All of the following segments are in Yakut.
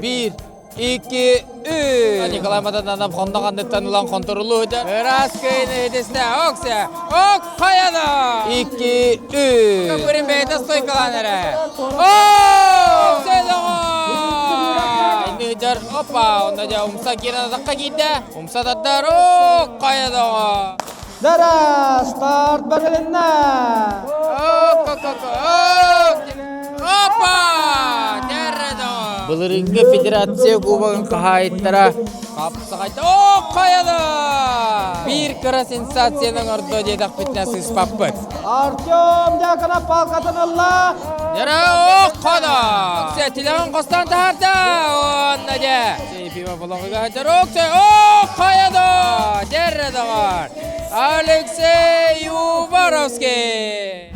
Биир, икки, үс. Николай Матананов хонно ханныттан ылан хонторулуу ыытар. Ыраас кыйны итисне оксе, ок хайада. Икки, үс. Капырын бэйэтэ стойкалаан эрэ. Оксе Инныгар, опа, онно дьэ умса киирэн атахха киирдэ. Умса тардар, ок хайада. Дара, старт барылынна! Ок, ок, ок, ок! Опа! Былырыыҥҥы федерация кубогын хаһаайыттара хапсаҕайда ок хайада! Биир кыра сенсацияны оҥордо диэтэхпитинэ сыыспаппыт. Артем Дьяконов палкатын ылла. Дара ок хада! Тилэҕин хостоон таһаарда! Уонна дьэ! Ефимов олоҕуга сылдьар ок хайада! Дьэрре доҕор! Алексей Уваровский!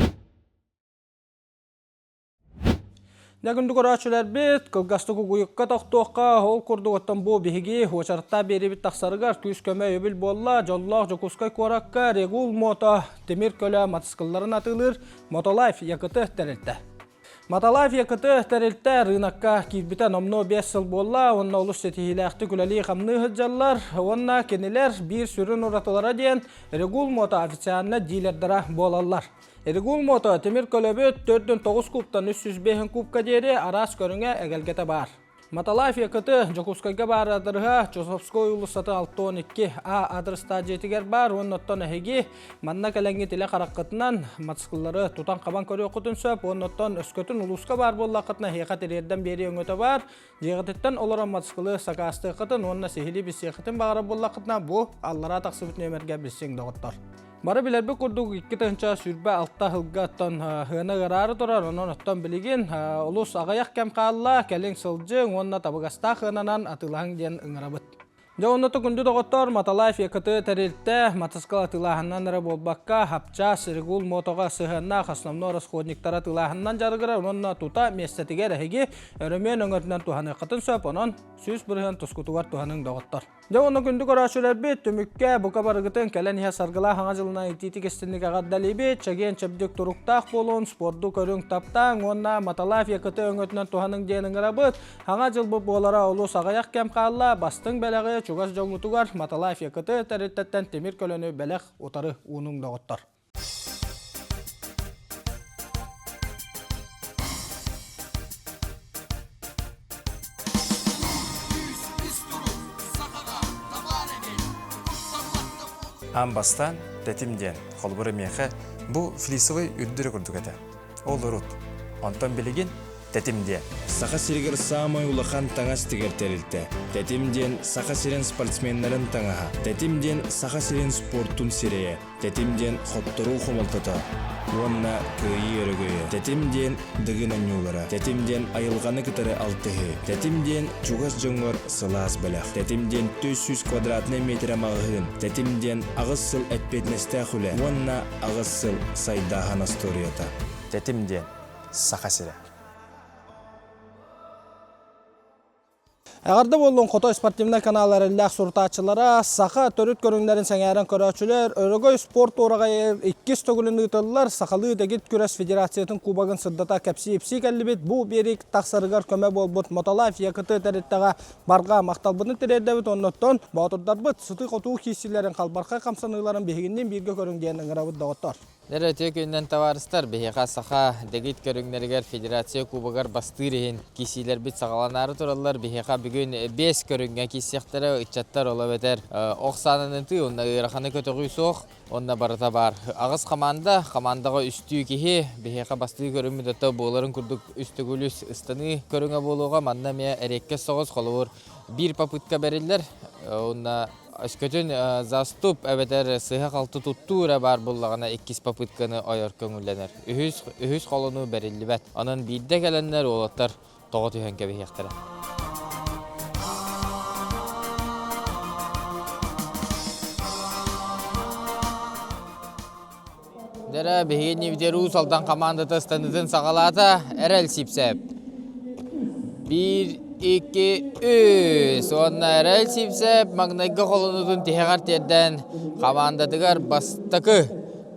Дьэ күндү көрөөччүлэрбит, кылгастык угуйукка тохтуохха, ол курдук оттон бу биһиги уочараттаах биэриибит тахсарыгар күүс-көмө өйөбүл буолла. Дьоллоох Дьокуускай куоракка Регул Мото тимир көлө матаскылларын атыылыыр Мотолайф ЯКТ тэрилтэ. Маталаев ЯКТ тэрилтэ рынокка киирбитэ номнуо 5 сыл буолла уонна олус ситиһиилээхтик үлэлии-хамныы сылдьаллар уонна кинилэр биир сүрүн уратылара диэн Регул Мото официально дилердара буолаллар. Регул Мото тимир көлөбүт 409 кубтан 305 кубка диэри араас көрүҥэ эгэлгэтэ баар. Маталаев ЯКТ Дьокуускайга баар аадырыһа Чусовской уулуссата 62 А аадырыстаах дьиэтигэр баар уонна оттон эһиги манна кэлэҥҥит илэ хараххытынан матсыкыллары тутан-хабан көрүөххүтүн сөп уонна оттон өскөтүн улууска баар буоллаххытына эһиэхэ тириэрдэн биэрии өҥөтө баар. Дьиэҕититтэн олорон матсыкылы сакаастыаххытын уонна сиһилии билсиэххитин баҕарар буоллаххытына бу аллараа тахсыбыт нүөмэргэ билсиҥ доҕоттор. Бары билэрбит курдук 2026 сылга оттон сыана ыараары турар, онон оттон билигин олус аҕыйах кэм хаалла, кэлиҥ сылдьыҥ уонна табыгастаах сыананан атыылаһыҥ диэн ыҥырабыт. Дьэ онно күндү доҕоттор, Маталаев ЯКТ тэрилтэ матаскал атыылааһынынан эрэ буолбакка, хапчаас, регул мотоҕа сыһыаннаах основной расходниктары атыылааһынынан дьарыгырар уонна тута миэстэтигэр эһиги өрөмүөн өҥөтүнэн туһаныаххытын сөп, онон 100% тускутугар туһаныҥ доҕоттор. Дьэ уонна күндү көрөөччүлэрбит, түмүккэ бука барыгытын кэлэн иһэ саргылаах Саҥа дьылынан итиитик истинник эҕэрдэлиибит, чэгиэн-чэбдик туруктаах буолун, спорду көрүҥ таптааҥ уонна Маталаев ЯКТ өҥөтүнэн туһаныҥ диэн ыҥырабыт. Саҥа дьылбыт буолара олус аҕыйах кэм хаалла, бастыҥ бэлэҕи чугас дьоҥҥутугар Маталаев ЯКТ тэрилтэттэн тимир көлөнү бэлэх утары уунуҥ доҕоттор. Аан бастаан тэтим диэн, холобура миэхэ, бу флисовый үрдүрэ курдук этэ. Ол урут. Онтон билигин Тэтим диэн. Саха сиригэр саамай улахан таҥас тигэр тэрилтэ. Тэтим диэн Саха сирин спортсменнарын таҥаһа. Тэтим диэн Саха сирин спортун сирэйэ. Тэтим диэн хотторуу хомолтото уонна кыайыы өрөгөйө. Тэтим диэн Дыгын оонньуулара. Тэтим диэн айылҕаны кытары алтыһыы. Тэтим диэн чугас дьоҥҥор сылаас бэлэх. Тэтим диэн 400 квадратнай миэтэрэ маҕаһыын. Тэтим диэн аҕыс сыл эппиэтинэстээх үлэ уонна аҕыс сыл сайдааһын остуоруйата. Тэтим диэн Саха сирэ. Эҕэрдэ буоллун Хотой спортивнай канал эрэллээх сурутааччылара, саха төрүт көрүҥнэрин сэҥээрэн көрөөччүлэр, Өрөгөй спорт уораҕайы иккис төгүлүн ыытыллар сахалыы дэгит күрэс федерациятын кубогын сырдата кэпсии-ипсии кэллибит. Бу биэрии тахсарыгар көмө буолбут Мотолайф ЯКТ тэрилтэҕэ барҕа махталбытын тириэрдэбит. Оннуттан боотурдарбыт сытыы-хотуу киирсиилэрин халбархай хамсаныыларын биһигинниин бииргэ көрүҥ диэн ыҥырабыт доҕоттор. Дьэ, үтүө күнүнэн табаарыстар, биһиэхэ саха дэгит көрүҥнэригэр федерация кубогар бастыыр иһин киирсиилэрбит саҕаланаары тураллар. Биһиэхэ бүгүн биэс көрүҥҥэ киирсиэхтэрэ, ыччаттар ол эбэтэр ох саанан ытыы уонна ыараханы көтөҕүү суох, уонна барыта баар. Аҕыс хамаанда, хамаандаҕа үстүү киһи, биһиэхэ бастыыр көрүҥмүт ото буоларын курдук үс төгүл үс ыстаныы көрүҥэ буолуоҕа. Манна эмиэ эриэккэс соҕус, холобур, биир попытка бэриллэр уонна Өскөтүн заступ эбэтэр сыыһа-халты туттуу эрэ баар буоллаҕына иккис попытканы ойор көҥүллэнэр. Үһүс, үһүс холонуу бэриллибэт. Онон биирдэ кэлэннэр уолаттар тоҕо түһэн кэбиһиэхтэрэ. Дэрэ, биһиги Нивдер Уус Алдан хамаандата ыстаныытын саҕалаата. Эрэл Сипсэп. Биир, икки, үс. Уонна Эрэл Сипсэп маҥнайгы холонуутун тиһэҕэр тиэрдэн хамаандатыгар бастакы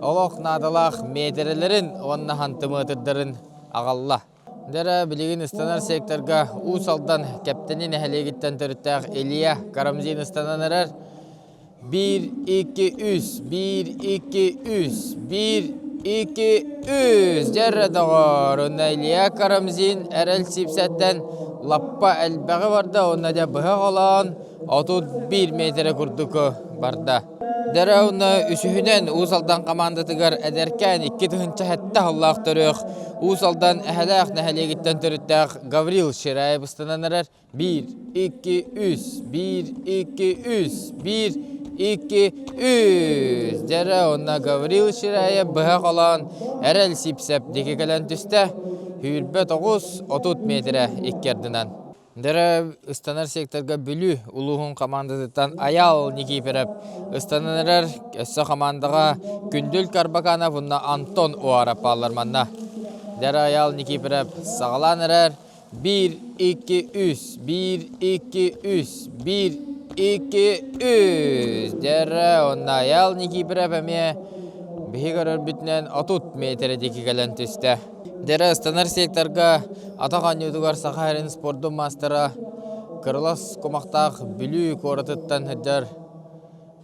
олох наадалаах миэтэрэлэрин уонна хантымыатырдарын аҕалла. Дэрэ билигин ыстанар секторга Уус Алдан Кэптэни нэһилиэгиттэн төрүттээх Илья Карамзин ыстанан эрэр. 1, 2, 3, 1, 2, 3, 1, 2, 3. Дьэрэ доҕоор, уонна Илья Карамзин эрэл сиипсэттэн лаппа элбэҕи барда уонна дьэ быһа холоон 31 метрэ курдук барда. Дэрэ уонна үсүһүнэн Уус Алдан хамаандатыгар эдэркээн 2007 сыллаах төрүөх Уус Алдан Эһэлээх нэһилиэгиттэн төрүттээх Гаврил Шираев ыстанан эрэр. 1, 2, 3, 1, 2, 3, 1, 2, 3. Дьэрэ уонна Гаврил Шираев быһа холоон эрэл сипсэп диэки кэлэн түстэ. Сүүрбэ тоҕус 30 метрэ икки ардынан. Дэрэ ыстанар секторга Бүлүү улууһун хамаандатыттан Айаал Никифоров ыстанан эрэр. Өссө хамаандаҕа Күндүл Карбаканов уонна Антон Уаров бааллар манна. Дэрэ Айаал Никифоров саҕалаан эрэр. 1, 2, 3, 1, 2, 3, 1, 2, 3. Дэрэ уонна Айаал Никифоров эмиэ биһи көрөрбүтүнэн 30 метрэ диэки кэлэн түстэ. Дэрэ ыстанар секторга атах оонньуутугар Саха сирин спордун маастара Кырылас кумахтаах Бүлүү куоратыттан сылдьар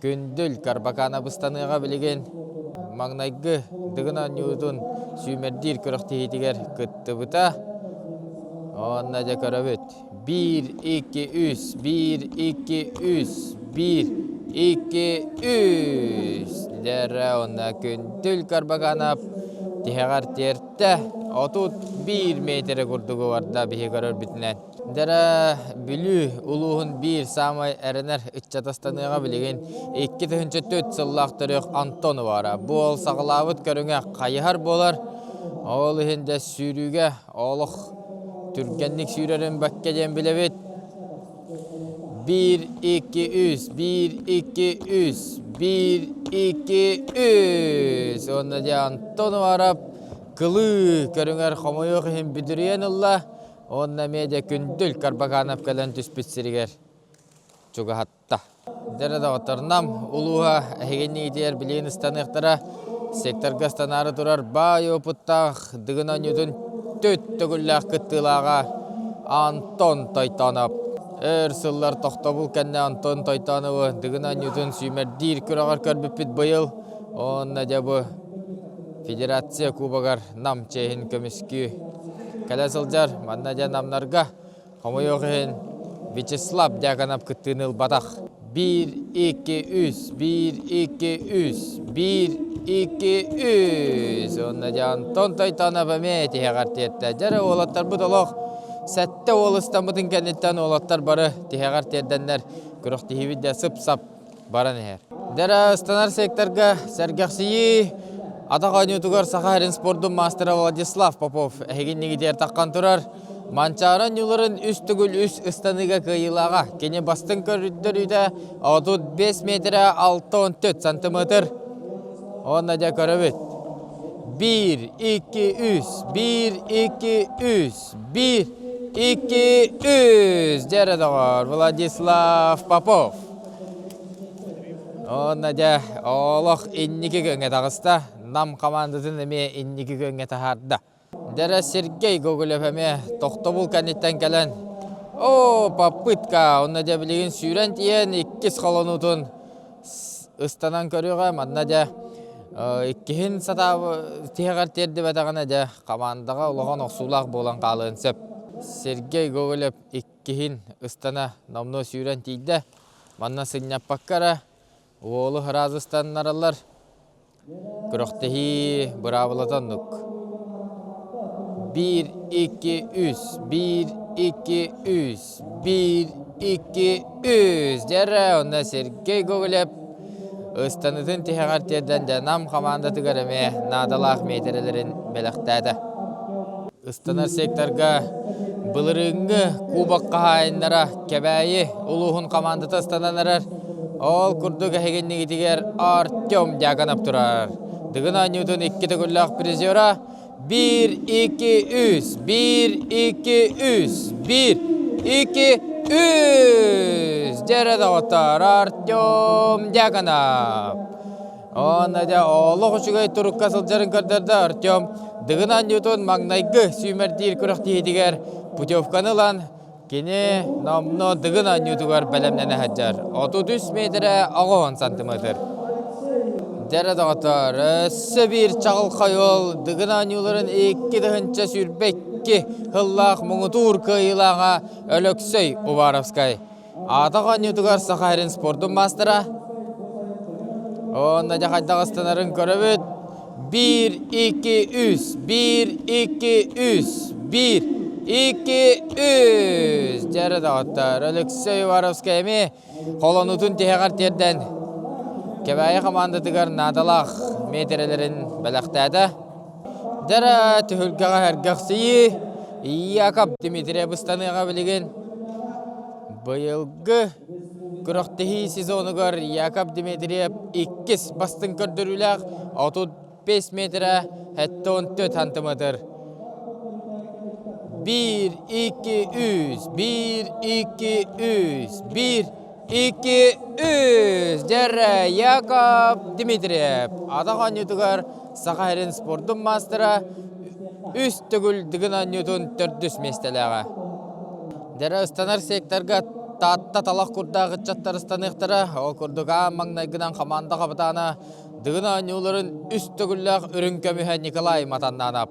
Күндүл Карбаканов ыстаныаҕа билигин маҥнайгы Дыгын оонньуутун сүүмэрдиир күрэхтэһиитигэр кыттыбыта. Уонна дьэ көрөбүт. Биир, икки, үс, биир, икки, үс, биир, икки, үс. Дьэрэ уонна Күндүл Карбаканов тиһэҕэр тиэртэ. 31 метрэ курдугу барда биһи көрөрбүтүнэн. Дьэрэ Бүлүү улууһун биир саамай эрэнэр ыччата ыстаныаҕа билигин 2004 сыллаах төрүөх Антонова. Бу ол саҕалаабыт көрүҥэ хайыһар буолар. Ол иһин дьэ сүүрүүгэ олох түргэнник сүүрэрин бэккэ диэн билэбит. 1, 2, 3, 1, 2, 3, 1, 2, 3. Уонна дьэ Антон Уарап кылыы көрүҥэр хомойуох иһин бүдүрүйэн ылла. Уонна эмиэ дьэ Күндүл Карбаканов кэлэн түспүт сиригэр чугаһатта. Дьэрэ доҕоттор, Нам улууһа эһигинни итиэр билигин ыстаныахтара. Секторга ыстанаары турар баай опыттаах Дыгын оонньуутун төт төгүллээх кыттыылааҕа Антон Тойтонов. Өр сыллар тохтобул кэннэ Антон Тойтонову Дыгын оонньуутун сүүмэрдиир күрэҕэр көрбүппүт быйыл. Уонна дьэ бу Федерация Кубогар Нам чиэһин көмүскүү кэлэ сылдьар. Манна дьэ намнарга Хомойуох иһин, Вячеслав Дьяконов кыттыыны ылбатах. 1, 2, 3, 1, 2, 3, 1, 2, 3. Уонна дьэ Антон Тойтонов эмиэ тиһэҕэр тиэртэ. Дьэ уолаттарбыт олох сэттэ уол ыстаммытын кэнниттэн уолаттар бары тиһэҕэр тиэрдэннэр күрэхтэһиибит дьэ сып-сап баран иһэр. Дьэ ыстанар секторга сэргэхсийии атах оонньуутугар Саха сирин спордун маастара Владислав Попов эһигиннигитигэр таххан турар. Манчаары оонньууларын үс төгүл үс ыстаныыга кыайыылааҕа. Кини бастыҥ көрдөрүүтэ 35 метрэ 64 сантиметр. Уонна дьэ көрөбүт. 1, 2, 3, 1, 2, 3, 1, 2, 3. Дьэ доҕор, Владислав Попов. Уонна дьэ, олох инники күөҥҥэ таҕыста. Нам хамаандатын эмиэ инники күөҥҥэ таһаарда. Дьэрэ Сергей Гоголев эмиэ тохтобул кэнниттэн кэлэн О, попытка! Онно дьэ билигин сүүрэн тиийэн иккис холонуутун ыстанан көрүөҕэ. Манна дьэ иккиһин сатаабы тиһэҕэр тиэрдибэтэҕинэ дьэ хамаандаҕа улахан охсуулаах буолан хаалыан сөп. Сергей Гоголев иккиһин ыстана номнуо сүүрэн тиийдэ. Манна сынньаппакка эрэ уолу сразу ыстаннараллар. Күрэхтэһии быраабылата оннук. Биир, икки, үс, биир, икки, үс, биир, икки, үс. Дьэрэ, онно Сергей Гоголев ыстанытын тиһэҕэр тиэрдэн дьэ Нам хамаандатыгар эмиэ наадалаах миэтэрэлэрин бэлэхтээтэ. Ыстанар секторга былырыыҥҥы кубок хаһаайыннара Кэбээйи улууһун хамаандата ыстанан эрэр. Ол курдук эһигиннигитигэр Артем Дьяконов турар. Дыгын оонньуутун икки төгүллээх призера 1, 2, 3, 1, 2, 3, 1, 2, 3. Дьэрэ доҕоттор, Артем Дьяконов. Онно дьэ олох үчүгэй турукка сылдьарын көрдөрдө Артем Дыгын оонньуутун маҥнайгы сүүмэрдиир күрэхтэһиитигэр путевканы ылан кини номнуо Дыгын оонньуутугар бэлэмнэнэ сылдьар. 33 миэтэрэ 90 сантиметр. Дьэрэ доҕоттоор, өссө биир чаҕылхай уол Дыгын оонньууларын 2022 сыллаах муҥутуур кыайыылааҕа Өлөксөй Уваровскай. Аата оонньуутугар Саха сирин спордун маастара. Уонна дьэ хайдах ыстанарын көрөбүт. Биир, икки, үс, биир, икки, үс, биир, икки, үс. Дьэрэ доҕоттор, Алексей Уваровскай эмиэ холонуутун тиһэҕэр тиэрдэн Кэбээйи хамаандатыгар наадалаах миэтэрэлэрин бэлэхтээтэ. Дьэрэ түһүлгэҕэ сэргэхсийии Яков Дмитриев ыстаныаҕа билигин. Быйылгы күрэхтэһии сезонугар Яков Дмитриев иккис бастыҥ көрдөрүүлээх 35 метрэ 74 сантиметр. 1, 2, 3, 1, 2, 3, 1, 2, 3. Дьэрэ Яков Дмитриев атах оонньуутугар Саха сирин спордун маастара үс төгүл Дыгын оонньуутун төрдүс миэстэлээҕэ. Дьэрэ ыстанар секторга Таатта талах курдаах ыччаттар ыстаныахтара. Ол курдук аан маҥнайгынан хамаанда хапытаана Дыгын оонньууларын үс төгүллээх үрүҥ көмүһэ Николай Матаннанов.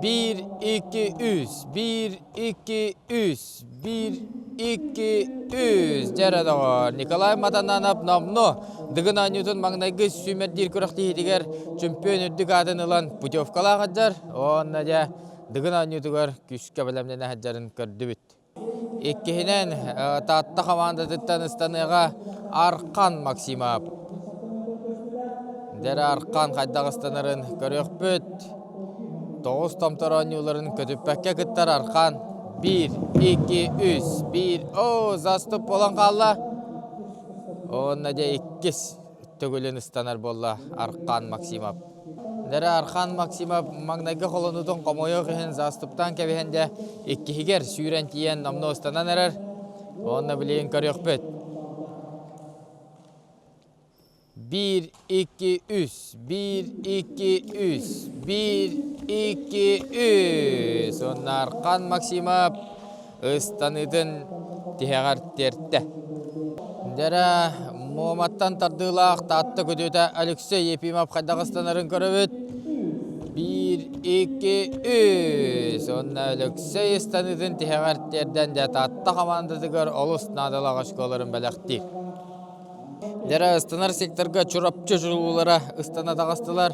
Биир, икки, үс, биир, икки, үс, биир, икки, үс. Дьэрэ доҕор, Николай Матананов номнуо Дыгын оонньуутун маҥнайгы сүүмэрдиир күрэхтэһиитигэр чөмпүйүөн үрдүк аатын ылан путевкалаах сылдьар. Уонна дьэ Дыгын оонньуутугар күүскэ бэлэмнэнэ сылдьарын көрдүбүт. Иккиһинэн Таатта хамаандатыттан ыстаныаҕа Архан Максимов. Дьэрэ Архан хайдах ыстанарын көрүөхпүт. Тоҕус томтор оонньууларын көтүппэккэ кыттар Архан биир, икки, үс, биир, оо, заступ буолан хаалла. Уонна дьэ иккис төгүлүн ыстанар буолла Архан Максимов. Дэрэ Архан Максимов маҥнайгы холонуутун хомойуох иһин заступтаан кэбиһэн дьэ иккиһигэр сүүрэн тиийэн номнуо ыстанан эрэр. Уонна билигин көрүөхпүт. Биир, икки, үс, биир, икки, үс, биир, икки, үс. Уонна Архан Максимов ыстаныытын тиһэҕэр тиэртэ. Дьэрэ Муоматтан тардыылаах Таатта күтүөтэ Алексей Ефимов хайдах ыстанарын көрөбүт. Биир, икки, үс. Уонна Алексей ыстаныытын тиһэҕэр тиэрдэн дьэ Таатта хамаандатыгар олус наадалаах очколарын бэлэхтиир. Дьэрэ ыстанар секторга Чурапчы чулуулара ыстана таҕыстылар.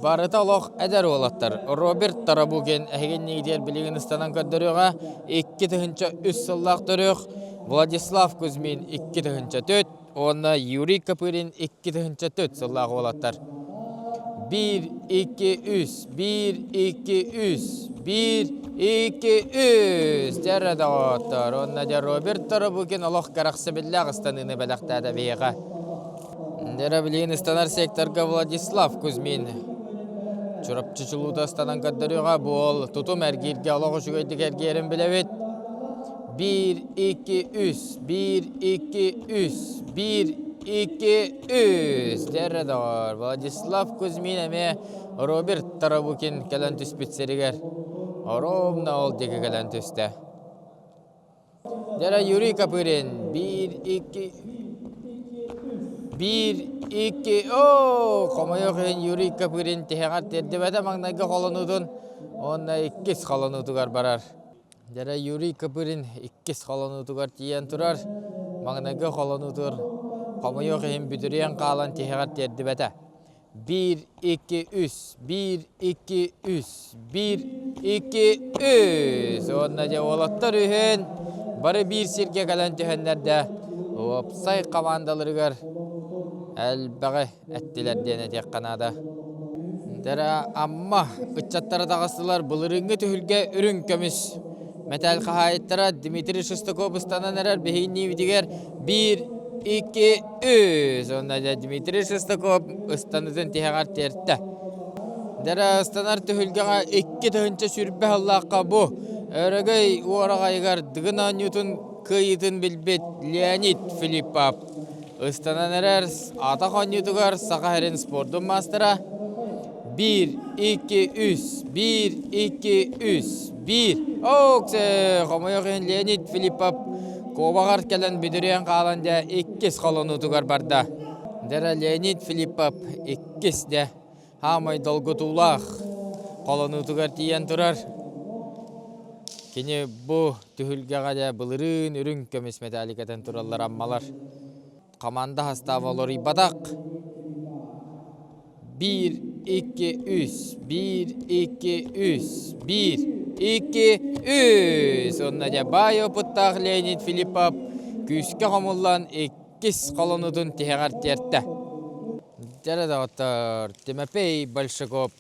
Барыта олох эдэр уолаттар. Роберт Тарабукин эһигинниигитигэр билигин ыстанан көрдөрүөҕэ. 2003 сыллаах төрүөх Владислав Кузьмин 2004 уонна Юрий Копырин 2004 сыллаах уолаттар. 1, 2, 3, 1, 2, 3, 1, 2, 3. Дьэрэ доҕоттор, уонна дьэ Роберт Тарабукин олох кэрэхсэбиллээх ыстаныыны бэлэхтээтэ биһиэхэ. Дьэрэ билигин ыстанар секторга Владислав Кузьмин Чурапчы чулуута ыстанан көрдөрүөҕэ. Бу уол тутум эргииргэ олох үчүгэйдик эргийэрин билэбит. 1, 2, 3, 1, 2, 3, 1, 2, 3. Дьэрэ доҕор, Владислав Кузьмин эмиэ Роберт Тарабукин кэлэн түспүт сиригэр ровно ол диэки кэлэн түстэ. Дьэрэ Юрий Копырин 1, 2, 1, 2, оо, хомойуох иһин Юрий Копырин тиһэҕэр тиэрдибэтэ маҥнайгы холонуутун уонна иккис холонуутугар барар. Дьэрэ Юрий Копырин иккис холонуутугар тиийэн турар. Маҥнайгы холонуутугар хомойуох иһин бүдүрүйэн хаалан тиһэҕэр тиэрдибэтэ. Биир, икки, үс, биир, икки, үс, биир, икки, үс. Уонна дьэ уолаттар үһүн бары биир сиргэ кэлэн түһэннэр да уопсай хамаандаларыгар элбэҕи эттилэр диэн этиэххэ наада. Дэрэ Амма ыччаттара таҕыстылар былырыыҥҥы түһүлгэ үрүҥ көмүс мэтээл хаһаайыттара Дмитрий Шестаков ыстанан эрэр биһигинниибитигэр биир, икки, үс. Уонна дьэ Дмитрий Шестаков ыстанытын тиһэҕэр тиэртэ. Дэрэ ыстанар түһүлгэҕэ 2020 сыллаахха бу Өрөгөй уораҕайыгар Дыгын оонньуутун кыайыытын билбит Леонид Филиппов. Ыстанан эрэр атах оонньуутугар Саха сирин спордун маастара 1, 2, 3, 1, 2, 3, 1. Оксе, хомойуох иһин Леонид Филиппов куобаҕар кэлэн бүдүрүйэн хаалан дьэ иккис холонуутугар барда. Дьэ Леонид Филиппов иккис дьэ хаамай долгутуулаах холонуутугар тиийэн турар. Кини бу түһүлгэҕэ дьэ былырыын үрүҥ көмүс мэтээли кэтэн тураллар аммалар. Хамаанда састааба уларыйбатах. Биир, икки, үс, биир, икки, үс, биир, икки, үс. Уонна дьэ баай опыттаах Леонид Филиппов күүскэ хомуллан иккис холонуутун тиһэҕэр тиэртэ. Дьэ доҕоттор, Тимофей Большаков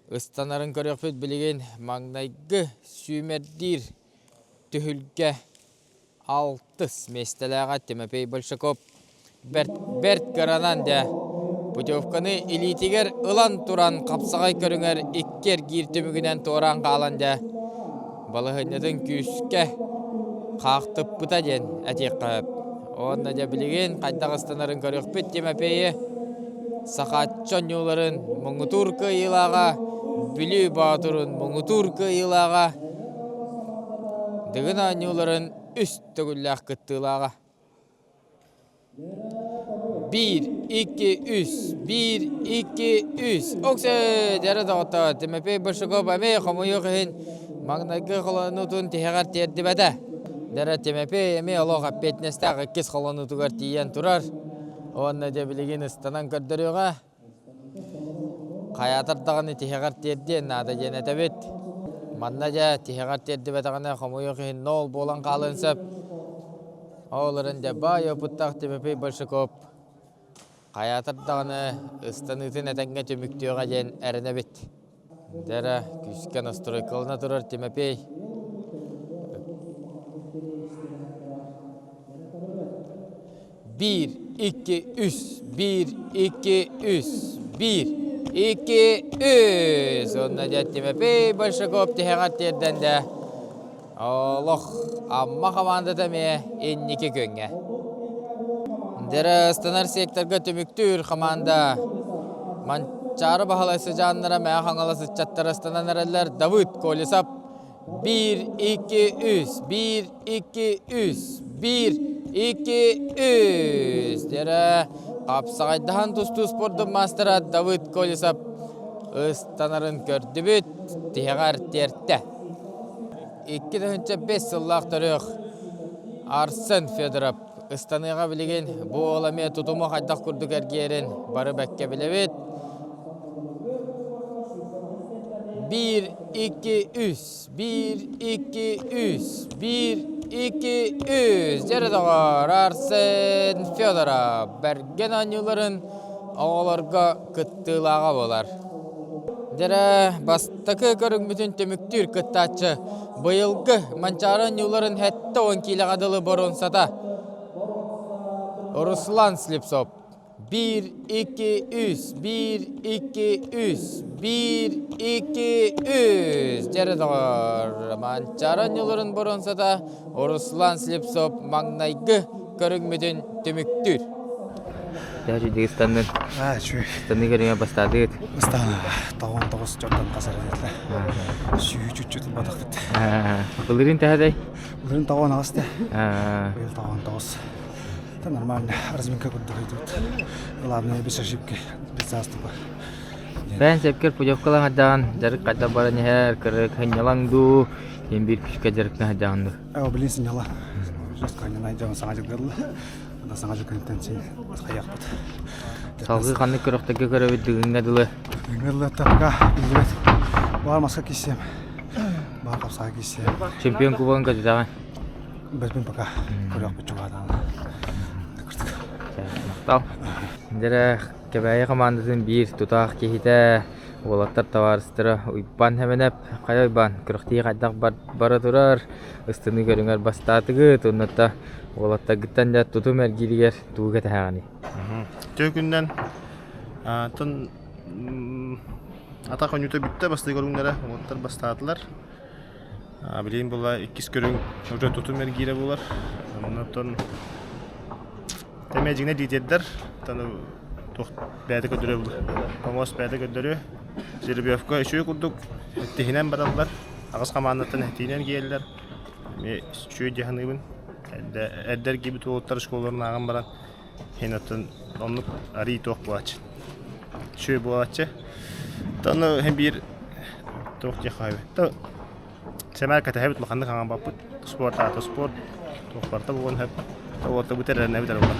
ыстанарын көрүөхпүт билигин маҥнайгы сүүмэрдиир түһүлгэ алтыс миэстэлээҕэ Тимофей Большаков бэрт бэрт кыранан дьэ путевканы илиитигэр ылан туран хапсаҕай көрүҥэр икки эргиир түмүгүнэн туораан хаалан дьэ балаһыанньатын күүскэ хаахтыппыта диэн этиэххэ сөп. Уонна дьэ билигин хайдах ыстанарын көрүөхпүт Тимофейы Сахааччы оонньууларын муҥутуур кыайыылааҕа, Бүлүү Боотурун муҥутуур кыайыылааҕа, Дыгын оонньууларын үс төгүллээх кыттыылааҕа. Биир, икки, үс, биир, икки, үс. Оксе, дьэрэ доҕоттоор, Тимофей Большаков эмиэ хомойуох иһин маҥнайгы холонуутун тиһэҕэр тиэрдибэтэ. Дьэрэ Тимофей эмиэ олох эппиэтинэстээх иккис холонуутугар тиийэн турар. Уонна дьэ билигин ыстанан көрдөрүөҕэ. Хайаатар даҕаны тиһэҕэр тиэрдиэн наада диэн этэбит. Манна дьэ тиһэҕэр тиэрдибэтэҕинэ хомойуох иһин ноол буолан хаалыан сөп. Ол эрэн дьэ баай опыттаах Тимофей Большаков хайаатар даҕаны ыстаныытын этэҥҥэ түмүктүөҕэ диэн эрэнэбит. Дьэ эрэ күүскэ настройкалана турар Тимофей Биир, икки, үс, биир, икки, үс, биир, икки, үс. Уонна дьэ Тимофей Большаков тиһэҕэр тиэрдэн дэ олох Амма хамаандата эмиэ инники күөҥҥэ. Дьэрэ ыстанар секторга түмүктүүр хамаанда Манчаары Баһылай сыдьааннара Мэҥэ Хаҥалас ыччаттара ыстанан эрэллэр Давыд Колесов Биир, икки, үс, биир, икки, үс, биир, икки, үс. Дьэрэ хапсаҕайдаһан тустуу спордун маастара Давыд Колесов ыстанарын көрдүбүт, тиһэҕэр тиэртэ. 2005 сыллаах төрүөх Арсен Федоров ыстаныаҕа билигин бу уол эмиэ тутуму хайдах курдук эргийэрин бары бэккэ билэбит. Биир, икки, үс, биир, икки, үс, биир, икки, үс. Дьэрэ доҕор, Арсен Федоров бэргэн оонньууларын оҕолорго кыттыылааҕа буолар. Дьэрэ бастакы көрүҥмүтүн түмүктүүр кыттааччы быйылгы Манчаары оонньууларын 70 киилэҕэ дылы боруонсата Руслан Слепцов. Биир, икки, үс, биир, икки, үс, биир, икки, үс. Дьэрэ доҕор, Манчаары оонньууларын боруонсата Руслан Слепцов маҥнайгы көрүҥмүтүн түмүктүүр. Дьэ, Дагестаннын. Аа, үчүгэй. Станыы көрүҥэ бастаатыгыт. Бастаан 99 дьонтон тахсар этилэр. Сүүһү чүччү тылбатахпыт. Былырыын төһөдөй? Былырыын 98 да. Быйыл 99. Это нормально. Разминка курдук идут. Главное, без ошибки, без заступа. Бэйэн сөпкөр путевкалаан хайдаҕын дьарык хайдах баран иһэр, кырык сынньалаҥ дуу, иһин биир күүскэ дьарыктана сылдьаҕын дуу? Оо, билин сынньала. Жестко не найдем саҥа дьылгылла. Саҥа дьылгынтан син хайахпыт. Салгыы ханнык күрэхтэргэ көрөбүт бүгүҥҥэ дылы? Бүгүҥҥэ дылы пока биллибэт. Баар маска киссиэм. Баар хапсаҕа киссиэм. Чемпион кубогын көтүтэҕин? Бэспин пока көрүөхпүт чугаатаҕына. Махтал. Дьэрэ Кэбээйи хамаандатын биир тутаах киһитэ, уолаттар табаарыстара Уйбаан Хэмэнэп, хайа Уйбаан, күрэхтии хайдах бара турар, ыстыныы көрүҥэр бастаатыгыт, уонна уолаттаргыттан дьэ тутум эргииригэр тугу кэтэһэҕиний? Үтүө күнүнэн атын атах оонньуута бүттэ, бастакы көрүҥнэрэ уолаттар бастаатылар. Билигин була иккис көрүҥ уже тутум эргиирэ буолар. Онтон Тэмэ дьиҥэ лидердэр туох бэйэтэ көрдөрүө булар. Помост бэйэтэ көрдөрүө. Жеребьевка үчүгэй курдук тиһинэн бараллар. Аҕыс хамаандаттан этиинэн киирэллэр. Эмиэ үчүгэй дии саныыбын. Эрдэ эрдэ эргийбит уолаттар школаларын ааҕан баран иһин оттон оннук арыый туох буолааччы. Үчүгэй буолааччы. Оттон иһин биир туох диэх хаайбыт. Сэмээр кэтэһэбит улаханнык хаҥаммаппыт. Спорт аата спорт. Туох барыта буолуон сөп. Уоттабыт эрэнэбит эрэ буолар.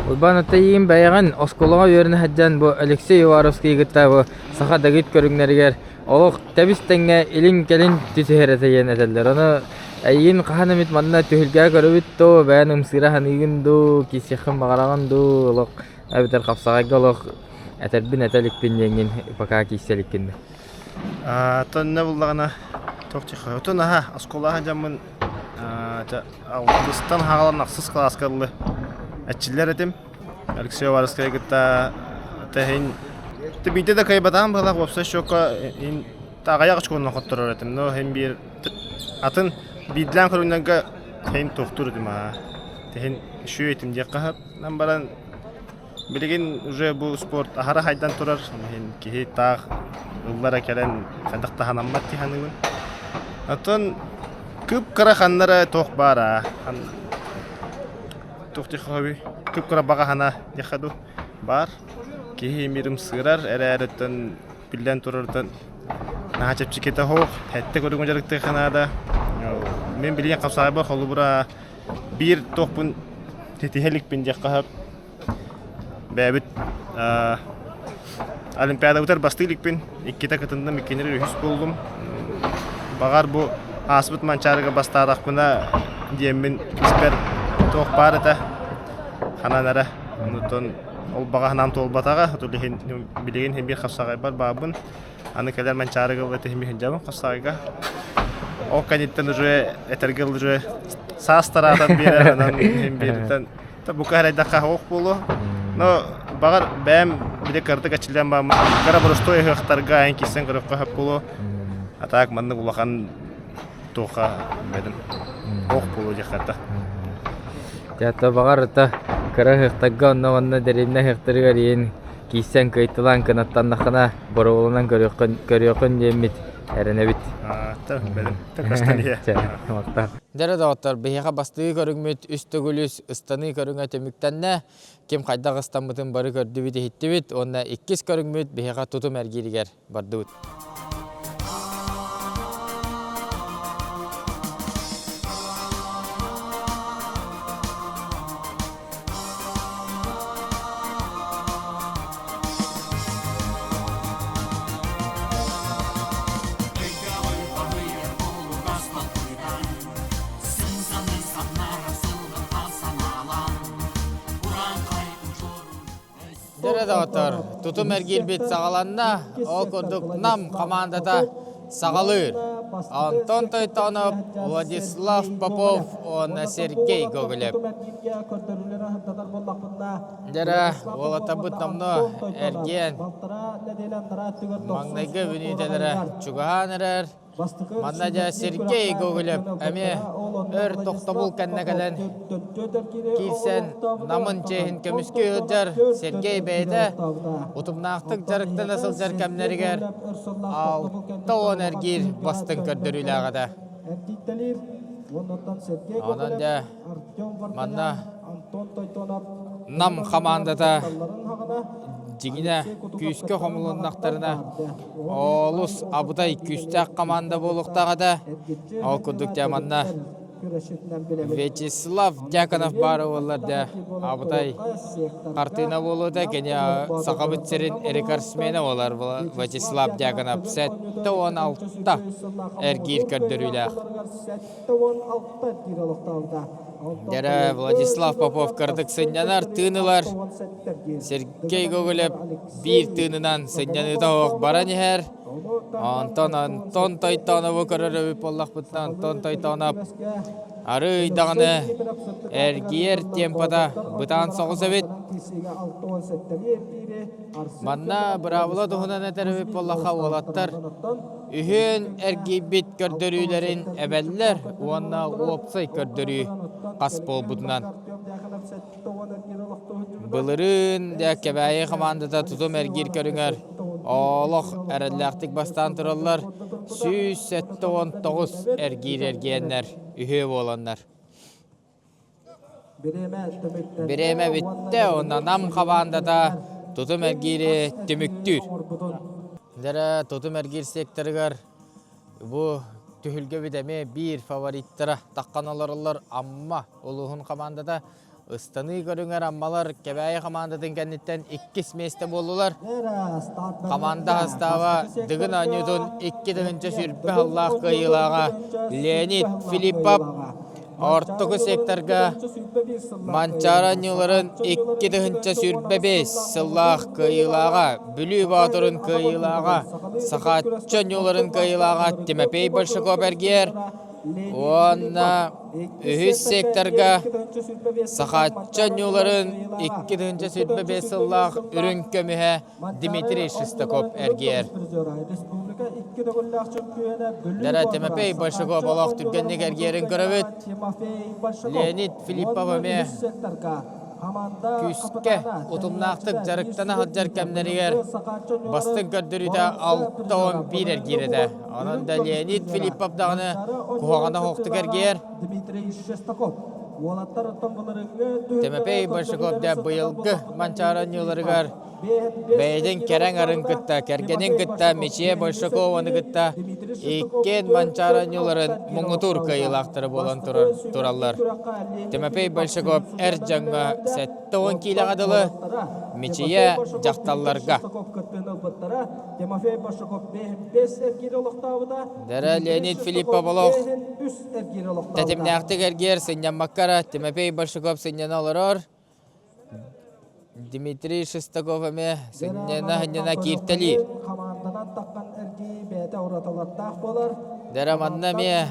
Уйбаан Аттайыын бэйэҕин оскуолаҕа үөрэнэ сылдьан бу Алексей Уваровскийы кытта бу саха дэгит көрүҥнэригэр олох тэбис-тэҥҥэ илин-кэлин түсүһэр этэ диэн этэллэр. Ону эйигин хаһан эмит манна түһүлгэҕэ көрөбүт дуу, бэйэн ымсыыра саныыгын дуу, киирсиэххин баҕараҕын дуу, олох эбэтэр хапсаҕайга олох этэрбин этэ иликпин диэҥҥин пока киирсэ иликкин дуу. Тонна буллаҕына туох диэххэ отон аһа оскуолаҕа дьаммын алтыстан хаалан ахсыс кылааска ыллы эрчиллэр этим Алексей Уваровскайы кытта тэһин биирдэ да кыайбатаҕым быһыылаах уопсай счекка ин аҕыйах очконан хотторор этим но иһин биир атын биирдээн көрүҥнэргэ иһин туохтуур этим аа тэһин үчүгэй этим диэххэ сөп баран Билигин уже бу спорт аһара хайдан турар, иһин киһи таах ыллара кэлэн хайдах таһанаммат дии саныыбын. Оттон кып-кыра ханна эрэ туох баар аа, туох диэххэ кып-кыра баҕа санаа диэххэ дуу баар. Киһи мирым сыырар эрээриттэн биллэн турарыттан наһаа чэпчэкитэ суох, сэттэ көрүҥү дьарыктыахха наада. Мин билигин хапсаайбар холобура биир туохпун ситиһэ иликпин диэххэ сөп. Бэйэбит Олимпиадабытыгар бастыы иликпин, иккитэ кытынным, иккиннэр үһүс буоллум. Баҕар бу ааспыт Манчаарыга бастаатахпына диэммин испэр туох баар этэ, ханан эрэ. Онтон ол баҕа санаам туолбатаҕа, билигин иһин биир хапсаҕайбар баабын. Аны кэлэр Манчаарыга ылла этиһим иһин хапсаҕайга. Ол кэнниттэн уже этэргэ уже саас тараатан биэрэр, онон иһин бииртэн Бука эрайдахха суох буолуо. Но баҕар бэйэм били кыратык эрчиллэн бааммын кыра боростуой ыһыахтарга эн киирсэн көрүөххэ сөп буолуо. А так маннык улахан туохха бэдим ох буолуо диэххэ это. Театр баҕар это кыра ыһыахтарга онно манна дэриэбинэ ыһыахтарыгар иин киирсэн кыайталаан кынаттаннаххына боруобаланан көрүөххүн көрүөххүн диэммит эрэнэбит. Дьэ доҕоттор, биһиэхэ бастыгы көрүҥмүт үс төгүл үс ыстаныы көрүҥэ түмүктэннэ. Ким хайдах ыстаммытын бары көрдүбүт-иһиттибит уонна иккис көрүҥмүт биһиэхэ тутум эргииригэр бардыбыт. Дөрө доҕоттор, тутум эргиирбит саҕаланна. Ол курдук Нам хамаандата саҕалыыр. Антон Тойтонов, Владислав Попов уонна Сергей Гоголев. Дьэрэ, уолаттарбыт номнуо эргиэн маҥнайгы мүнүүтэлэрэ чугаһаан эрэр. Манна дьэ Сергей Гоголев эмиэ өр тохтобул кэннэ кэлэн киирсэн Намын чиэһин көмүскүү сылдьар Сергей бэйэтэ утумнаахтык дьарыктана сылдьар кэмнэригэр 60 эргиир бастыҥ көрдөрүүлээх этэ. Онон дьэ манна Нам хамаандата дьиҥинэ күүскэ хомулуннахтарына олус абытай күүстээх хамаанда буолуохтаах этэ. Ол курдук дьэ манна Вячеслав Дьяконов баара буоллар дьэ абытай хартыына буолуо этэ. Кини Сахабыт сирин рекордсмена буолар Вячеслав Дьяконов 76 эргиир көрдөрүүлээх. Дьэрэ Владислав Попов кырдык сынньанар, тыын ылар. Сергей Гоголев биир тыынынан сынньаныыта оһох баран иһэр. Онтон Антон Тойтонову көрөр эбит буоллахпытына, Антон Тойтонов арыый даҕаны эргийэр темпата бытаан соҕус эбит. Манна быраабыла туһунан этэр эбит буоллахха, уолаттар Үһүөн эргийбит көрдөрүүлэрин эбэллэр уонна уопсай көрдөрүү хас буолбутунан. Былырыын дьэ Кэбээйи хамаандата тутум эргиир көрүҥэр олох эрэллээхтик бастаан тураллар. 179 эргиир эргиэннэр үһүө буоланнар. Бириэмэ бүттэ уонна Нам хамаандата тутум эргиири түмүктүүр. Дэрэ тутум эргиир секторыгар бу түһүлгэбит эмиэ биир фавориттара таххан олороллор Амма улууһун хамаандата Ыстаныы көрүҥэр Аммалар Кэбээйи хамаандатын кэнниттэн иккис миэстэ буоллулар. Хамаанда састааба Дыгын оонньуутун 2020 сыллаах кыайыылааҕа Леонид Филиппов ортоку секторга Манчаары оонньууларын 2025 сыллаах кыайыылааҕа Бүлүү Боотурун кыайыылааҕа Сахааччы оонньууларын кыайыылааҕа Тимофей Большаков эргийэр уонна Үһүс секторга Сахаачча оонньууларын 2025 сыллаах үрүҥ көмүһэ Дмитрий Шестаков эргийэр. Дара Тимофей Большаков олох түргэнник эргийэрин көрөбүт. Леонид Филиппов эмиэ күүскэ утумнаахтык дьарыктана сылдьар кэмнэригэр бастыҥ көрдөрүүтэ 61 эргиир этэ. Онон да Леонид Филиппов даҕаны куһаҕана суохтук эргийэр. Тимофей Большаков да быйылгы Манчаары оонньууларыгар бэйэтин кэрэҥ арын кытта, кэргэнин кытта Мичие Большакованы кытта иккиэн Манчаары оонньууларын муҥутуур кыайыылаахтара буолан турар, тураллар. Тимофей Большаков эр дьоҥҥо 70 киилэҕэ дылы, Мичие дьахталларга. Тимофей Большаков 5 эргиир олохтообута. Дара Леонид Филиппов олох тэтимнээхтик эргиэр сынньаммакка эрэ Тимофей Большаков сынньана олорор. Дмитрий Шестаков эмиэ сынньана-сынньана кииртэлиир. Хамаанданан таххан эргии бэйэтэ уратылардаах буолар. Дара манна эмиэ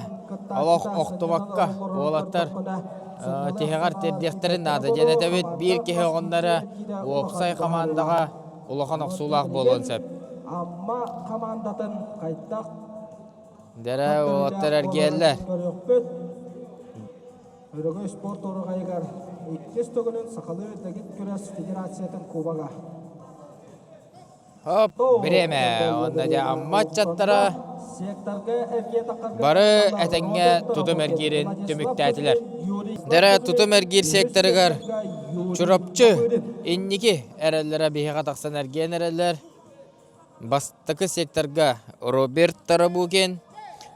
олох охтубакка уолаттар тиһэҕэр тиэрдиэхтэрин наада диэн этэбит. Биир киһи оҕонноро уопсай хамаандаҕа улахан охсуулаах буолуон сөп. Амма хамаандатын хайдах Дэрэ уолаттар эргиэллэр. Көрүөхпүт. Өрөгөй спорт уругайыгар иккис төгүлүн сахалыы дэгит күрэс федерациятын кубога. Хоп, бириэмэ. Онно дьэ Амма ыччаттара бары этэҥҥэ тутум эргиирин түмүктээтилэр. Дэрэ тутум эргиир секторыгар Чурапчы инники эрэллэрэ биһиэхэ тахсан эргийэн эрэллэр. Бастакы секторга Роберт Тарабукин,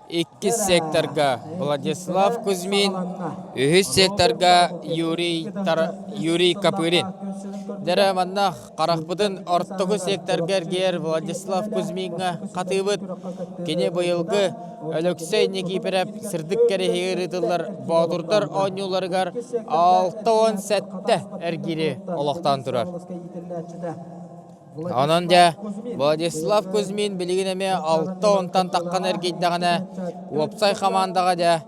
иккис секторга Владислав Кузьмин, үһүс секторга Юрий, Тар... Юрий Копырин. Дэрэ манна харахпытын ортоку секторга эргийэр Владислав Кузьмиҥҥа хатыыбыт. Кини быйылгы Өлөксөй Никиипэрэп сырдык кэриһигэр ыытыллар Боотурдар оонньууларыгар 67 эргиири олохтоон турар. Онон дьэ, Владислав Кузьмин билигин эмиэ алта уонтан таххан эргийдэҕинэ, уопсай хамаандаҕа дьэ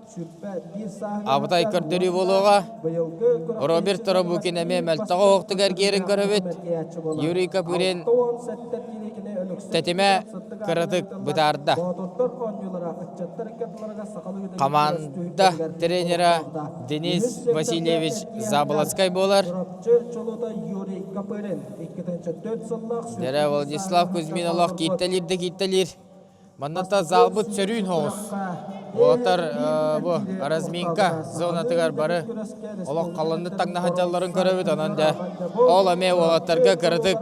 абытай көрдөрүү буолуоҕа. Роберт Торобукин эмиэ мөлтөҕө оһохтук эргийэрин көрөбүт. Юрий Копырин тэтимэ кыратык бытаарда. Хамаанда тренера Денис Васильевич Заболоцкай буолар. Дэрэ Владислав Кузьмин олох кииттэлиир да кииттэлиир. Манната залбыт сөрүүн соҕус. Уолаттар бу разминка зонатыгар бары олох халланныт таҥнаһа дьалларын көрөбүт. Онон дэ ол эмиэ уолаттарга кыратык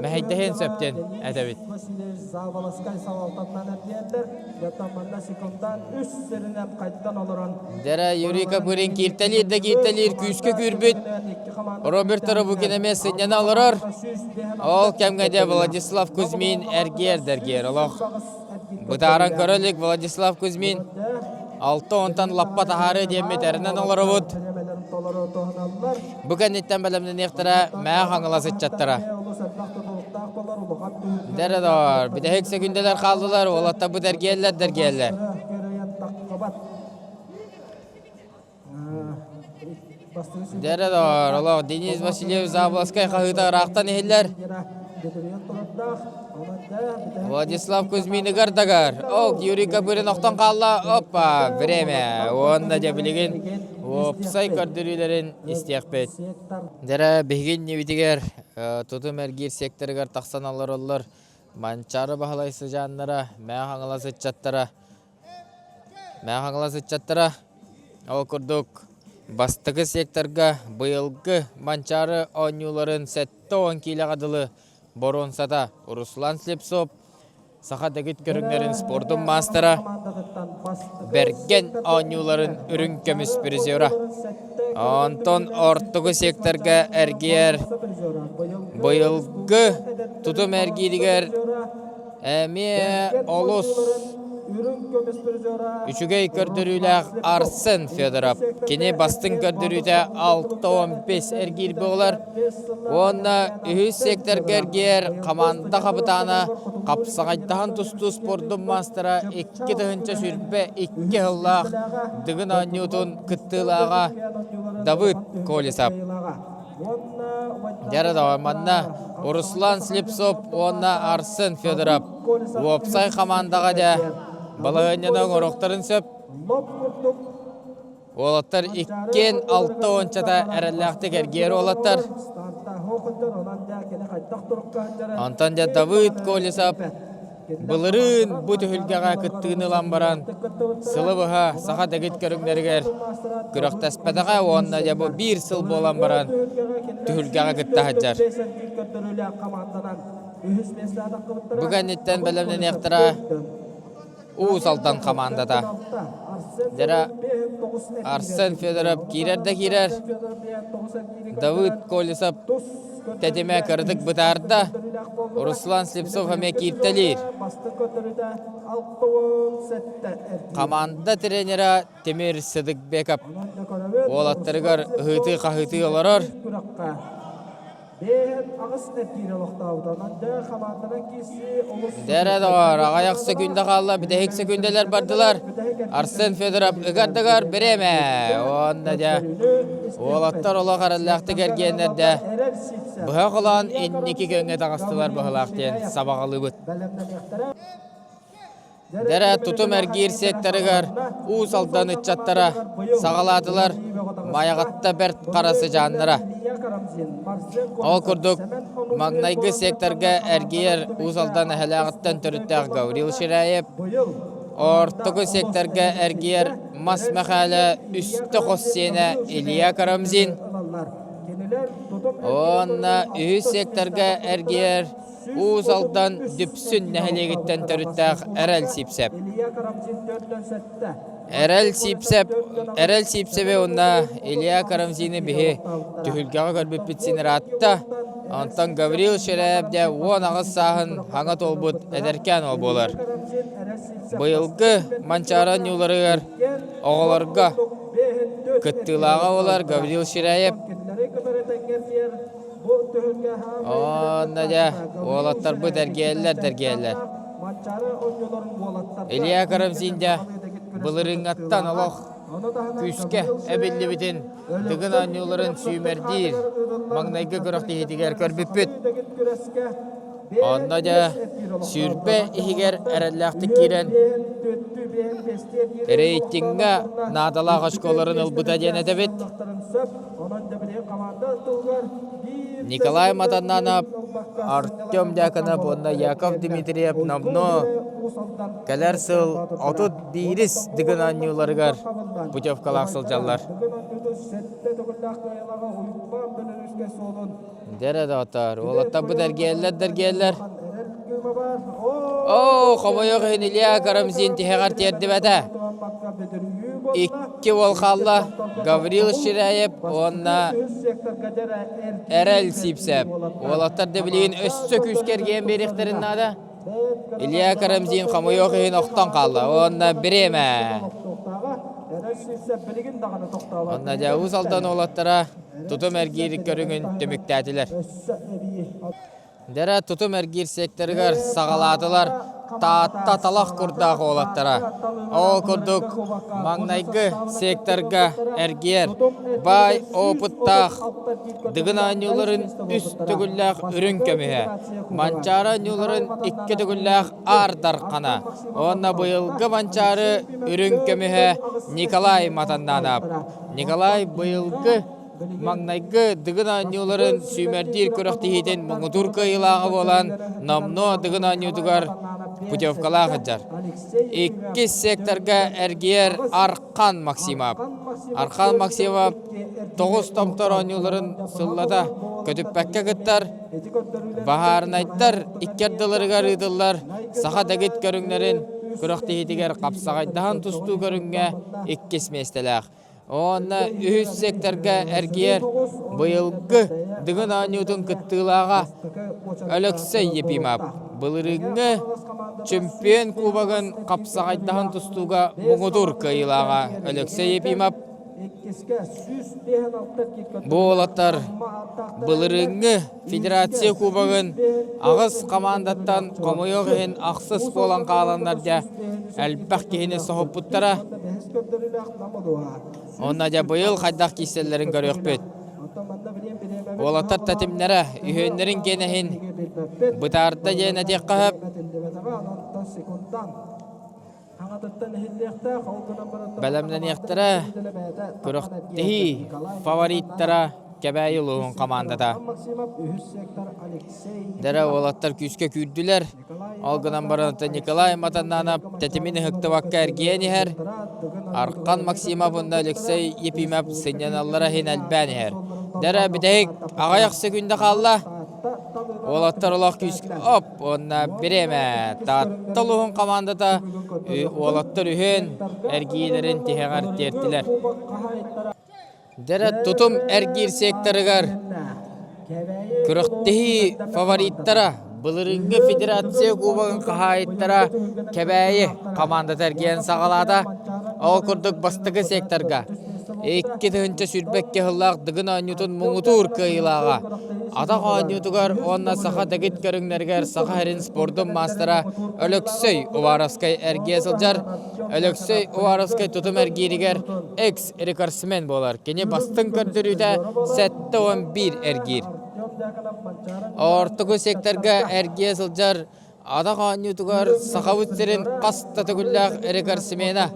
мэһэйдэһиэн сөп диэн этэбит. Василий Заболоцкай салалтатынан эргийэллэр. Дьоттон манна секундан үс сиринэн хайдан олорон Дэрэ Юрий Копырин кииртэлиир да кииртэлиир күүскэ күүрбүт. Роберт Робукин эмиэ сынньана олорор. Ол кэмҥэ дьэ Владислав Кузьмин эргиэр да эргиэр. Олох бытааран көрө илик Владислав Кузьмин алта онтон лаппа таһаарыы диэммит эрэнэн олоробут. Бу кэнниттэн бэлэмнэниэхтэрэ Мээ Хаҥалас ыччаттара. Дэрэ доор, бүтэһик секүндэлэр хааллылар, уолаттарбыт эргиэллэр да эргиэллэр. Дэрэ доор, олох Денис Васильев Заболоцкай хаһыыта ыраахтан иһиллэр. Владислав Кузьминыгар дагар. Ол Юрий Копырин охтон хаалла. Опа, время. Уонна дьэ билигин. Уопсай көрдөрүүлэрин истиэхпит. Дьэрэ биһиги иннибитигэр тутум эргиир секторыгар тахсан олороллор. Манчаары Баһылай сыдьааннара, Мэҥэ Хаҥалас ыччаттара, Мэҥэ Хаҥалас ыччаттара ол курдук бастакы секторга быйылгы Манчаары оонньууларын 70 киилэҕэ дылы боруонсата Руслан Слепцов саха дэгит көрүҥнэрин спордун маастара, Бэргэн оонньууларын үрүҥ көмүс призера. Онтон ортоку секторга эргийэр быйылгы тутум эргииригэр эмиэ олус үчүгэй көрдөрүүлээх Арсен Федоров. Кини бастыҥ көрдөрүүтэ 65 эргиир буолар. Уонна үһүс секторга эргийэр хамаанда хапытаана хапсаҕайдаһан тустуу спордун маастара 2022 сыллаах Дыгын оонньуутун кыттыылааҕа Давыд Колесов. Дьэ манна Руслан Слепцов уонна Арсен Федоров уопсай хамаандаҕа дьэ балаһыанньаны оҥоруохтарын сөп. Уолаттар иккиэн алта уончата эрэллээхтик эргийэр уолаттар. Онтон дьэ Давыд Колесов былырыын бу түһүлгэҕэ кыттыыны ылан баран сылы быһа саха дэгит көрүҥнэригэр күрэхтэспэтэҕэ уонна дьэ бу биир сыл буолан баран түһүлгэҕэ кытта сылдьар. Бу кэнниттэн бэлэмнэниэхтэрэ Уус Алдан хамаандата. Дьэрэ Арсен Федоров киирэр да киирэр. Давыд Колесов тэтимэ кыратык бытаарда. Руслан Слепцов эмиэ кииртэлиир. Хамаанда тренера Тимир Сыдыкбеков уолаттарыгар ыһыытыы-хаһыытыы олорор. Дэрэ доҕор, аҕыйах секунда хаалла, бүтэһик секундалар бардылар. Арсен Федоров ыгардыгар бириэмэ. Уонна дьэ, уолаттар олох эрэллээхтик эргиэннэрдэ быһа холоон инники күөҥҥэ таҕыстылар быһылаах диэн сабаҕалыыбыт. Дэрэ тутум эргиир секторыгар Уус Алдан ыччаттара саҕалаатылар Майаҕатта Бэрт Хара сыдьааннара. Ол курдук, маҥнайгы секторга эргийэр Уус Алдан эһэлээҕиттэн төрүттээх Гаврил Ширяев, ортоку секторга эргийэр Мас Мэхээлэ үстэ хос сиэнэ Илья Карамзин, уонна үһүс секторга эргийэр Уус Алдан Дүпсүн нэһилиэгиттэн төрүттээх Эрэл Сиипсэп. Эрэл Сиипсэп, Эрэл Сиипсэби уонна Илья Карамзины биһи түһүлгэҕэ көрбүппүт син ыраатта. Онтон Гаврил Ширяев дьэ 18 сааһын хаҥа туолбут эдэркээн уол буолар. Быйылгы Манчаары оонньууларыгар оҕолорго кыттыылааҕа буолар Гаврил Ширяев. Онно дьэ, уолаттарбыт эргийэллэр да эргийэллэр. Илья Карамзин дьэ былырыыҥҥаттан олох күүскэ эбиллибитин Дыгын оонньууларын сүүмэрдиир маҥнайгы күрэхтэһиитигэр көрбүппүт. Онно дьэ сүүрбэ иһигэр эрэллээхтик киирэн рейтиҥҥэ наадалаах очколарын ылбыта диэн этэбит. Николай Матаннанов, Артем Дьяконов уонна Яков Дмитриев номнуо кэлэр сыл 31-ис Дыгын оонньууларыгар путевкалаах сылдьаллар. Дэрэ доҕоттоор, уолаттарбыт эргийэллэр да эргийэллэр. Оо, хомойуох иһин Илья Карамзин тиһэҕэр тиэрдибэтэ. Икки уол хаалла, Гаврил Ширяев уонна Эрэл Сипсэп. Уолаттар да билигин өссө күүскэ эргийэн биэриэхтэрин наада. Илья Карамзин хомойуох иһин охтон хаалла уонна бириэмэ. Онно дьэ Уус Алдан уолаттара тутум эргиир көрүҥүн түмүктээтилэр. Дэрэ тутум эргиир секторыгар саҕалаатылар Таатта талах курдаах уолаттара. Ол курдук маҥнайгы секторга эргийэр баай опыттаах Дыгын оонньууларын үс төгүллээх үрүҥ көмүһэ, Манчаары оонньууларын икки төгүллээх Аар Дархана уонна быйылгы Манчаары үрүҥ көмүһэ Николай Матаннанов. Николай быйылгы маҥнайгы Дыгын оонньууларын сүүмэрдиир күрэхтэһиитин муҥутуур кыайыылааҕа буолан номнуо Дыгын оонньуутугар путевкалаах сылдьар. Иккис секторга эргийэр Архан Максимов. Архан Максимов тоҕус томтор оонньууларын сыллата көтүппэккэ кыттар. Баһаарынайдар икки ардыларыгар ыытыллар саха дэгит көрүҥнэрин күрэхтэһиитигэр хапсаҕайдаһан тустуу көрүҥҥэ иккис миэстэлээх. Уонна үһүс секторга эргийэр быйылгы Дыгын оонньуутун кыттыылааҕа Өлөксөй Епимов былырыыҥҥы чемпион кубогын хапсаҕайдаһан тустууга муҥутуур кыайыылааҕа Өлөксөй Епимов бу уолаттар былырыыҥҥы Федерация кубогын аҕыс хамаандаттан хомойуох иһин ахсыс буолан хааланнар дьэ элбэх киһини соһуппуттара. Онно дьэ быйыл хайдах киирсэллэрин көрүөхпүт. Уолаттар тэтимнэрэ үһүөннэрин киэнэһин бытаарда диэн этиэххэ сөп. Бэлэмнэниэхтэрэ күрэхтэһии фавориттара Кэбээйи улууһун хамаандата. Дэрэ уолаттар күүскэ күүрдүлэр. Ол гынан баран Николай Матаннанов тэтимин ыһыктыбакка эргийэн иһэр. Архан Максимов уонна Алексей Епимов сынньаналлара иһин элбээн иһэр. Дэрэ бүтэһик аҕыйах секунда хаалла. Уолаттар олох күүскэ оп уонна бириэмэ Таатта улууһун хамаандата уолаттар үһүөн эргиилэрин тиһэҕэр тиэртилэр. Дэрэ тутум эргиир секторыгар күрэхтэһии фавориттара былырыыҥҥы федерация кубогын хаһаайыттара Кэбээйи хамаандата эргийэн саҕалаата. Ол курдук бастакы секторга 2022 сыллаах Дыгын оонньуутун муҥутуур кыайыылааҕа атах оонньуутугар уонна саха дэгит көрүҥнэригэр Саха сирин спордун маастара Өлөксөй Уваровскай эргийэ сылдьар. Өлөксөй Уваровскай тутум эргииригэр экс-рекордсмен буолар. Кини бастыҥ көрдөрүүтэ 71 эргиир. Ортоку секторга эргийэ сылдьар Атах оонньуутугар Сахабыт сирин хас да төгүллээх рекордсмена.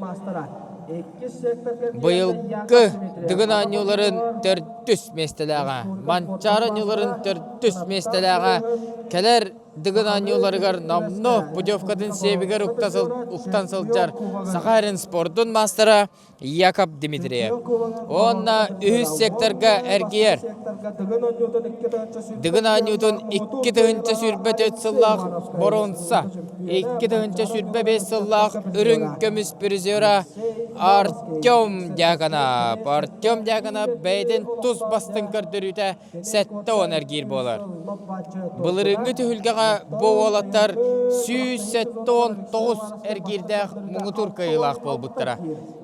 Быйылгы Дыгын оонньууларын төрдүс миэстэлээҕэ, Манчаары оонньууларын төрдүс миэстэлээҕэ, кэлэр Дыгын оонньууларыгар номнуо путевкатын сиэбигэр уктан сылдьар Саха сирин спордун маастара Якоб Дмитриев. Уонна үһүс секторга эргийэр. Дыгын оонньуутун 2024 сыллаах боруонса, 2025 сыллаах үрүҥ көмүс призера Артем Дьяконов. Артем Дьяконов бэйэтин тус бастыҥ көрдөрүүтэ 70 эргиир буолар. Былырыыҥҥы түһүлгэҕэ бу уолаттар 179 эргиирдээх муҥутуур кыайыылаах буолбуттара.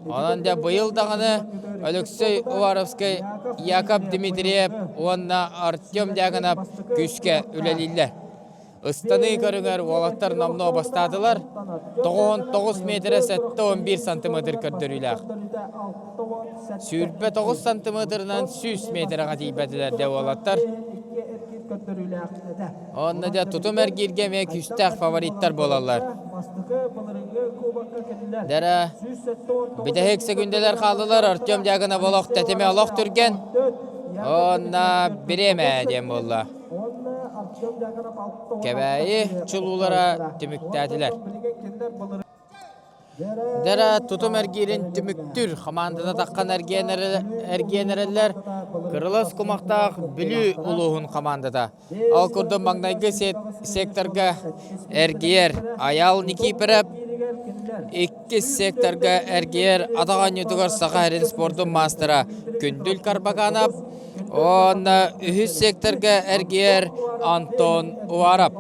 Онон дьэ быйыл даҕаны Алексей Уваровскай, Яков Дмитриев уонна Артем Дьяконов күүскэ үлэлииллэр. Ыстаныы көрүҥэр уолаттар номнуо бастаатылар. 99 метрэ 71 сантиметр көрдөрүүлээх. 29 сантиметрынан 100 метрэҕэ тиийбэтилэр дэ уолаттар. Онно дьэ тутум эргииргэ эмиэ күүстээх фавориттар буолаллар. Дэрэ бүтэһик секүндэлэр хааллылар. Артем Дьяконов олох тэтимэ олох түргэн. Онно бириэмэ диэн буолла. Кэбээйи чулуулара түмүктээтилэр. Дэрэ тутум эргиирин түмүктүүр хамаандата таххан эргиэн эрэллэр Кырылас кумахтаах Бүлүү улууһун хамаандата. Ол курдук маҥнайгы секторга эргийэр Айаал Никиипэрэп, иккис секторга эргийэр атах оонньуутугар Саха сирин спордун маастара Күндүл Карбаканов, Уонна үһүс секторга эргийэр Антон Уваров.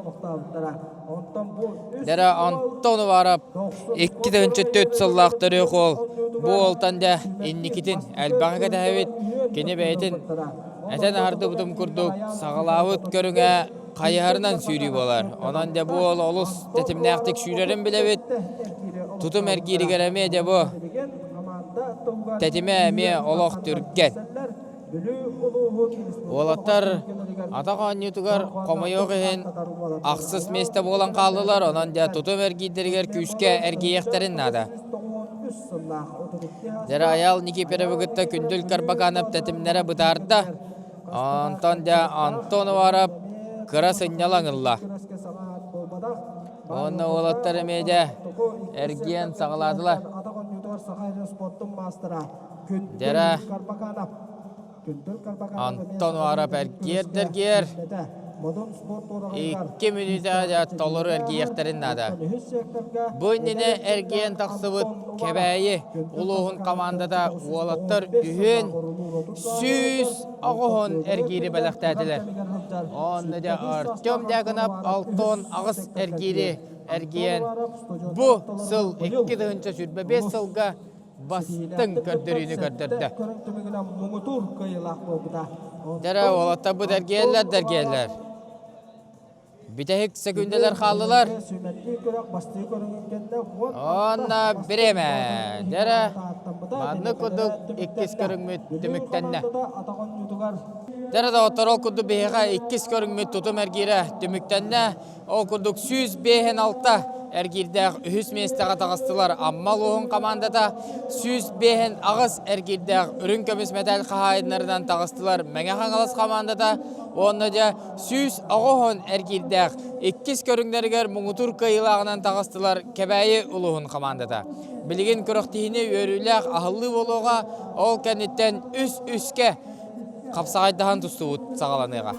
Дэрэ Антон Уваров 2004 сыллаах төрүөх уол. Бу уолтан дэ инникитин элбэҕи кэтэһэбит. Кини бэйэтин этэн аһардыбытым курдук саҕалаабыт көрүҥэ хайыһарынан сүүрүү буолар. Онон дэ бу уол олус тэтимнээхтик сүүрэрин билэбит. Тутум эргииригэр эмиэ дэ бу тэтимэ эмиэ олох түргэн. Уолаттар атах оонньуутугар хомойуох иһин ахсыс миэстэ буолан хааллылар, онон дьэ тутум эргиирдэригэр күүскэ эргийиэхтэрин наада. Дьэ Айаал Никифоровы кытта Күндүл Карбаканов тэтимнэрэ бытаарда. Онтон дьэ Антон Уваров кыра сынньалаҥ ылла. Уонна уолаттар эмиэ дьэ эргийэн саҕалаатылар. Дьэрэ Антон Уваров эргиэр да эргиэр. 2 мүнүүтэ толору эргийиэхтэрин наада. Бу иннинэ эргийэн тахсыбыт Кэбээйи улууһун командата уолаттар үһүөн 180 эргиири бэлэхтээтилэр. Онно дьэ Артем Дьяконов 68 эргиири эргийэн бу сыл 2025 сылга бастыҥ көрдөрүүнү көрдөрдө. Дьэ уолаттарбыт эргийэллэр да эргийэллэр. Бүтэһик сөкүүндэлэр хааллылар. Уонна бириэмэ. Дьэ маннык курдук иккис көрүҥмүт түмүктэннэ. Дьэ доҕоттор, ол курдук биһиэхэ иккис көрүҥмүт тутум эргиирэ түмүктэннэ. Ол курдук 156 эргиирдээх үһүс миэстэҕэ таҕыстылар Амма улууһун командата, 158 эргиирдээх үрүҥ көмүс мэтээл хаһаайыннарынан таҕыстылар Мэҥэ Хаҥалас командата уонна дьэ 190 эргиирдээх иккис көрүҥнэригэр муҥутуур кыайыылааҕынан таҕыстылар Кэбээйи улууһун командата. Билигин күрэхтэһиини үөрүүлээх аһыллыы буолуоҕа, ол кэнниттэн үс-үскэ хапсаҕайдаһан тустубут саҕаланыаҕа.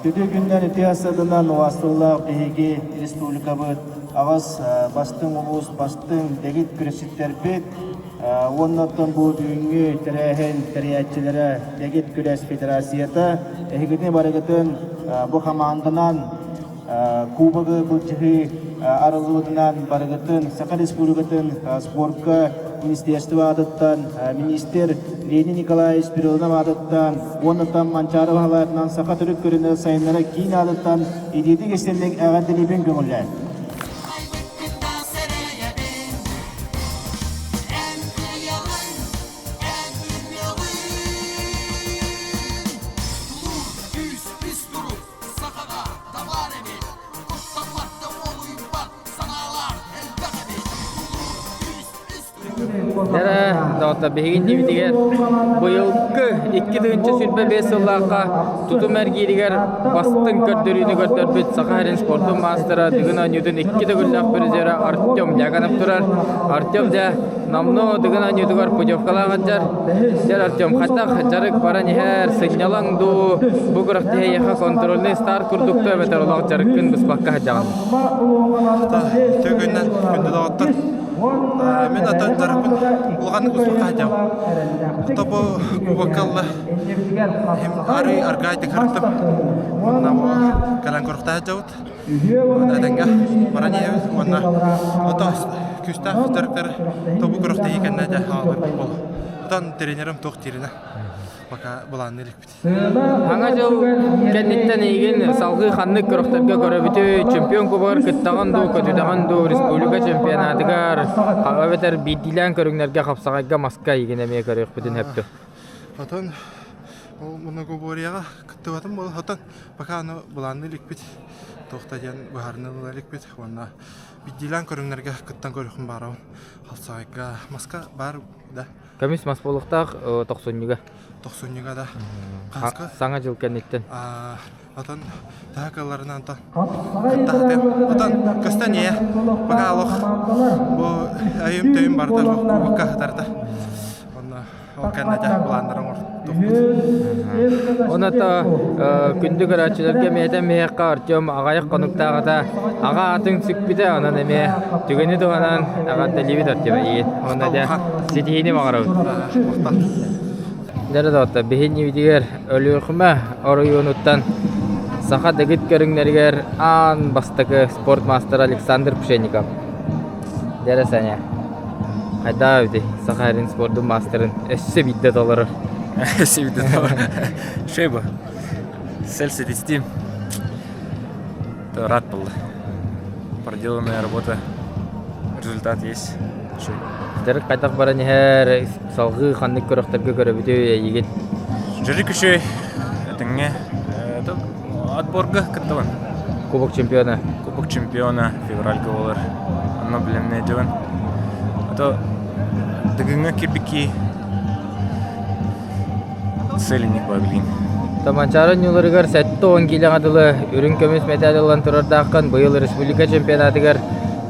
Үтүө күннэр үтүө сыдынан уастыллаах биһиги республикабыт аҕыс бастыҥ улуус бастыҥ дэгит күрэсчиттэрбит уонна оттон бу бүгүҥҥү тэрээһин тэрийээччилэрэ дэгит күрэс федерацията эһигини барыгытын бу хамаанданан Кубогы былдьаһыы арыллыбытынан барыгытын Саха Республикатын спорка министерство аатыттан министр Ленин Николаевич Спиридонов аатыттан уонна там Манчаары Баһылаевынан Саха төрүт көрүнэр сайыннара киин аатыттан итиитик истинник эҕэрдэлиибин көҥүллээн. Эрэ, доҕоттор, биһиги иннибитигэр быйылгы 2025 сыллаахха тутум эргииригэр бастыҥ көрдөрүүнү көрдөрбүт Саха сирин спордун маастара Дыгын оонньуутун икки төгүллээх призера Артем Дьяконов турар. Артем дьэ номнуо Дыгын оонньуутугар путевкалаах сылдьар. Дьэ Артем, хайдах дьарык баран иһэр, сынньалаҥ дуу, бу күрэхтэһии эйиэхэ контрольный старт курдук дуу эбэтэр олох дьарыккын быспакка сылдьаҕын? Төгүнэн күндү доҕоттор. Мин атын дьарыкпын улаханнык быспакка сылдьабын. Тобо кубокка арый аргайдык харыттым. Уонна кэлэн көрүхтээ сылдьабыт. Этэҥҥэ баран иһэбит уонна ото күүстээх дьарыктары тобу күрэхтэһии кэннэ дьэ хаалбыт буолла. Отон тренерим туох дииринэ пока былаанныы иликпит. Саҥа дьыл кэнниттэн эйигин салгыы ханнык күрэхтэргэ көрөбүтүй? Чемпион кубогар кыттаҕын дуу, көтүтэҕин дуу, республика чемпионатыгар, эбэтэр биирдиилээн көрүҥнэргэ хапсаҕайга маска эйигин эмиэ көрүөхпүтүн сөп дуо? Отон ол многоборьеҕа кыттыбатым буолла. Отон пока аны былаанныы иликпит. Туох да диэн быһаарыныы ыла иликпит. Уонна биирдиилээн көрүҥнэргэ кыттан көрүөхпүн баарабын. Хапсаҕайга маска баар да. Көмүс мас буолуохтаах тохсунньуга. Тохсунньуга да. Хаска? Саҥа дьыл кэнниттэн. Отон таһа кылларынан отон кыттахтым. Отон көстөн ийэ. Пока олох бу өйүм төйүм барыта кубокка хатарда. Онно ол кэннэ дьэ былааннары оҥортохпут. Оното күндү көрөөччүлэргэ эмиэтэн миэхэ Артем аҕайах хонуктааҕыта аҕа аатын сүкпүтэ, онон эмиэ түгэни туһанан эҕэрдэлиибит Артем эйигин. Уонна дьэ ситиһиини баҕарабыт. Дьэ доҕоттор, биһиги Өлүөхүмэ оройуонуттан саха дэгит көрүҥнэригэр аан бастакы спорт маастара Александр Пшенников. Дьэ Саня, хайдах эбитий саха сирин спордун маастарын өссө биирдэ толорор? Өссө биирдэ толорор. Шөй бу. Сэл ситистим. Рад был. Проделанная работа, результат есть. Дьарык хайдах баран иһэр, салгыы ханнык күрэхтэргэ көрөбүтүй эйигин? Дьарык үчүгэй, этэҥҥэ отборга кыттабын. Кубок чемпиона. Кубок чемпиона февральга буолар. Онно билэмнээдьэбин. А то Дыгыҥҥа кирбики Целенник билигин. Таманчаары ньууларыгар 70 киилэҕэ дылы үрүҥ көмүс мэтээл ылан турардааххын быйыл республика чемпионатыгар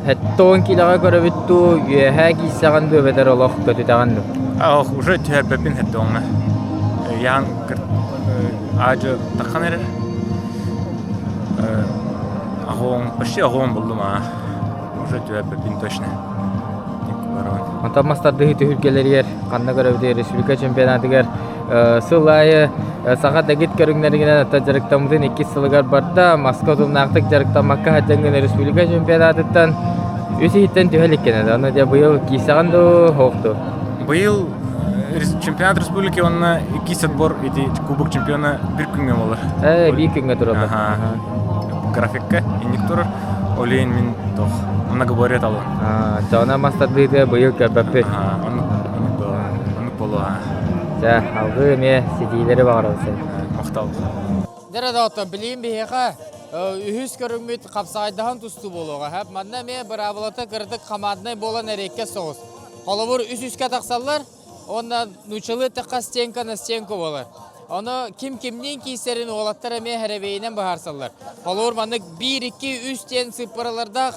70 киилэҕэ көрөбүт дуу, үөһээ киирсэҕин дуу эбэтэр олох көтүтэҕин дуу? Ох, уже түһэрбэппин сэттэ Ян аажы таххан эрэр. Аҕоҥ, почти аҕоҥ буллум аа. Уже түһэрбэппин точно. Онтон мас тардыһыы түһүлгэлэригэр ханна көрөбүтүй республика чемпионатыгар сыл аайы саха дэгит көрүҥнэригинэн ата дьарыктаммытын иккис сылыгар барда. Маска утумнаахтык дьарыктаммакка сылдьаҥҥын республика чемпионатыттан үс иһиттэн түһэ иликкин. Аны дьэ быйыл киирсэҕин дуу, суох дуу? Быйыл чемпионат республики уонна иккис отбор ити кубок чемпиона биир күҥҥэ буолар. Ээ, биир күҥҥэ тураллар. Графикка инник турар. Ол иһин мин туох многоборье талым. Дьоно мас тардыыта быйыл көрбөппүт. Оннук буолуо. Дьэ, алгыы эмиэ ситиилэри баҕарабын сен. Махтал. Дьэ, доҕоттор, билигин биһиэхэ үһүс көрүҥмүт хапсаҕайдаһан тустуу буолуоҕа. Манна эмиэ быраабылата кыратык хамаандынай буолан эриэккэ соҕус. Холобур, үс-үскэ тахсаллар, уонна нууччалыы эттэххэ стенка на стенку буолар. Ону ким кимниин киирсэрин уолаттар эмиэ сэрэбиэйинэн быһаарсаллар. Холобур, маннык биир, икки, үс диэн сыыппаралардаах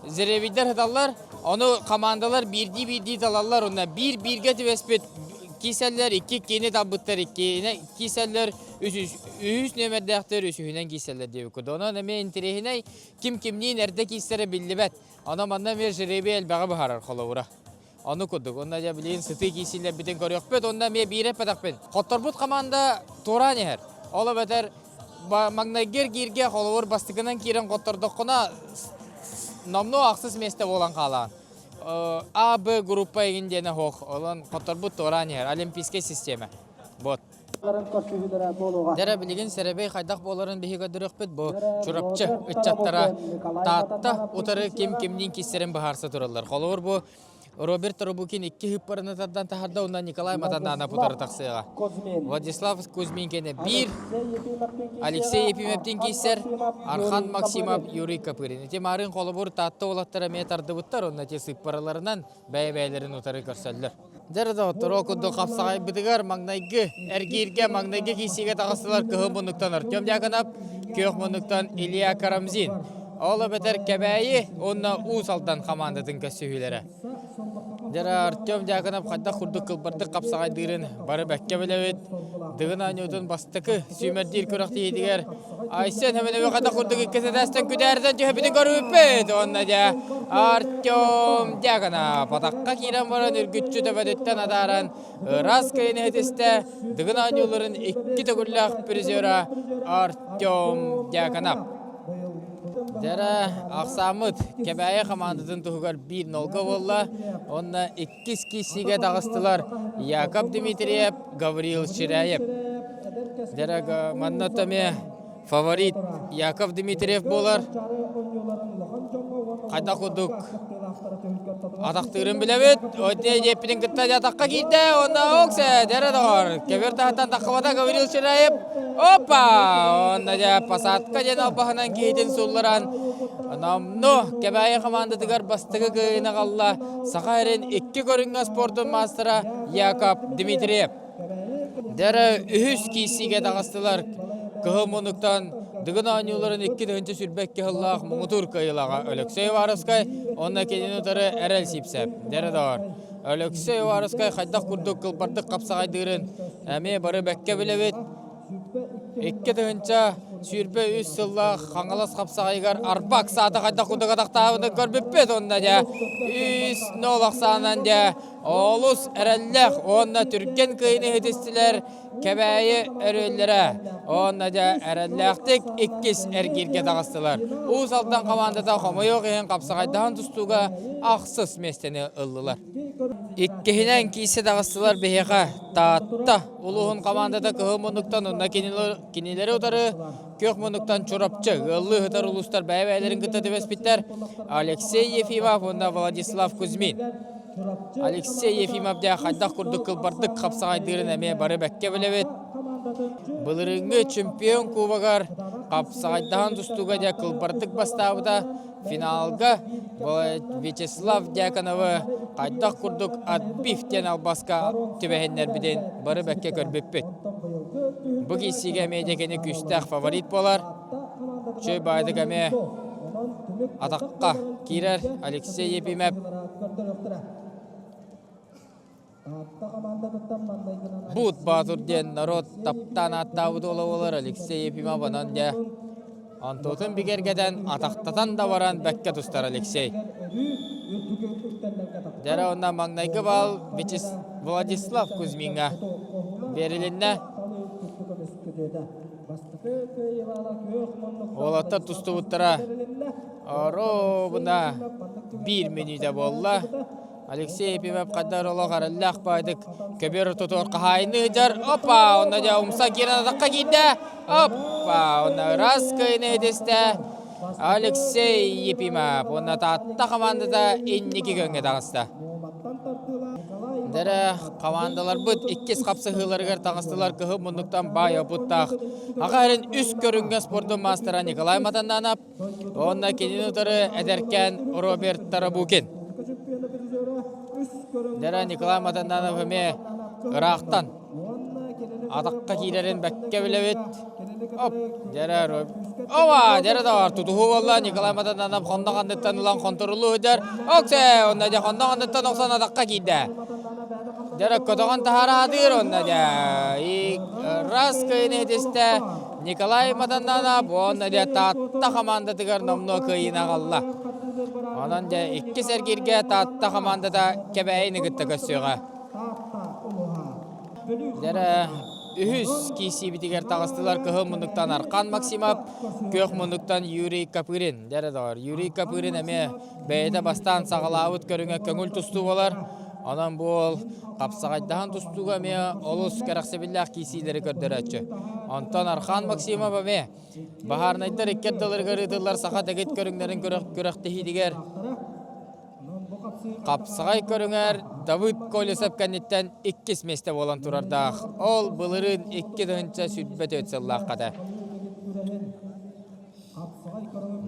жребийдэр сыталлар. Ону командалар биирдии-биирдии талаллар. Уонна биир-бииргэ түбэспит киирсэллэр, икки иккини талбыттар иккиинэ киирсэллэр, үһүс нүөмэрдээхтэр үсүһүнэн киирсэллэр диэбиккит. Онон эмиэ интэриэһинэй, ким кимниин эрдэ киирсэрэ биллибэт. Онон манна эмиэ жребий элбэҕи быһаарар холобура. Ону курдук. Онно дьэ билигин сытыы киирсиилэрбитин көрүөхпүт. Онно эмиэ биир эппэтэхпин. Хотторбут команда туораан иһэр. Ол эбэтэр маҥнайгы эргииргэ холобур бастакынан киирэн хоттордоххуна номнуо ахсыс миэстэ буолан хаалаҕын. А, Б группа игин диэнэ суох. Онон хотторбут туораан иһэр. Олимпийскай система. Вот. Дьэ билигин сэрэбэй хайдах буоларын биһиги көрдөрүөхпүт. Бу Чурапчы ыччаттара Таатта утары ким кимниин киирсэрин быһаарса тураллар. Холобур бу Роберт Робукин икки ыппарыны тардан таһарда, уонна Николай Матананов утары тахсыаҕа. Владислав Кузьмин кэнэ биир, Алексей Ефимовтин киирсэр, Архан Максимов, Юрий Копырин. Ити марын холобур Таатта уолаттара эмиэ тардыбыттар, онно ити сыыппараларынан бэйэ-бэйэлэрин утары көрсөллөр. Дьэ доҕоттор, ол курдук хапсаҕайбытыгар маҥнайгы эргииргэ маҥнайгы киирсиигэ таҕыстылар кыһыл муннуктан Артем Дьяконов, күөх муннуктан Илья Карамзин. Ол эбэтэр Кэбээйи уонна Уус Алдан хамаандатын көрсүһүүлэрэ. Дьэ Артем Дьяконов хайдах курдук кылбардык хапсаҕайдыырын бары бэккэ билэбит. Дыгын оонньуутун бастакы сүүмэрдиир күрэхтэһиитигэр Айсен Хөмөнөбү хайдах курдук иккис этээстэн күдээрдэн түһэбитин көрбүппүт. Уонна дьэ Артем Дьяконов атахха киирэн баран үргүччү төбөтүттэн атааран ыраас кыайыыны иһитистэ. Дыгын оонньууларын икки төгүллээх призера Артем Дьяконов. Дьэрэ ахсааммыт Кэбээйи хамаандатын туһугар биир нолга буолла. Уонна иккис киирсиигэ таҕыстылар Яков Дмитриев, Гаврил Чиряев. Дьэрэ манна эмиэ фаворит Яков Дмитриев буолар. Хайдах курдук атахтыырын билэбит. Отей диэппитин кытта атахха киирдэ. Онно оксе, дьэрэ доҕор. Кэбир таһыттан таххыбата Гаврил Чиряев. Опа! Онно дьэ посадка диэн албаһынан киһитин сулларан номну Кэбээйи хамаандатыгар бастакы кыайыыны аҕалла Саха эрин икки көрүҥҥэ спордун маастара Яков Дмитриев. Дьэрэ үһүс киирсиигэ таҕыстылар. Кыһыл муннуктан Дыгын оонньууларын 2022 сыллаах муҥутуур кыайыылааҕа Өлөксөй Уваровскай уонна кинини утары Эрэл Сипсэп. Дьэрэ доҕор, Өлөксөй Уваровскай хайдах курдук кылбардык хапсаҕайдыырын эмиэ бары бэккэ билэбит. 2023 сыллаах Хаҥалас хапсаҕайыгар Арбак саата хайдах курдук атахтаабытын көрбүппүт. Онно дьэ 3-0 ахсаанан дьэ. Олус эрэллээх уонна түргэн кыайыыны иһитистилэр Кэбээйи өрүөллэрэ уонна дьэ эрэллээхтик иккис эргииргэ таҕыстылар. Уус Алдан хамаандата хомойуох иһин хапсаҕайдаһан тустууга ахсыс миэстэни ыллылар. Иккиһинэн киирсэ таҕыстылар биһиэхэ Таатта улууһун хамаандата кыһыл муннуктан уонна кинилэри утары күөх муннуктан Чурапчы ыаллыы сытар улуустар бэйэ-бэйэлэрин кытта түбэспиттэр Алексей Ефимов уонна Владислав Кузьмин. Алексей Ефимов дьэ хайдах курдук кылбардык хапсаҕайдыырын эмиэ бары бэккэ билэбит. Былырыыҥҥы чемпион кубогар хапсаҕайдаһан тустууга дьэ кылбардык бастаабыта. Финалга Вячеслав Дьяконовы хайдах курдук отбив диэн албаска түбэһиннэрбитин бары бэккэ көрбүппүт. Бу киирсиигэ эмиэ дьэ кини күүстээх фаворит буолар. Чүй баайдык эмиэ атахха киирэр Алексей Ефимов. Буут Баатыр диэн народ таптаан ааттаабыт уола буолар Алексей Ефимов онон дьэ онтуутун бигэргэтэн атахтатан да баран бэккэ тустар Алексей. Дьэрэ онно маҥнайгы баал Владислав Кузьмиҥҥа биэрилиннэ. Уолаттар тустубуттара оруобуна биир мүнүүтэ буолла. Алексей Ефимов хайдар олох эрэллээх баайдык көбүөр ортотугар хаһаайыныы дьар. Опа! Онно дьэ умса киирэн атахха киирдэ. Опа! Онно ыраас кыайыны этистэ. Алексей Ефимов уонна Таатта хамаандата инники көҥҥө таҕыста. Дэрэ хамаандаларбыт иккис хапсыһыыларыгар таҕыстылар кыһыл муннуктан баай опыттаах аҕа эрин үс көрүҥҥэ спордун маастара Николай Матаннанов уонна кинини утары эдэркээн Роберт Тарабукин. Дэрэ Николай Матаннанов эмиэ ыраахтан атахха киирэрин бэккэ билэбит. Оп, дьэрэ Ова, дьэрэ да тутуһуу буолла Николай Матаннанов хоннох анныттан ылан хонторулуу сылдьар. Оксе, онно дьэ хоннох анныттан охсон атахха киирдэ. Дьэрэ көтөҕөн таһараатыыр онно дьэ. И раз кыайыны этистэ Николай Матаннанов уонна дьэ Таатта хамаандатыгар номнуо кыайыыны аҕалла. Онон дьэ иккис эргииргэ Таатта хамаандата Кэбээйини кытта көрсүөҕэ. Дьэрэ үһүс киирсиибитигэр таҕыстылар кыһыл муннуктан Архан Максимов, күөх муннуктан Юрий Копырин. Дьэрэ доҕор, Юрий Копырин эмиэ бэйэтэ бастаан саҕалаабыт көрүҥэ көҥүл тустуу буолар. Онон бу уол хапсаҕайдаһан тустууга эмиэ олус кэрэхсэбиллээх киирсиилэри көрдөрөөччү. Онтон Архан Максимов эмиэ баһаарынайдар икки ардыларыгар ыытыллар саха дэгит көрүҥнэрин күрэхтэһиитигэр Хапсаҕай көрүҥэр Давыд Колесов кэнниттэн иккис миэстэ буолан турардаах. Ол былырыын 2024 сыллаахха этэ.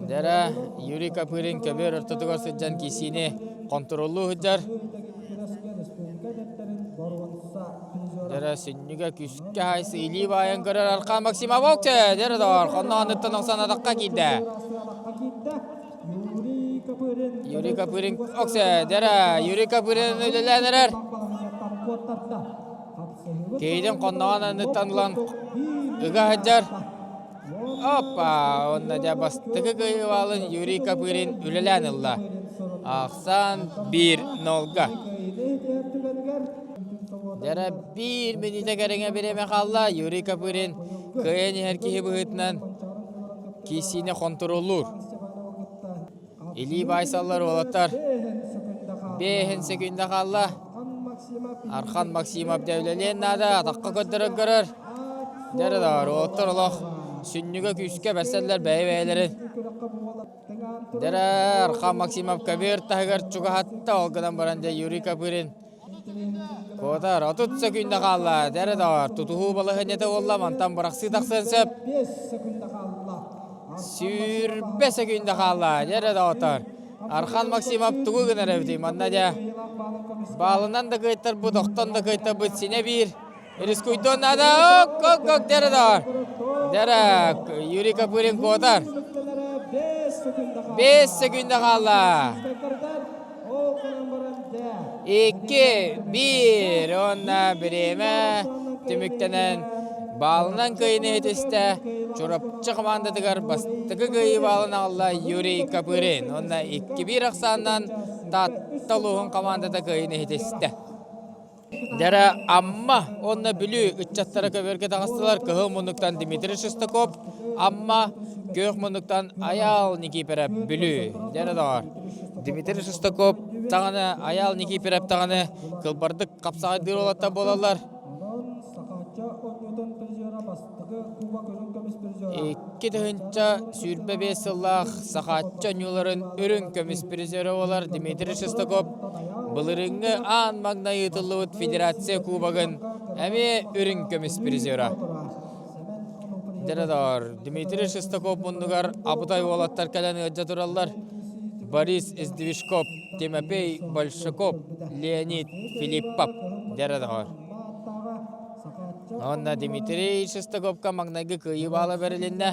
Дьэрэ Юрий Копырин көбүөр ортотугар сылдьан киисиини хонтуруоллуу сылдьар. Дьэрэ сүнньүгэ күүскэ хайсы илии баайан көрөр Архан Максимов окче дьэрэ доҕор хонноонуттан охсон атахха киирдэ. Юрий Копырин оксе дьэрэ Юрий Копырин үлэлээн эрэр. Кейдин хонноҕун анныттан ылан ыга сылдьар. Опа! Онно дьэ бастакы кыайыылаалын Юрий Копырин үлэлээн ылла. Ахсаан 1-0-га. Дьэрэ биир мүнүүтэ кэриҥэ бириэмэ хаалла. Юрий Копырин кыайан иһэр киһи быһыытынан киирсиини хонтуруоллуур. Илии баайсаллар уолаттар. Бэһин секүндэ хаалла. Архан Максимов дьэ үлэлиэн наада, атахха көрдөрөн көрөр. Дьэ да уолаттар олох сүнньүгэ күүскэ бэрсэллэр бэйэ-бэйэлэрин. Дьэ Архан Максимов көбүөр таһыгар чугаһатта, ол гынан баран дьэ Юрий Копырин Куотар 30 секүндэ хаалла. Дьэ доҕор, тутуһуу балаһыанньата буолла, мантан бырахсыы тахсыан сөп. Сүүрбэ секүндэ хаалла. Дьэ доҕоттор. Архан Максимов тугу гынар эбитий? Манна дьэ баалынан да кыайтарбыт, охтон да кыайтарбыт синэ биир. Рискуйдуон наада. Ок, ок, ок, дьэ доҕор. Дьэ Юрий Копырин куотар. 5 секүндэ хаалла. Икки, биир уонна бириэмэ түмүктэнэн баалынан кыайыыны иһитистэ Чурапчы хамаандатыгар бастакы кыайыы баалын аҕалла Юрий Копырин уонна 2-1 ахсаанынан Таатта улууһун хамаандата кыайыыны иһитистэ. Дьэрэ Амма уонна Бүлүү ыччаттара көбүөргэ таҕыстылар. Кыһыл муннуктан Дмитрий Шестаков, Амма, күөх муннуктан Айаал Никиипэрэп, Бүлүү. Дьэрэ доҕор. Дмитрий Шестаков даҕаны, Айаал Никиипэрэп даҕаны кылбардык хапсаҕайдыыр уолаттар буолаллар. 2025 сыллаах Сахааччы оонньууларын үрүҥ көмүс призера буолар Дмитрий Шестаков былырыыҥҥы аан маҥнай ыытыллыбыт Федерация Кубогын эмиэ үрүҥ көмүс призера. Дьэ Дмитрий Шестаков муннугар абытай уолаттар кэлэн ыалдьа тураллар. Борис Издвижков, Тимофей Большаков, Леонид Филиппов. Дьэ Уонна Дмитрий Шестаковка маҥнайгы кыайыы баала бэрилиннэ.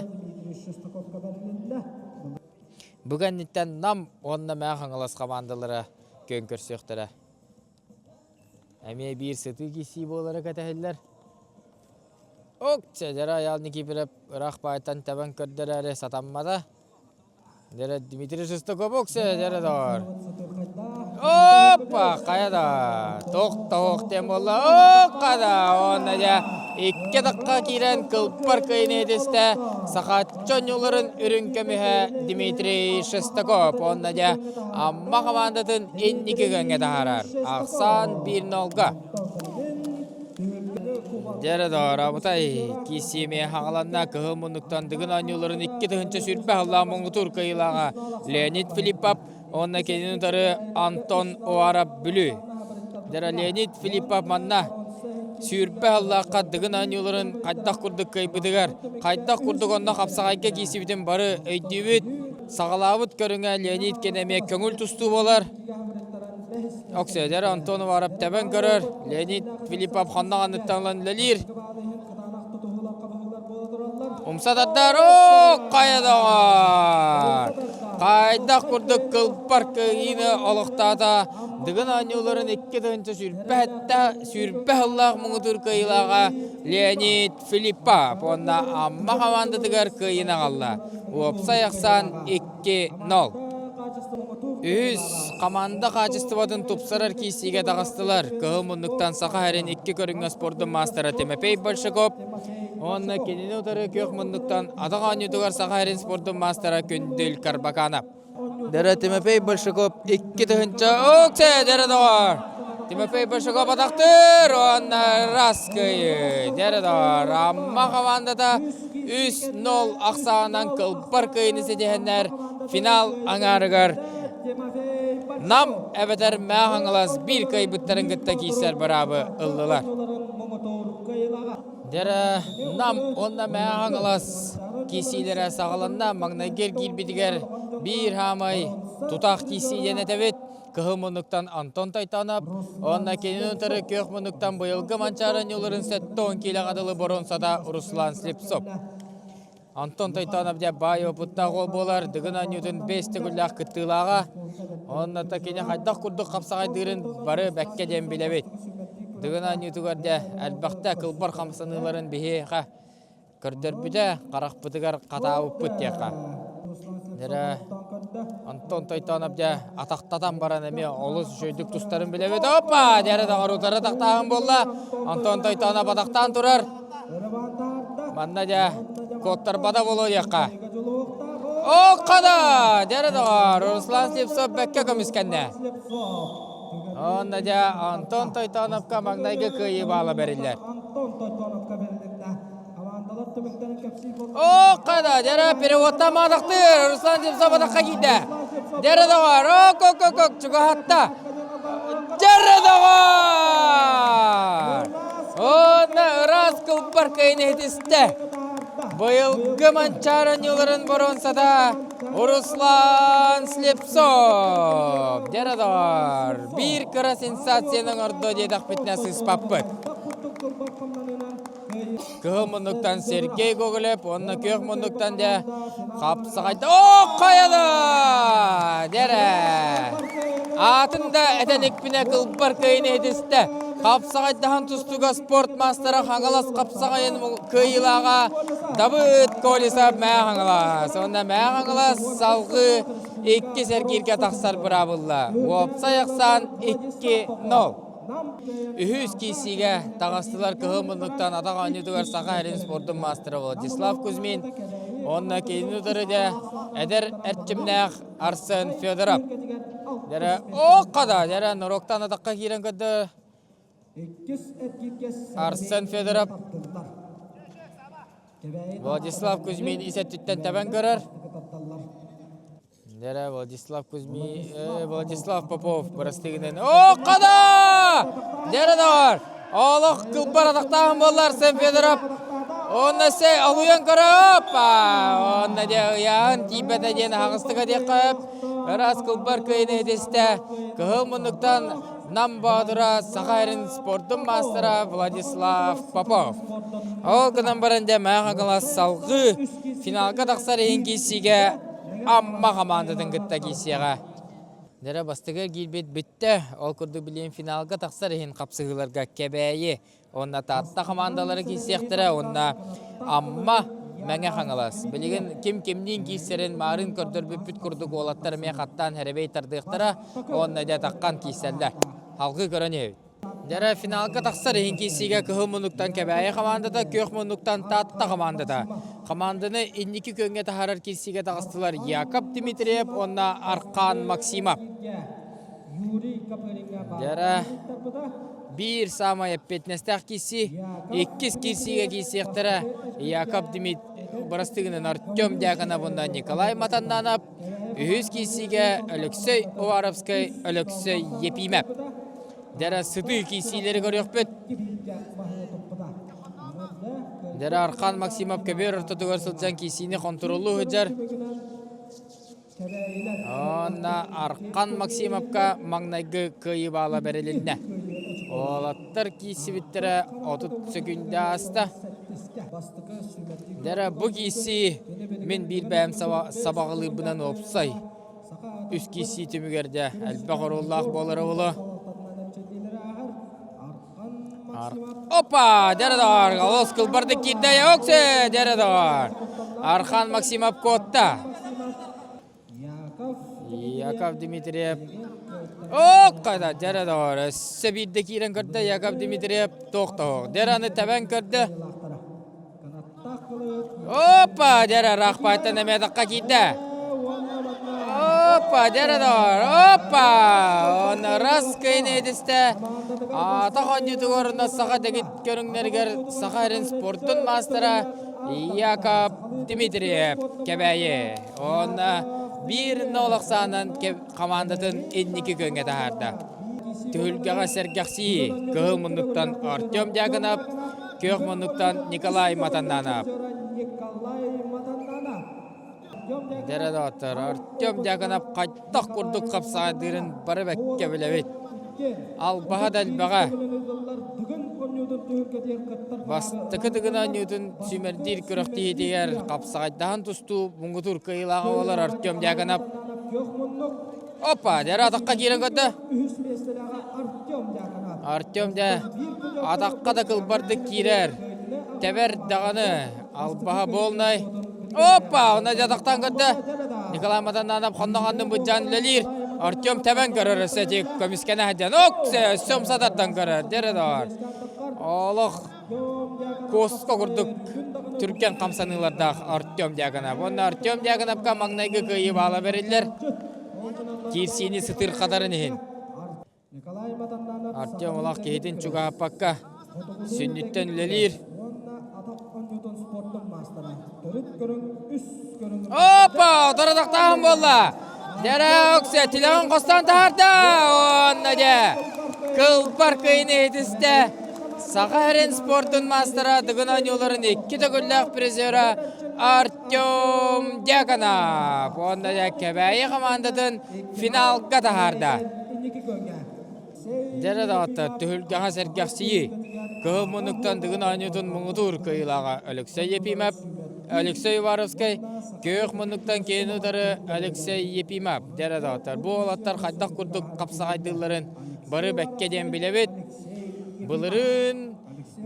Бу кэнниттэн Нам уонна Мэҥэ Хаҥалас хамаандалара күөн көрсүөхтэрэ. Эмиэ биир сытыы киирсии буолара кэтэһиллэр. Ок, дьэ Айаал Никифоров ыраах баайтан тэбэн көрдөрөөрү сатаммата. Дьэ Дмитрий Шестаков дьэ доҕор. Опа, хайа да, туох тоһуох диэн буолла. Окка да, уонна дьэ икки атахха киирэн кылпар кыайыны этистэ Сахааччы оонньууларын үрүҥ көмүһэ Дмитрий Шестаков уонна дьэ Амма хамаандатын инники күөҥҥэ таһаарар. Ахсаан 1-0-га. Дьэ доҕорообутай, киирсиэмэ хаҕаланна кыһыл муннуктан Дыгын оонньууларын 2020 сыллаах муҥутуур кыайыылааҕа Леонид Филиппов уонна кинини утары Антон Уаров Бүлүү. Дьэ Леонид Филиппов манна сүүрбэ сыллаахха Дыгын оонньууларын хайдах курдук кыайбытыгар, хайдах курдук онно хапсаҕайга киирсибитин бары өйдүүбүт. Саҕалаабыт көрүҥэ Леонид кэнэ эмиэ көҥүл тустуу буолар. Оксиодер Антон Уваров тэбэн көрөр. Леонид Филиппов ханна ханныттан ылан үлэлиир. Умса тардар. Оо, хайа доҕор! Хайдах курдук кылбар кыайыыны олохтоото. Дыгын оонньууларын 2027 сүүрбэ сыллаах муҥутуур кыайыылааҕа Леонид Филиппов уонна Амма хамаандатыгар кыайыыны аҕалла. Уопсай ахсаан 2-0. Үһүс хамаанда хаачыстыбатын тупсарар киирсиигэ таҕыстылар. Кыһыл муннуктан Саха сирин икки көрүҥҥэ спордун маастара Тимофей Большаков уонна кинини утары күөх муннуктан атах оонньуутугар Саха сирин спордун маастара Күндүл Карбаканов. Дэрэ Тимофей Большаков 2000 Оксе дэрэ доҕор! Тимофей Большаков атахтыыр уонна раз кыайыы. Дэрэ доҕор! Амма хамаандата 3-0 ахсаанынан кылбар кыайыыны ситиһэннэр финал аҥаарыгар Нам эбэтэр Мэҥэ Хаҥалас биир кыайбыттарын кытта киирсэр быраабы ыллылар. Дьэрэ Нам уонна Мэҥэ Хаҥалас киирсиилэрэ саҕаланна. Маҥнайгы эргиирбитигэр биир хаамай тутаах киирсии диэн этэбит. Кыһыл муннуктан Антон Тайтанов уонна кинини утары күөх муннуктан быйылгы Манчаары ньууларын 70 киилэҕэ дылы боруонсата Руслан Слепцов. Антон Тойтонов дьэ баай опыттаах уол буолар, Дыгын оонньуутун бэс төгүллээх кыттыылааҕа. Онно кини хайдах курдук хапсаҕайдыырын бары бэккэ диэн билэбит. Дыгын оонньуутугар дьэ элбэхтэ кылбар хамсаныыларын биһиэхэ көрдөрбүтэ, харахпытыгар хатаабыппыт диэххэ. Дьэ Антон Тойтонов дьэ атахтатан баран эмиэ олус үчүгэйдик тустарын билэбит. Опа! Дьэ доҕор утары атахтааһын буолла. Антон Тойтонов атахтаан турар. Манна дьэ куоттарбата буолуо диэххэ. Оккада! Дьэ доҕор, Руслан Слепцов бэккэ көмүскэннэ. Онно дьэ Антон Тойтоновка маҥнайгы кыайыы баала бэриллэр. Оккада! Дьэ переводтан маадахтыыр Руслан Слепцов атахха киирдэ. Дьэ доҕор, ок-ок-ок, чугаһатта. Дьэ доҕор! Уонна ыраас кылбар кыайыны иһитистэ. Быйылгы Манчаары ньууларын боруонсата Руслан Слепцов. Дьэ доҕор, биир кыра сенсацияны оҥордо диэтэхпитинэ сыыспаппыт. Кыһыл муннуктан Сергей Гоголев уонна күөх муннуктан дьэ хапсаҕайда Ох хайада! Дьэрэ! Аатын да этэн икпинэ кылбар кыайыны иһитистэ. Хапсаҕайдаһан тустууга спорт маастара Хаҥалас хапсаҕайын кыайыылааҕа Давыд Колесов Мэҥэ Хаҥалас. Уонна Мэҥэ Хаҥалас салгыы иккис эргииргэ тахсар быраабылла. Уопсай ахсаан 2-0. Үһүс киирсиигэ таҕыстылар кыһыл муннуктан атах оонньуутугар Саха сирин спордун маастара Владислав Кузьмин уонна кинини утары дэ эдэр эрчимнээх Арсен Федоров. Дэрэ оокка дэрэ норуоктан атахха киирэн көрдө Арсен Федоров. Владислав Кузьмин ис өттүттэн тэбэн көрөр. Дэрэ Владислав Кузьмин, Владислав Попов бырастыгынан. О, қада! Дэрэ да бар. Олох кылбар атахтааһын буолла Арсен Федоров. Онно се олуйан көрө опа! Онно де ыйаан тиийбэтэ диэн аһаҕастыга диэххэ Ыраас кылбар кыайыны итистэ. Кыһыл муннуктан Нам Боотура Саха сирин спордун маастара Владислав Попов. Ол гынан баран дьэ Мэҥэ Хаҥалас салгыы финалга тахсар иһин киирсиигэ Амма хамаандатын кытта киирсиэҕэ. Дэрэ бастакы киирбит бүттэ. Ол курдук билигин финалга тахсар иһин хапсыһыыларга Кэбээйи уонна Таатта хамаандалара киирсиэхтэрэ уонна Амма Мэҥэ Хаҥалас. Билигин ким кимниин киирсэрин маарын көрдөрбүппүт курдук уолаттар эмиэ хаттаан хэрэбэй тардыахтара уонна дьэ таххан киирсэллэр. Алгыы көрөн иһэбит. Дьэрэ финалга тахсар иһин киирсиигэ кыһыл муннуктан Кэбээйи хамаандата, күөх муннуктан Таатта хамаандата. Хамаанданы инники күөҥҥэ таһаарар киирсиигэ таҕыстылар Яков Дмитриев уонна Аркан Максимов. Дьэрэ биир саамай эппиэтинэстээх киирсии, иккис киирсиигэ киирсиэхтэрэ Яков Дмит бырастыгынан Артем Дьяконов уонна Николай Матаннанов, үһүс киирсиигэ Алексей Уваровскай, Алексей Епимов. Дьэрэ сытыы киирсиилэри көрүөхпүт. Дьэрэ Архан Максимов көбүөр ортотугар сылдьан киирсиини хонтуруоллуу сылдьар. Онно Архан Максимовка маҥнайгы кыайыы баала бэрилиннэ. Уолаттар киирсибиттэрэ 30 сөкүүндэ ааста. Дьэрэ бу киирсии мин биир бэйэм сабаҕалыырбынан уопсай үс киирсии түмүгэр дьэ элбэх оруоллаах буолара буолуо. Опа! Дьэрэ доҕор! Олус кылбардык киирдэ Оксе! Дьэрэ доҕор! Архан Максимов куотта. Яков Дмитриев. Оккада дьэрэ доҕор! Өссө биирдэ киирэн көрдө Яков Дмитриев туох-тоһуох. Дьэрэ аны тэбэн көрдө. Опа, дьэрэ рахпайтан эмиэ тахха киирдэ. Опа, дьэрэ доҕор, опа! Оны рас кыйын этистэ. Атах оонньуутугар саха дэгит көрүҥнэригэр саха эрин спортун маастара Яков Дмитриев Кэбээйи. Онно биир нолохсаанан хамаандатын инники күөҥҥэ таһаарда. Түһүлгэҕэ сэргэхсийии кыһыл муннуктан Артем Дьяконов, күөх муннуктан Николай Матаннанов. Дэрэ доҕоттор, Артем Дьяконов хайдах курдук хапсаҕайдыырын бары бэккэ билэбит. Албаһа да элбэҕэ. Бастакы Дыгын оонньуутун сүүмэрдиир күрэхтэһиитигэр хапсаҕайдаһан тустуу муҥутуур кыайыылааҕа буолар Артем Дьяконов. Опа, дьэ атахха киирэн көрдө. Артем дьэ атахха да кылбардык киирэр. Тэбэр даҕаны албаһа буолнай. Опа, онно дьэ атахтаан көрдө. Николай Матаннанов хонноҕоннун быдьаан үлэлиир. Артем тэбэн көрөр өссө ити көмүскэнэ сылдьан. Ок, өссө умса тардан көрөр. Дьэ доҕор. Олох куоска курдук түргэн хамсаныылардаах Артем Дьяконов. Уонна Артем Дьяконовка маҥнайгы кыайыы баала бэриллэр. Киирсиини сытыырхатарын иһин. Артем олох киһитин чугаһаппакка сүнньүттэн үлэлиир. Опа! Утарытахтааһын буолла! Дьэрэ тилэҕин хостоон таһаарда! Уонна дьэ, кылбар кыйыны иһитистэ. Саха сирин спордун маастара Дыгын оонньууларын икки төгүллээх призера Артем Дьяконов уонна дьэ Кэбээйи хамаандатын финалга таһаарда. Дьэрэ даҕаттар түһүлгэҕэ сэргэхсийии. Кыһыл муннуктан Дыгын оонньуутун муҥутуур кыайыылааҕа Алексей Епимов, Алексей Уваровскай, күөх муннуктан киин утары Алексей Епимов. Дьэрэ даҕаттар бу уолаттар хайдах курдук хапсаҕайдыылларын бары бэккэ диэн билэбит. Былырыын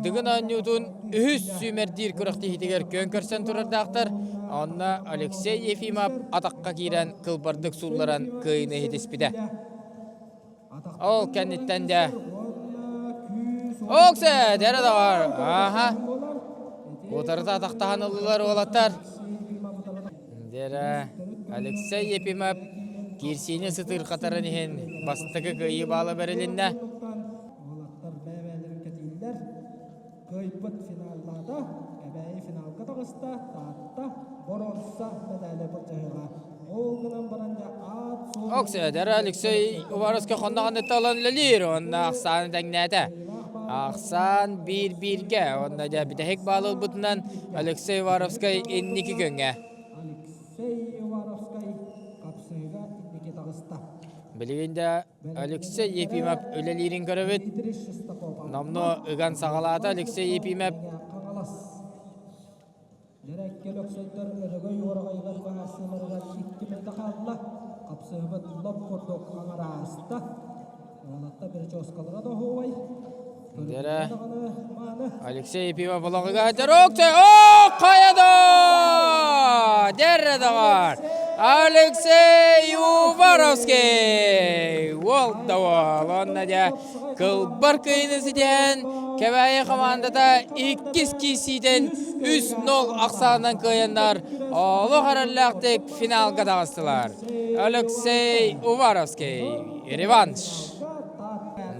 Дыгын оонньуутун үһүс сүүмэрдиир күрэхтэһиитигэр күөн көрсөн турардаахтар. Онно Алексей Ефимов атахха киирэн кылбардык суулларан кыайыыны иһитиспитэ. Ол кэнниттэн дьэ. Оксе, дәрі да бар. Аха. Утарыта атахтаһан ыллылар уолаттар. Дэрэ Алексей Епимов киирсиини сытыырхатарын иһин бастакы кыайыы баала бэрилиннэ. Уолаттар бэйэ-бэйэлэрин кэтииллэр. Кыайбыт финаллаата. Кэбээйи финалга таҕыста. Таатта боруонса мэдээлэ былдьаһыаҕа. Ол гынан баран дьэ аат-суол Оксэдэр Алексей Уваровский хонноҕун талан үлэлиир уонна ахсааны тэҥнээтэ. Ахсаан биир-бииргэ уонна дьэ бүтэһик баал ылбытынан Алексей Уваровскай инники күҥҥэ. Алексей Уваровскай хапсыһыга инники таҕыста. Билигин да Алексей Ефимов үлэлиирин көрөбүт. Номнуо ыган саҕалаата Алексей Ефимов. Дьэрэккэ Лөксөйдөр Өрөгөй уораҕайыгар баһаарсыыларыгар икки мүнүүтэ хаалла. Хапсыһыбыт лоп курдук аҥарааста. Уолаттар прическалара да оһуобай. Дьэрэ Алексей Ефимов олоҕуга Дорогте! О, хайа Дьэрэ доҕор! Алексей Уваровский! Уол да уол! Онно дьэ кылбар кыйыны ситиһэн Кэбээйи хамаандата иккис киирсиитин 3-0 ахсаанынан кыайаннар олох эрэллээхтик финалга таҕыстылар. Алексей Уваровский реванш.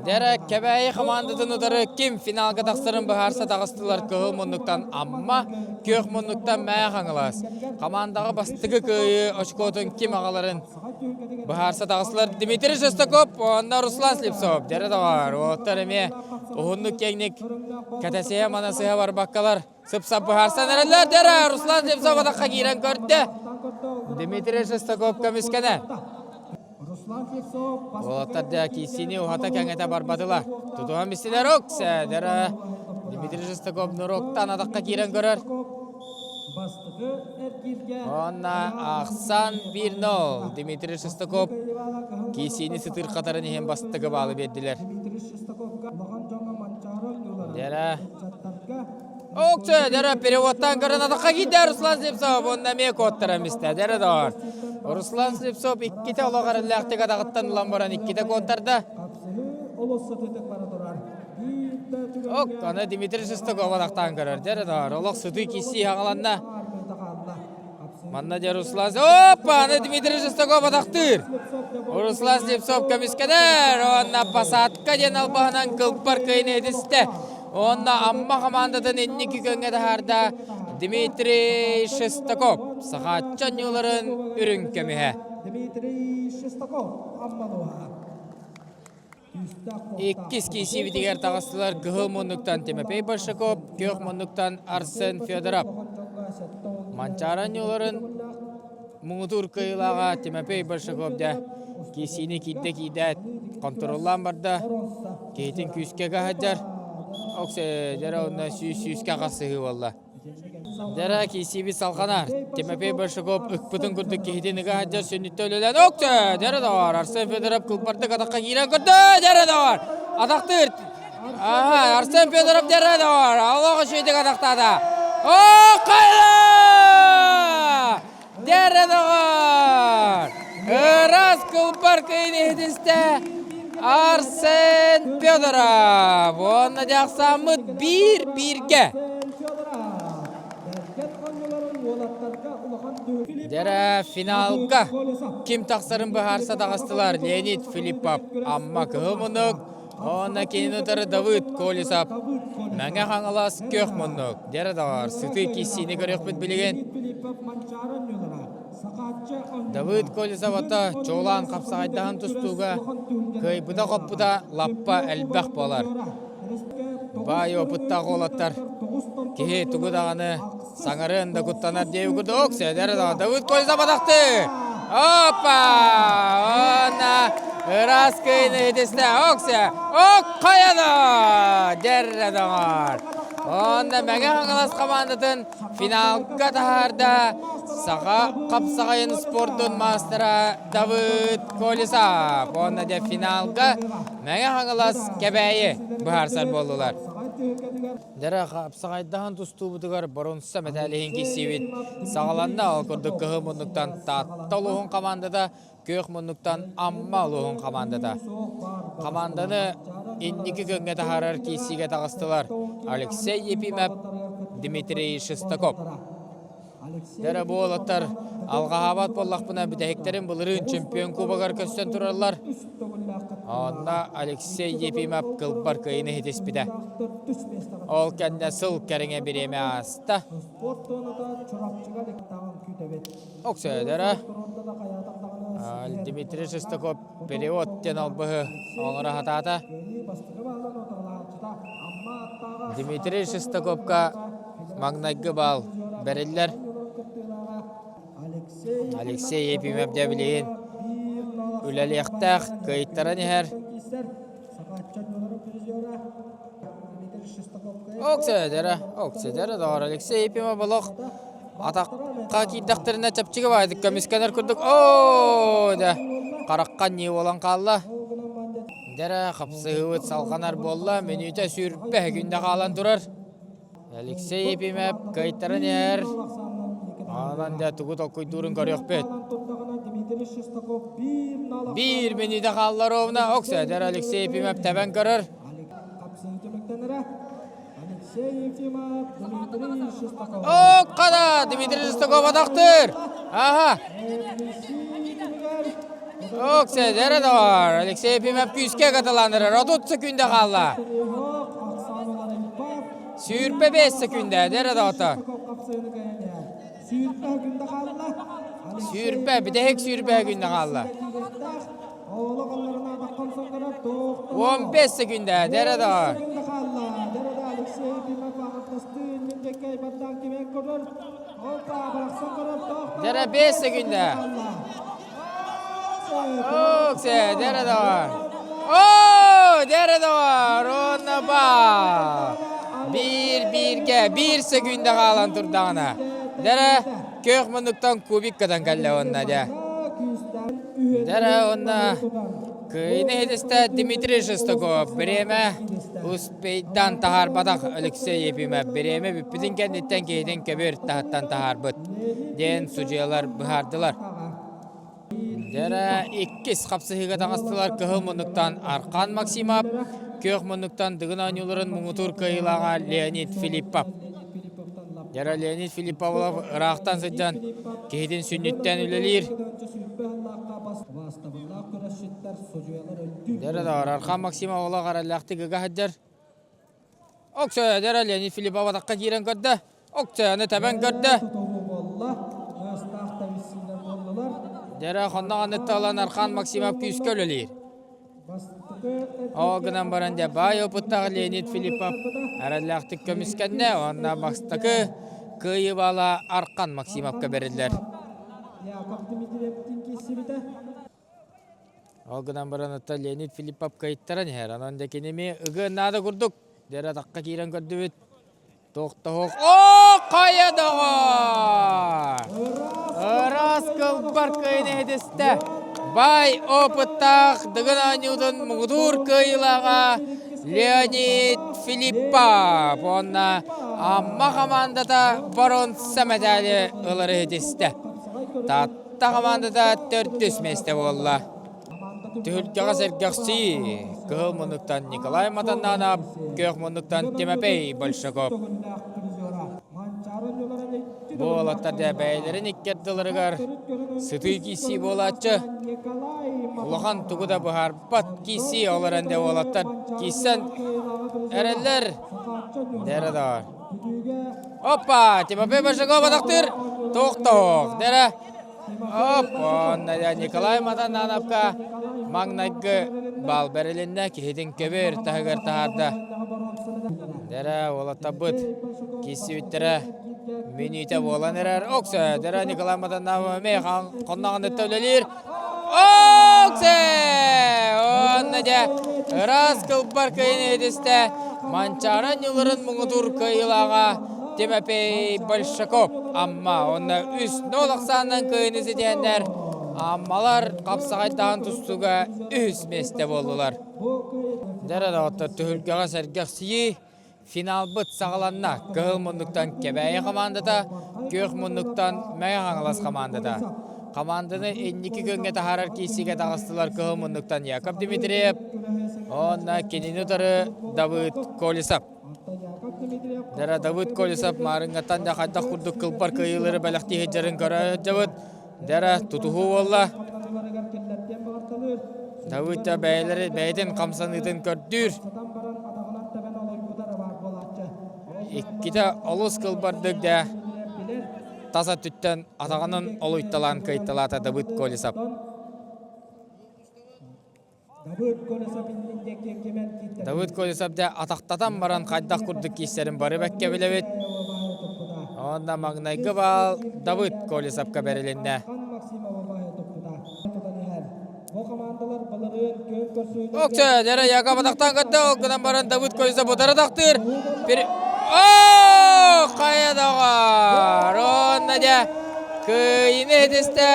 Дэрэ Кэбээйи хамаандатын утары ким финалга тахсарын быһаарса таҕыстылар кыһыл муннуктан Амма, күөх муннуктан Мэйэ Хаҥалас. Хамаандаҕа бастакы кыайыы очкотун ким аҕаларын быһаарса таҕыстылар Дмитрий Шестаков уонна Руслан Слепцов. Дьэрэ доҕоор, уолаттар эмиэ уһуннук киэҥник кэтэсиһэ манасыһа барбаккалар сып-сап быһаарсан эрэллэр. Дьэрэ Руслан Слепцов атахха киирэн көрдө. Дмитрий Шестаков көмүскэнэ. Уолаттар да киирсиини уһата кэҥэтэ барбатылар. Тутуһан бистилэр Оксе. Дьэрэ Дмитрий Шестаков нуруктан атахха киирэн көрөр. Уонна ахсан 1-0 Дмитрий Шестаков киисиини сытыырхатарын иһин бастакы баалы биэрдилэр. Дьэрэ. Окча, дьэрэ переводтан көрөн атахха киирдэ Руслан Слепцов. Уонна эмиэ куоттаран бистэ. Дьэрэ доҕор. Руслан Слепцов иккитэ олох эрэллээхтик атаҕыттан ылан баран иккитэ куоттарда. Ок, аны Дмитрий Шестаков атахтаан көрөр. Дьэ, доҕор, олох сытыы киирсии хаҥаланна. Манна дьэ Руслан... Опа, аны Дмитрий Шестаков атахтыыр. Руслан Слепцов көмүскэнэр. Уонна посадка диэн албаһынан кылпар кыайыны этистэ. Уонна Амма хамаандатын инники көҥҥэ таһаарда Дмитрий Шестаков. Сахааччы оонньууларын үрүҥ көмүһэ. Дмитрий Шестаков Аммалуһа. Иккис киирсиибитигэр таҕыстылар кыһыл муннуктан Тимофей Большаков, күөх муннуктан Арсен Федоров. Манчаары оонньууларын муҥутуур кыайыылааҕа Тимофей Большаков дьэ киирсиини киирдэ киирдээт хонтуруоллаан барда. Киһитин күүскэ каһадьар. Оксе дьэрэ онно сүүс сүүскэ хасыһыы буолла. Дьэрэ киирсиибит салҕанар. Тимофей Большаков ыкпытын курдук киһитин ыга сылдьар сүнньүттэ үлэлээн Окте! Дьэрэ доҕор! Арсен Федоров кылбардык атахха киирэн көрдө! Дьэрэ доҕор! Атахтыыр! Аха, Арсен Федоров дьэрэ доҕор! Олох үчүгэйдик атахтаата! О, хайа! Дьэрэ доҕор! Ыраас кылбар кыйын иһитистэ Арсен Федоров! Уонна дьахсааммыт биир-бииргэ. Дьэрэ финалга ким тахсарын быһаарса таҕыстылар Леонид Филиппов, Амма Кыһыл Муннук, уонна кинини утары Давыд Колесов, Мэҥэ Хаҥалас Күөх Муннук. Дьэрэ доҕор, сытыы киирсиини көрүөхпүт билигин. Давыд Колесов ата чуолаан хапсаҕайдаһан тустууга кыайбыта-хоппута лаппа элбэх буолар. Баай опыттаах уолаттар киһи тугу даҕаны саҥарыан да куттанар диэбит курдук сэдэр Давыд Колесов атахты! Опа! Уонна ыраас кыайыыны ситистэ. Оксе! Ок хайада! Дьэррэ доҕор! Уонна Мэҥэ Хаҥалас хамаандатын финалга таһаарда саха хапсаҕайын спордун маастара Давыд Колесов. Уонна дьэ финалга Мэҥэ Хаҥалас Кэбээйи быһаарсар буоллулар. Дьэрэ хапсаҕайдаһан тустуубутугар боруонса мэтээл иһин киирсиибит саҕаланна. Ол курдук кыһыл муннуктан Таатта улууһун хамаандата, күөх муннуктан Амма улууһун хамаандата. Хамаанданы. инники күҥҥэ таһаарар киирсиигэ таҕыстылар Алексей Ефимов, Дмитрий Шестаков. Дэрэ буолаттар алҕаһаабат буоллахпына бүтэһиктэрин былырыын чемпион кубогар көстөн тураллар. Онно Алексей Ефимов кылбар кыайыыны иһитиспитэ. Ол кэннэ сыл кэриҥэ бириэмэ ааста. Оксөдөрө Дмитрий Шестаков перевод диэн албыһы оҥоро сатаата. Дмитрий Шестаковка маҥнайгы баал бэриллэр. Алексей Ефимов дьэ билигин үлэлиэхтээх, кыайтаран иһэр. Оксөдөрө, оксөдөрө доҕор Алексей Ефимов олох атахха киирдэхтэринэ чэпчэки баайдык көмүскэнэр курдук оо дэ харахха ньии буолан хаалла. Дэрэ хапсыһыыбыт салҕанар буолла, мүнүүтэ 20 күндэ хаалан турар. Алексей Ефимов кыайтаран иһэр. Онон дьэ тугу толкуйдуурун көрүөхпүт. Биир мүнүүтэ хаалла ровно. Оксөдөр Алексей Ефимов тэбэн көрөр. Оккада Дмитрий Шестаков атахтыыр. Аха. Оксөдөрө да Алексей Ефимов күүскэ каталанырар. 30 секунда хаалла. 25 секунда дэрэ доҕоттор. Сүүрбэ, бүтэһик сүүрбэ күндэ хаалла. 15 секунда, дэрэ доҕор. Дэрэ 5 секунда. Оксе, дэрэ доҕор. Оо, дэрэ доҕор, онно ба. Биир бииргэ, биир секунда хаалан турдаҕына. Дэрэ, күөх муннуктан кубиккадан кэллэ уонна дьэ. Дэрэ уонна кыайыыны иһитистэ Дмитрий Шестаков. Бириэмэ успейдан таһаарбатах Алексей Ефимов. Бириэмэ бүппүтүн кэнниттэн киһитин көбүөр таһыттан таһаарбыт диэн судьуйалар быһаардылар. Дьэрэ иккис хапсыһыыга таҕыстылар кыһыл муннуктан Архан Максимов, күөх муннуктан Дыгын оонньууларын муҥутуур кыайыылааҕа Леонид Филиппов. Дьэрэ Леонид Филиппов ыраахтан сылдьан киһитин сүнньүттэн үлэлиир. Дьэрэ доҕор Архан Максимов олох эрэллээхтик ыга сылдьар. Оксоя дьэрэ Леонид Филиппов атахха киирэн көрдө. Оксояны тэбэн көрдө. Дьэрэ хонноҕ анныттан ылан Архан Максимов күүскэ үлэлиир. Ол гынан баран дьэ баай опыттаах Леонид Филиппов эрэллээхтик көмүскэннэ уонна бастакы кыайыы баала Архан Максимовка бэриллэр. Ол гынан баран оттон Леонид Филиппов кыайтаран иһэр. Онон дьэ кини эмиэ ыгыан наада курдук. Дьэ атахха киирэн көрдүбүт. Тохтоһуох. Оо, хайа доҕоор! Ыраас кылбар кыайын иһитистэ. Баай опыттаах Дыгын оонньуутун муҥутуур кыайыылааҕа Леонид Филиппов уонна Амма хамаандата боруонса мэтээли ылары иһитистэ. Таатта хамаандата төрдүс миэстэ буолла. Түһүлгэҕэ сэргэхсии кыһыл муннуктан Николай Матаннанов, күөх муннуктан Тимофей Большаков. Бу уолаттар дьэ бэйэлэрин икки ардыларыгар сытыы киирсии буолааччы. Улахан тугу да быһаарбат киирсии ол эрэн дьэ уолаттар киирсэн эрэллэр. Дэрэ да. Опа! Тимофей Большаков атахтыыр. Тохтоох. Дэрэ. Оппонна Николай Матанановка маҥнайгы баал бэрилиннэ, киһитин көбүөр таһыгар таһаарда. Дэрэ уолаттарбыт киирсибиттэрэ мүнүүтэ буолан эрэр. Оксө, дэрэ Николай Матананов эмиэ хонноҕуныттан үлэлиир. Оксө! Онно дьэ ыраас кылбар кыайын иһитистэ Манчаара ньыларын муҥутуур кыайыылааҕа Тимофей Большаков Амма уонна үс нол ахсаанынан кыайыыны ситиһэннэр Аммалар хапсаҕайдаан тустууга үһүс миэстэ буоллулар. Дьэ доҕоттор түһүлгэҕэ сэргэхсийии Финалбыт саҕаланна. Кыһыл муннуктан Кэбээйи хамаандата, күөх муннуктан Мэҥэ Хаҥалас хамаандата. Хамаанданы инники күөҥҥэ таһаарар киирсиигэ таҕыстылар кыһыл муннуктан Яков Дмитриев. Онна кинини утары Давыд Колесов. Дара Давыд Колесов маарыҥҥаттан да хайдах курдук кылбар кыайыылары бэлэхтии сылдьарын көрө сылдьабыт. Дара тутуһуу буолла. Давыд да бэйэлэри бэйэтин хамсаныытын көрдүүр. Иккитэ олус кылбардык да тас өттүттэн атаҕынан олуйталаан кыайталаата Давыд Колесов. Давыд Колесов дьэ атахтатан баран хайдах курдук киирсэрин бары бэккэ билэбит. Уонна маҥнайгы баал Давыд Колесовка бэрилиннэ. Окча, дьэрэ Яков атахтаан көрдө, ол гынан баран Давыд Колесов утары тахтыыр. О, хайа доҕор! Уонна дьэ кыайыыны иһитистэ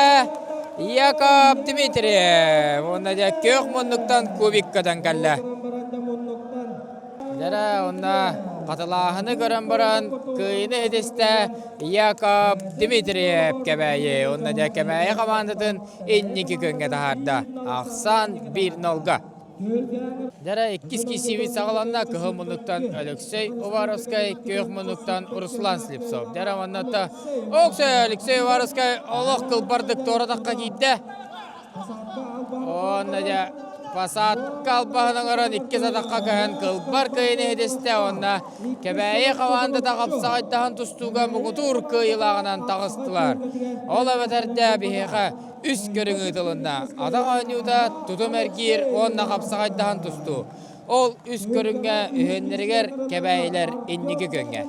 Яков Дмитриев. Уонна дьэ күөх муннуктан кубиккадан кэллэ. Дьэрэ онно хатылааһыны көрөн баран кыайыыны иһитистэ Яков Дмитриев Кэбээйи. Уонна дьэ Кэбээйи хамаандатын инники күҥҥэ таһаарда. Ахсаан 1-0-га. Дьэрэ иккис киирсиибит саҕаланна. Кыһыл муннуктан Алексей Уваровскай, күөх муннуктан Руслан Слепцов. Дьэрэ манната Оксо Алексей Уваровскай олох кылбардык туоратахха киирдэ. Уонна дьэ посадка албаһын оҥорон иккис атахха көһөн кылбар кыайыны иһитистэ уонна Кэбээйи хамаандата хапсаҕайдаһан тустууга муҥутуур кыайыылааҕынан таҕыстылар. Ол эбэтэр дэ биһиэхэ үс көрүҥ ыытылынна. Атах оонньуута, тутум эргиир уонна хапсаҕайдаһан тустуу. Ол үс көрүҥҥэ үһүөннэригэр Кэбээйилэр инники күөҥҥэ.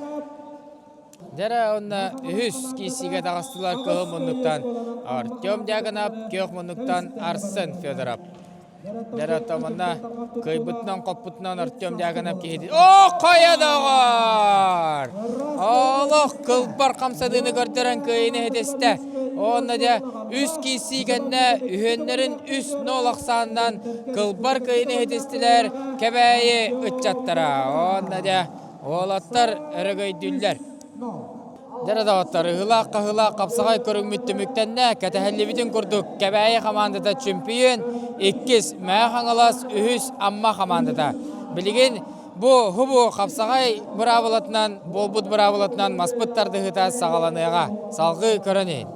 Дьэрэ уонна үһүс киирсиигэ таҕыстылар кыһыл муннуктан Артем Дьяконов, күөх муннуктан Арсен Федоров. Дьэрэ манна кыайбытынан-хоппутунан Артем Дьяконов киһи О, хайа доҕор! Олох кылбар хамсаныыны көрдөрөн кыайыыны иһитистэ. Уонна дьэ үс киирсии кэннэ үһүөннэрин үс нол ахсаанынан кылбар кыайыыны иһитистилэр Кэбээйи ыччаттара. Уонна дьэ Уолаттар өрөгөйдүүллэр. Дьэ доҕоттор, ыһыылаах-хаһыылаах хапсаҕай көрүҥмүт түмүктэннэ. Кэтэһэллибитин курдук Кэбээйи хамаандата чөмпүйүөн, иккис Мэҥэ Хаҥалас, үһүс Амма хамаандата. Билигин бу хубу хапсаҕай быраабылатынан, буолбут быраабылатынан маспыт тардыһыыта саҕаланыаҕа. Салҕыы көрөн иһин.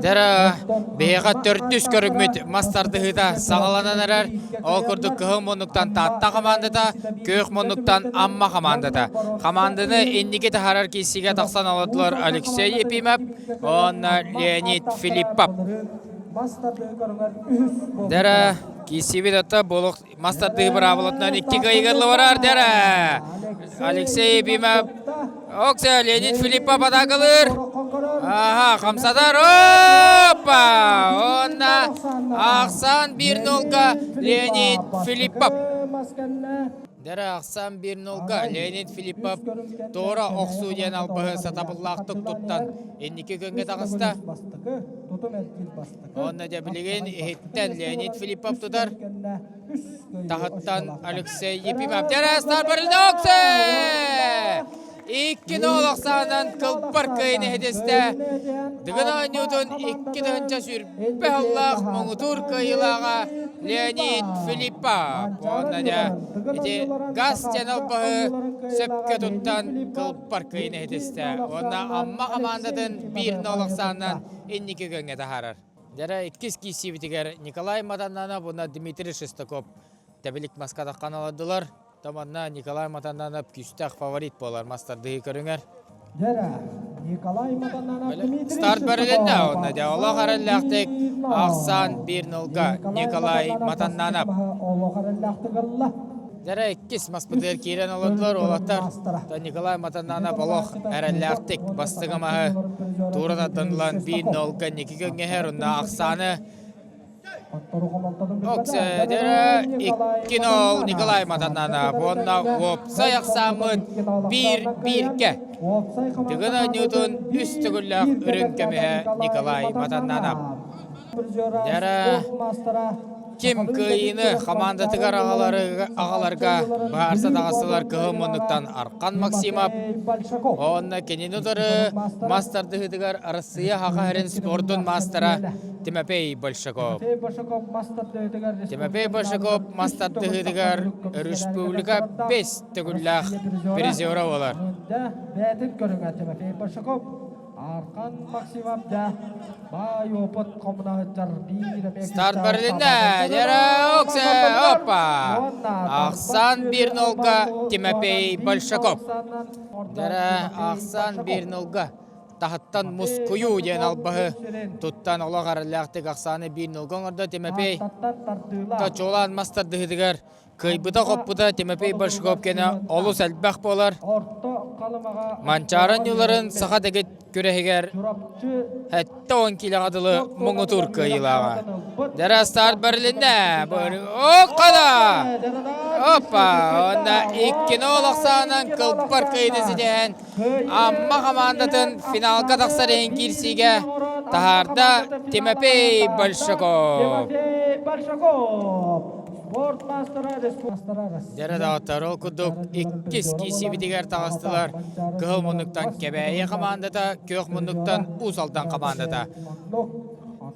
Дьэ, биһиэхэ төрдүс көрүҥмүт мас тардыһыыта саҕаланан эрэр. Ол курдук кыһыл муннуктан Таатта хамаандата, күөх муннуктан Амма хамаандата. Хамаанданы инники таһаарар киирсиигэ тахсан олордулар Алексей Епимов уонна Леонид Филиппов. Дьэ, киирсиибит ата буолуох Мас тардыы быраабылатынан икки кыайыгырлы барар дэрэ. Алексей Епимов Окса Леонид Филиппов атаакалыыр. Аха, хамсатар. Опа! Онна Ахсан 1-0-га Леонид Филиппов. Дэрэ Ахсан 1-0-га Леонид Филиппов туора охсуу диэн албаһы сатабыллаахтык туттан инники күҥҥэ таҕыста. Уонна дьэ билигин иһиттэн Леонид Филиппов тутар. Таһыттан Алексей Епимов. Террастар Барилдоксе! 2-0 ахсаанан кылбар кыайын иһитистэ. Дыгын оонньуутун 2 тыһыынча сүүрбэ сыллаах муҥутуур кыайыылааҕа Леонид Филиппов. Уонна дьэ ити газ диэн албаһы сөпкө туттан кылбар кыайын иһитистэ. Уонна Амма хамаандатын 1-0 ахсаанынан инники күөҥҥэ таһаарар. Дьэрэ иккис киирсиибитигэр Николай Матаннанов уонна Дмитрий Шестаков тэбилик маска таххан олордулар. Томанна Николай Матаннанов күүстээх фаворит буолар мас тардыһыы көрүҥэр. Дьэрэ Николай Матаннанов Дмитрий Старт бэрилиннэ уонна дьэ олох эрэллээхтик ахсаан 1-0-га Николай Матаннанов. Олох эрэллээхтик ылла. Дьэрэ иккис маспытыгар киирэн олордулар уолаттар. Николай Матананов олох эрэллээхтик бастыҥы маһы туура тардан ылан 1-0-га инники көҥҥэһэр уонна ахсааны Оксэдэрэ 2-0 Николай Матананов уонна уопсай ахсааммыт 1-1-гэ. Тыгын оонньуутун үс төгүллээх үрүҥ көмүһэ Николай Матананов. Дьэрэ. Ким кыайыыны хамаандатыгар аҕаларга быһаарса таҕыстылар кыһыл муннуктан Архан Максимов. Онно кинини утары мас тардыһыытыгар Арассыыйа Саха сирин спордун маастара Тимофей Большаков. Тимофей Большаков мас тардыһыытыгар республика бэс төгүллээх призера буолар. Бэйэтин көрүҥэ Тимофей Большаков Архан Максимов да баай опыт хомунаһыттар биир эмиэ Старт барылынна! Дероксе! Опа! Ахсан бир нолга Тимофей Большаков. Дара Ахсан бир нолга таһыттан мускуйуу диэн албаһы туттан олох арыллаахтык ахсааны биир нолга оҥордо Тимофей Точулаан мас тардыһытыгар Кыайбыта-хоппута Тимофей Большаков кэнэ олус элбэх буолар. Манчаары ньуларын саха дэгит күрэһигэр 70 киилэҕэ дылы муҥутуур кыайыылааҕа. Дара старт бэрилиннэ. Оккада! Опа! Онна иккини олохсаанан кылбар кыайыны ситиһэн Амма хамаандатын финалга тахсар иһин киирсиигэ таһаарда Тимофей Большаков. Дьэрэ даҕаттар ол курдук иккис киирсиибитигэр таҕыстылар Кыһыл муннуктан Кэбээйи хамаандата, Күөх муннуктан Уус Алдан хамаандата.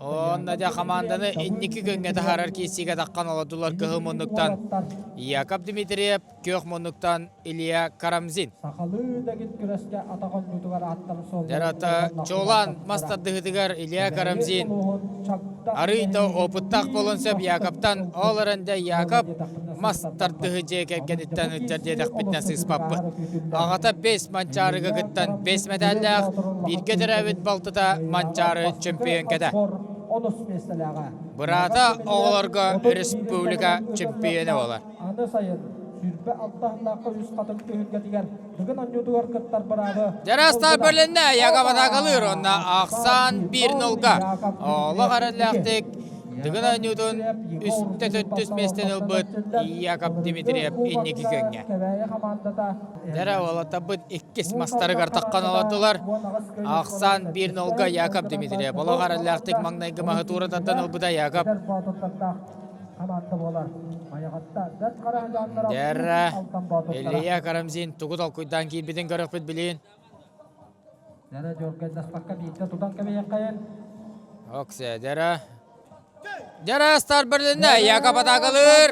Онно дьэ хамаанданы инники күҥҥэ таһаарар киирсиигэ таххан олордулар Кыһыл муннуктан Яков Дмитриев, Күөх муннуктан Илья Карамзин. Сахалыы дэгит күрэскэ атах оонньуутугар ааттарын суолларын Дьарата Чолан мас тардыһытыгар Илья Карамзин арыый да опыттаах буолуон сөп Якобтан ол эрэн дэ Якоб мас тардыһы дьиэ кэргэниттэн ыттар диэтэхпитинэ сыыспаппыт. Аҕата бэс Манчаарыга кыттан бэс мэтээллээх, бииргэ төрөөбүт балтыта Манчаары чөмпүйүөҥкэтэ. Быраата оҕолорго республика чөмпүйүөнэ буолар. Аны сайын 26 сыллаахха үс хатыҥ түһүлгэтигэр Дыгын оонньуутугар кыттар быраабы Дьарастар бөлүннэ Яков атаакалыыр онно ахсаан биир нолга. Олох эрэллээхтик Дыгын оонньуутун үстэ төттүс миэстэни ылбыт Яков Дмитриев инники күөҥҥэ. Дэрэ уолаттарбыт иккис мастарыгар таххан олордулар. Ахсаан биир нолга Яков Дмитриев. Олох эрэллээхтик маҥнайгы маһы туура тардан ылбыта Яков. Хамаанда буолар. Майаҕатта бэрт хара дьонноро Дэрэ Алтан Боотурдара. Илья Карамзин тугу толкуйдаан киирбитин көрөхпүт билин. Дэрэ дьоргойдаспакка биирдэ тутан кэбиһиэххэйин. Оксе, дэрэ. Дэрэ стар берлинне Яков атакалыыр.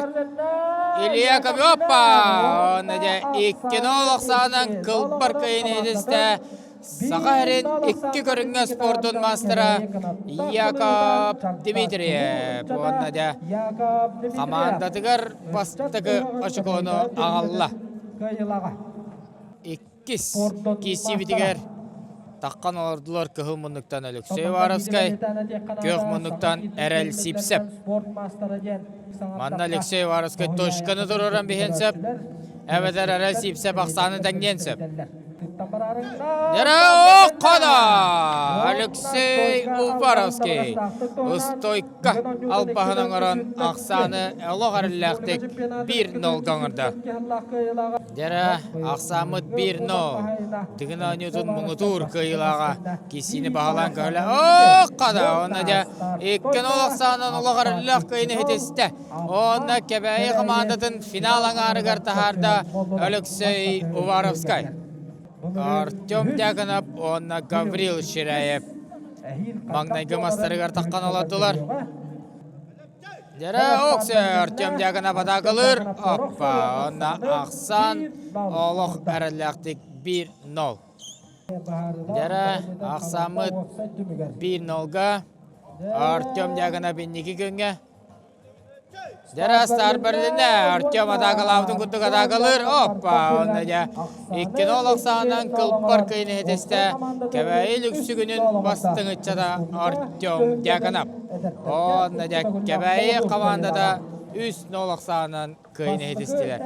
Илья Оппа! Онно дьэ 2-0 охсаанан кылбар кыйын иһитистэ. Саха сирин икки көрүҥҥэ спордун маастара Яков Дмитриев уонна дьэ хамаандатыгар бастакы очукуону аҕалла. Иккис киирсиибитигэр таххан олордулар кыһыл муннуктан Алексей Уваровскай, күөх муннуктан Эрэл Сипсеп. Манна Алексей Уваровскай точканы туруоран биһиэн сөп, эбэтэр Эрэл Сипсеп ахсааны тэҥниэн сөп. Дьара Алексей Уваровский устойка албаһын оҥорон ахсааны олох эрэллээхтик 1-0 оҥордо. Дьара ахсааммыт 1-0. Дыгын оонньуутун муҥутуур кыайыылааҕа киссиини баһылаан көһүлэ. Ооккада! Онно дьэ 2-0 ахсаанан олох эрэллээх кыайыыны ситистэ. Онно Кэбээйи хамаандатын финал аҥаарыгар таһаарда Алексей Уваровскай. Артем Дьяконов уонна Гаврил Ширяев маҥнайгы мастарыгар таххан олордулар. Дьэрэ Оксе Артем Дьяконов атаакалыыр. Оппа, онно ахсаан олох эрэллээхтик 1-0. Дьэрэ ахсааммыт 1-0-га Артем Дьяконов инники күҥҥэ Дьарастар бэрилиннэ Артем атаакалаабытын курдук атаакалыыр. Оппа! Онно дьэ иккини олохсаанан кылбар кыйын иһитистэ Кэбээйи Лүксүгүнүн бастыҥ ыччата Артем Дьяконов. Онно дьэ Кэбээйи хамаандата үс нолохсаанан кыайын иһитистилэр.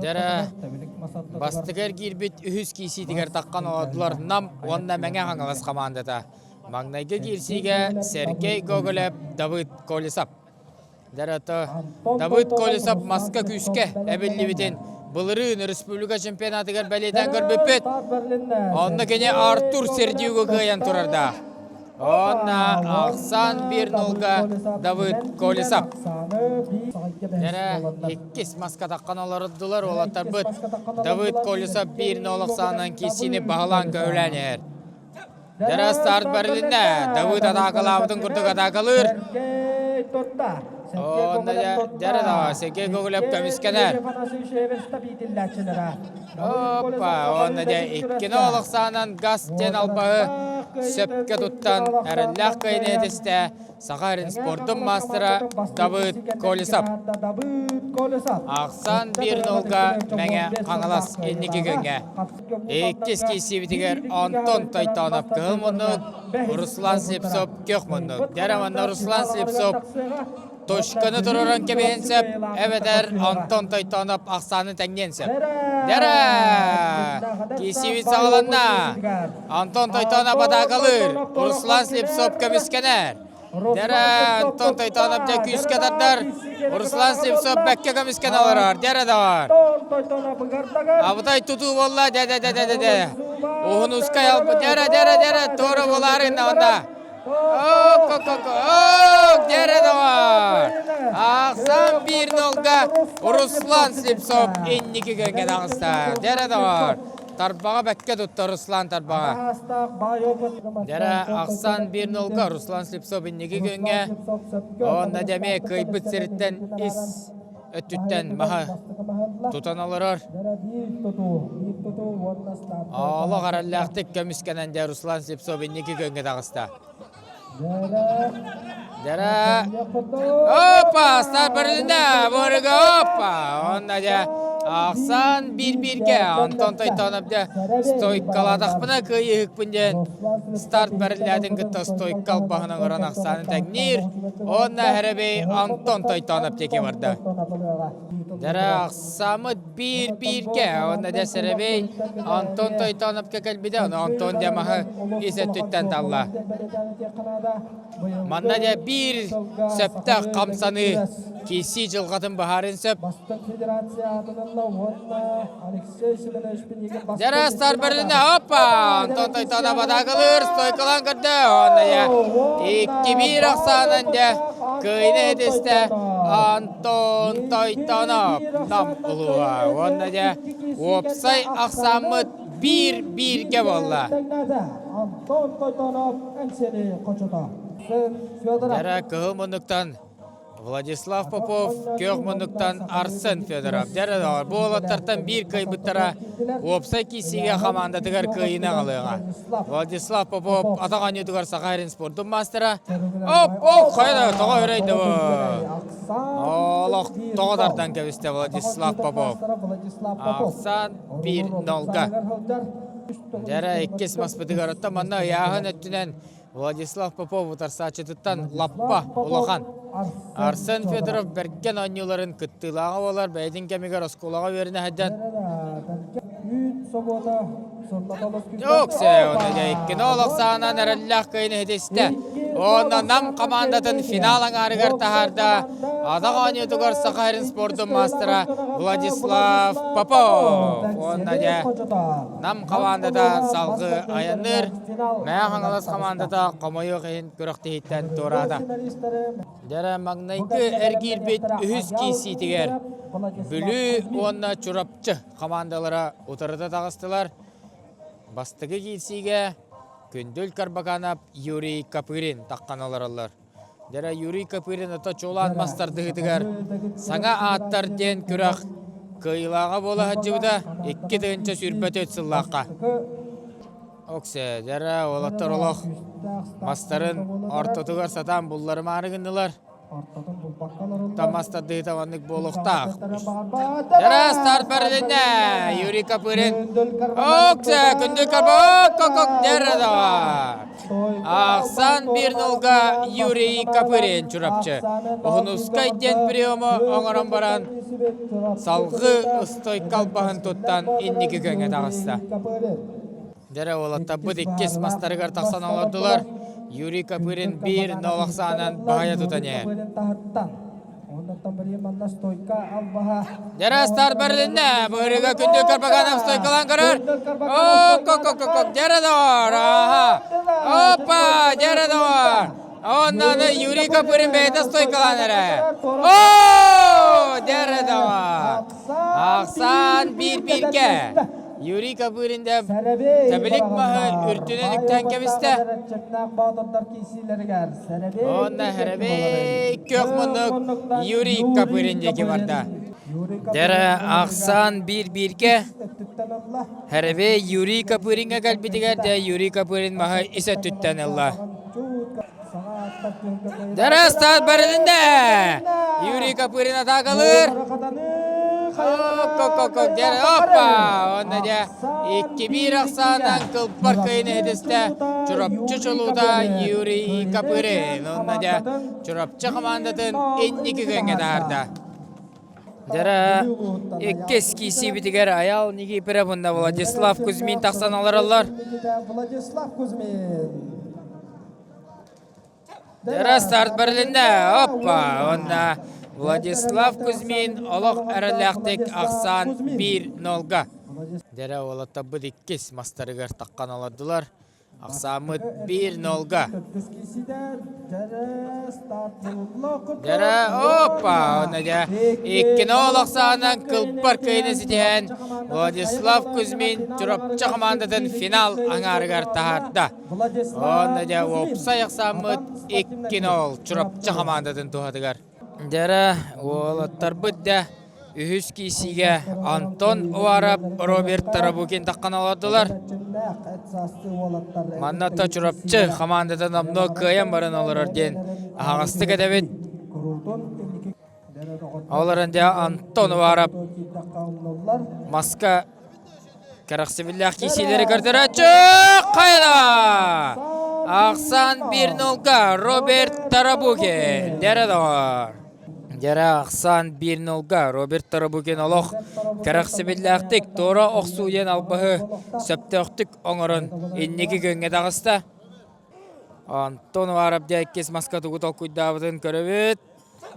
Дьэрэ бастакы эргиирбит үһүс киисиитигэр таххан олордулар Нам уонна Мэҥэ Хаҥалас хамаандата. Маҥнайгы киирсиигэ Сергей Гоголев, Давыд Колесов. Дьэ, Давыд Колесов маска күүскэ эбиллибитин былырыын республика чемпионатыгар бэлиэтээн көрбүппүт. Онно кини Артур Сердюгу кыайан турардаах. Онна ахсан бир нолга Давыд Колесов. Дәрә иккис маска таққан олордулар уолаттарбыт Давыд Колесов бир нол ахсаанан киссини баһылаан көүлээнэр. Дәрә старт барылынна Давыд атаакалаабытын курдук атаакалыыр. Онна дәрә да Сергей Гоголев көмүскэнэр. Опа, уонна дьэ иккини олохсаанан газ диэн албаһы сөпкө туттан эрэллээх кыайыны этистэ Саха эрин спордун маастара Давыд Колесов. Ахсан биир нолга Мэҥэ Хаҥалас инники күҥҥэ. Иккис киирсиибитигэр Антон Тойтонов кыһыл муннук, Руслан Слепцов күөх муннук. Дьэ манна Руслан Слепцов Точканы тураран кэбиһэн сөп, эбэтэр Антон Тойтонов ахсааны тэҥниэн сөп. Дэрэ! Киисибит саҕаланна. Антон Тойтонов атаакалыыр. Руслан Слепцов көмүскэнэр. Дэрэ! Антон Тойтонов дьэ күүскэ тардар. Руслан Слепцов бэккэ көмүскэнэ олорор. Дэрэ доҕор. Абытай тутуу буолла. Дэ дэ дэ дэ дэ. Уһун ускай албы. Дэрэ дэрэ дэрэ. Туора буолаары онда. Дьэрэ доҕор! Ахсан биир нолга Руслан Слепцов инники күөҥҥэ таҕыста. Дьэрэ доҕор! Тарбаҕа бэккэ тутта Руслан тарбаҕа. Дьэрэ ахсан биир нолга Руслан Слепцов инники күөҥҥэ. Онно дэмиэ кыайбыт сириттэн ис өттүттэн маһы тутан олорор. Олох эрэллээхтик көмүскэнэн дьэ Руслан Слепцов инники күөҥҥэ таҕыста. Дьэрэ Опа! Старт бэрилиннэ! Борыга опа! Онно дьэ ахсан биир-бииргэ Антон Тойтонов дьэ стойкалаатахпына кыайыһыкпын диэн старт бэриллээтин кытта стойка албаһын оҥорон ахсааны тэҥниир. Уонна Хэрэбэй Антон Тойтонов диэки барда. Дьэрэ ахсааммыт биир-бииргэ уонна дьэ Сэрэбэй Антон Тойтоновка кэлбитэ, ону Антон дьэ маһы ис өттүттэн талла. Манна дьэ биир сөптөөх хамсаныы киирсии дьылҕатын быһаарыан сөп. Дьэрэ стар бэрилинэ, опа! Антон Тойтонов атаакалыыр, стойкалаан көрдө. Уонна дьэ 2-1 ахсаанан дьэ кыайыны этистэ Антон Тойтонов Нам улууһа. Уонна дьэ уопсай ахсааммыт биир-бииргэ буолла. Антон Тойтонов Эҥсиэли хочото. Дьэрэ кыһыл муннуктан Владислав Попов күөх муннуктан Арсен Федоров. Дьэ, бу уолаттартан биир кыайбыттара уопсай киирсиигэ хамаандатыгар кыайыыны аҕалыаҕа. Владислав Попов атах оонньуутугар Саха сирин спордун маастара. Оп, оп, хайа тоҕо өрөйдө бу? Олох тоҕо тардан кэбистэ Владислав Попов. Ахсан биир нолга. Дьэрэ иккис маспытыгар оттон манна ыйааһын өттүнэн Владислав Попов утарсааччытыттан лаппа улахан. Арсен Федоров бэргэн оонньууларын кыттыылааҕа буолар, бэйэтин кэмигэр оскуолаҕа үөрэнэ сылдьан Иккини олох саанан эрэллээх кыайыны ситистэ. Уонна Нам командатын финал аҥаарыгар таһаарда. Атах оонньуутугар Саха сирин спордун маастара Владислав Попов. Уонна дьэ Нам командата салгыы айанныыр. Мэҥэ Хаҥалас хамаандата хомойуох иһин күрэхтэһииттэн туораата. Дьэрэ маҥнайгы эргиирбит үһүс киирсиитигэр Бүлүү уонна Чурапчы хамаандалара утарыта таҕыстылар. Бастакы киирсиигэ Күндүл Карбаканов, Юрий Копырин таххан олороллор. Дьэрэ Юрий Копырин ото чуолаан мас тардыһыытыгар саҥа ааттар диэн күрэх кыайыылааҕа буола сылдьыбыта 2024 сыллаахха. Оксе, дьэрэ уолаттар олох мастарын ортотугар сатаан булларымаары гыннылар. Тамас тардыыта маннык буолуохтаах. Дьэрэ старт бэрилиннэ! Юрий Копырин. Оксе, күндү кабок, кок, дьэрэ давай! Ахсан биир нолга Юрий Копырин Чурапчы. Уһунускай диэн приему оҥорон баран салгыы ыстойка албаһын туттан инники күөҥҥэ таҕыста. Дьэрэ уолаттарбыт иккис мастарыгар тахсан олордулар. Юрий Копырин биир нол ахсаанан баһыйа тутан иһэр. Дьара старт барылынна. Быһырыга Күндү Карбаганов стойкалаан көрөр. О, дьара доҕор. Аха. Опа, дьара доҕор. Оннан Юрий Копырин бэйэтэ стойкалаан эрэ. О, дьара доҕор. Ахсаан биир-бииргэ. Юрий Копырин да тэбилик маһы үрдүнэн үктээн кэбистэ. Онно Хэрэбэй көх муннук Юрий Копырин диэки барда. Дэрэ ахсаан биир-бииргэ Хэрэбэй Юрий Копыриҥҥа кэлбитигэр дэ Юрий Копырин маһы ис өттүттэн ылла. Дэрэ старт барылынна! Юрий Копырин атаакалыыр. Оппа! Онно дьэ 2-1 ахсаанан кылбар кыайын иһитистэ Чурапчы чулуута Юрий Копырин. Онно дьэ Чурапчы хамаандатын инники күөҥҥэ таһаарда. Дьара иккис киисиибитигэр Айал Никифоров уонна Владислав Кузьмин тахсан олороллор. Владислав Кузьмин. Дьара старт барылынна. Оппа! Уонна Владислав Кузьмин олох эрэллээхтик ахсаан 1-0-га. Дьэрэ уолаттарбыт иккис мастарыгар таххан олордулар. Ахсааммыт 1-0-га. Дьэрэ, опа! Онно дьэ, 2-0 ахсаанан кылбар кыайыыны ситиһэн Владислав Кузьмин Чурапчы хамаандатын финал аҥаарыгар таһаарда. Онно дьэ уопсай ахсааммыт 2-0 Чурапчы хамаандатын туһатыгар. Дьэрэ, уолаттарбыт да үһүс киисиигэ Антон Уарап, Роберт Тарабукин таххан олордулар. Манна то Чурапчы хамаандата номнуо кыайан баран олорор диэн аһаҕастык этэбит. Ол эрэн дьэ Антон Уарап маска Кэрэхсэбиллээх киисиилэри көрдөрөөччү Хайла! Ахсан 1-0-га Роберт Тарабукин. Дэрэ доҕор. Дэрэ ахсан 1-0-га Роберт Тарабукин олох кэрэхсэбиллээхтик туора охсуу диэн албаһы сөптөөхтүк оҥорон инники күөҥҥэ таҕыста. Антон Уваров дьэ иккис маска тугу толкуйдаабытын көрөбүт.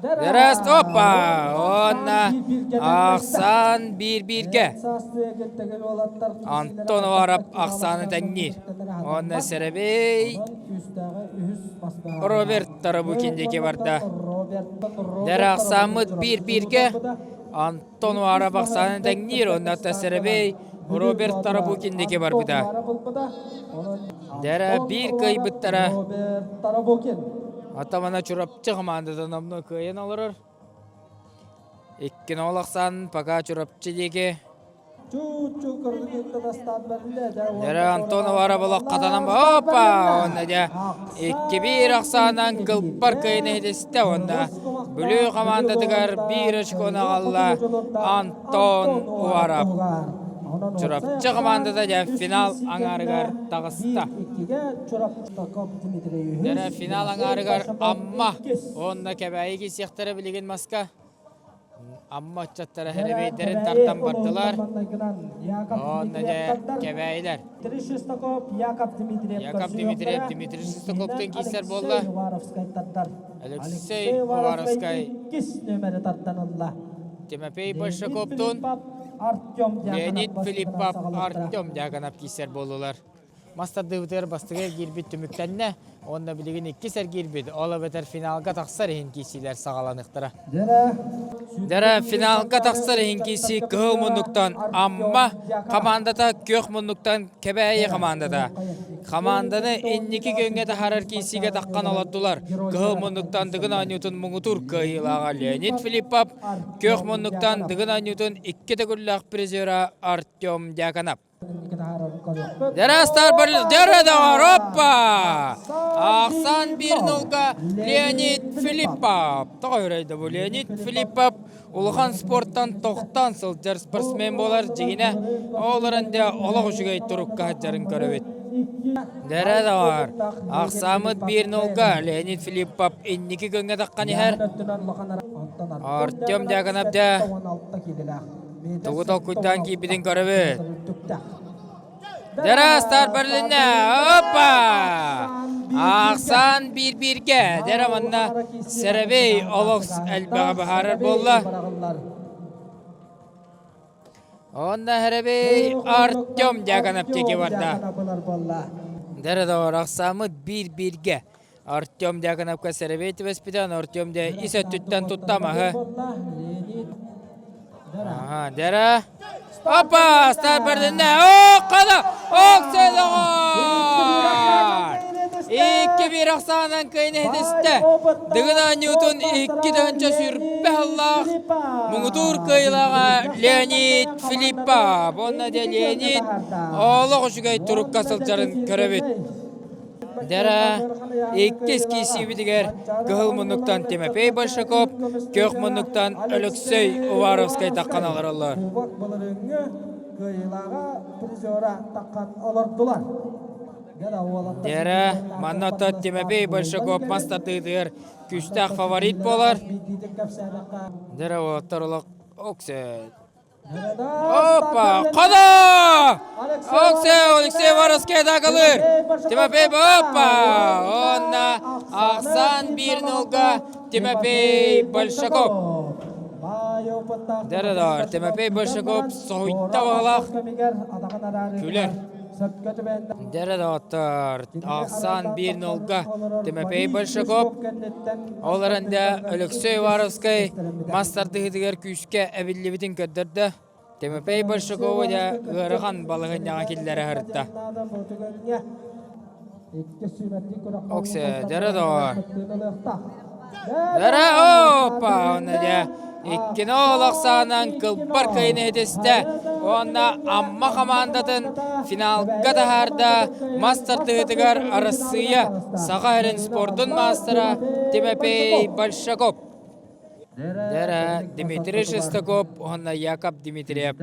Раз, опа! Уонна ахсаан биир-бииргэ. Антон Уваров ахсааны тэҥниир. Уонна Сэрэбэй Роберт Тарабукин диэки барда. Дэр ахсааммыт биир-бииргэ. Антон Уваров ахсааны тэҥниир. Уонна Сэрэбэй Роберт Тарабукин диэки барбыта. Дэрэ биир кыайбыттара. Атамана Чурапчы хамаандата номнуо кыайан олорор. 2-0 ахсаан пока Чурапчы диэки. Дэрэ Антонова Араболох хатанан опа! Онна дьэ 2-1 ахсаанан кылбар кыайын иһитистэ уонна Бүлүү хамаандатыгар биир очкону аҕалла Антон Уваров. Чурапчы хамаандата дьэ финал аҥаарыгар таҕыста. Дьэ финал аҥаарыгар Амма уонна Кэбээйи киирсиэхтэрэ билигин маска. Амма ыччаттара хэрэбиэйдэрин тардан бардылар. Уонна дьэ Кэбээйилэр. Яков Дмитриев Дмитрий Шестаковтан киирсэр буолла. Алексей Уваровскай Тимофей Большаковтун Леонид Филиппов Артем Дьяконов киирсэр буоллулар. Мас тардыыбытыгар бастакы эргиирбит түмүктэннэ уонна билигин иккис эргиирбит, ол эбэтэр финалга тахсар иһин киирсиилэр саҕаланыахтара. Дьэрэ финалга тахсар иһин киирсии кыһыл муннуктан Амма хамаандата, күөх муннуктан Кэбээйи хамаандата. Хамаанданы инники күөҥҥэ таһаарар киирсиигэ таххан олордулар. Кыһыл муннуктан Дыгын оонньуутун муҥутуур кыайыылааҕа Леонид Филиппов, күөх муннуктан Дыгын оонньуутун икки төгүллээх призера Артем Дьяконов. Дьарастар Дьарадор, оппа! Ахсан 1-0-га Леонид Филиппов. Тоҕо үрэйдэ бу Леонид Филиппов улахан спорттан тохтоон сылдьар спортсмен буолар дьигинэ ол эрэн дьэ олох үчүгэй турукка сылдьарын көрөбүт. Дэрэ доҕор, ахсааммыт 1-0-га Леонид Филиппов инники күҥҥэ таххан иһэр. Артем Дьяконов дьэ тугу толкуйдаан киирбитин көрөбүт. Дьарастар бэрилиннэ! Опа! Ахсаан биир-бииргэ. Дэрэ манна Сэрэбэй олох элбэҕи быһаарар буолла. Онно Сэрэбэй Артем Дьяконов диэки барда. Дэрэ доҕор, ахсааммыт биир-бииргэ. Артем Дьяконовка Сэрэбэй түбэспитэ, Артем дьэ ис өттүттэн тутта маһы. Ага, дэрэ. Опа, старт бэрдиннэ. О, қада! Оксе доҕор! 2-1 ахсаанан кыайын иһитистэ. Дыгын оонньуутун 2 тыһыынча сүүрбэ сыллаах муҥутуур кыайыылааҕа Леонид Филиппов. Уонна дьэ Леонид олох үчүгэй турукка сылдьарын көрөбүт. Дэрэ иккис киирсиибитигэр кыһыл муннуктан Тимофей Большаков, күөх муннуктан Өлөксөй Уваровскай таххан олороллор. Кубок былырыыҥҥы кыайыылааҕа призера таххан олордулар. Дэрэ манна Тимофей Большаков мас тардыытыгар күүстээх фаворит буолар. Дэрэ уолаттар олох оксе Опа! Хода! Оксе, Алексей Воровский атакалыыр. Тимофей, опа! Онна Ахсан 1-0 Тимофей Большаков. Дэрэ Тимофей Большаков соһуйта баҕалаах күлэр. Дэрэ доҕоттор, Ахсан 1-0 Тимофей Большаков. Ол эрэнде Алексей Уваровскай мас тардыһыытыгар күүскэ эбиллибитин көрдөрдө. Тимофей Большакову дьэ ыарахан балаһыанньаҕа киллэрэ сырытта. Оксе, дэрэ доҕор. Дэрэ, опа, онно дьэ иккини олох саанан кылбар кыайыны иһитистэ уонна Амма хамаандатын финалга таһаарда мас тардыһыытыгар Арассыыйа Саха сирин спордун маастара Тимофей Большаков. Дэрэ Дмитрий Шестаков уонна Яков Дмитриев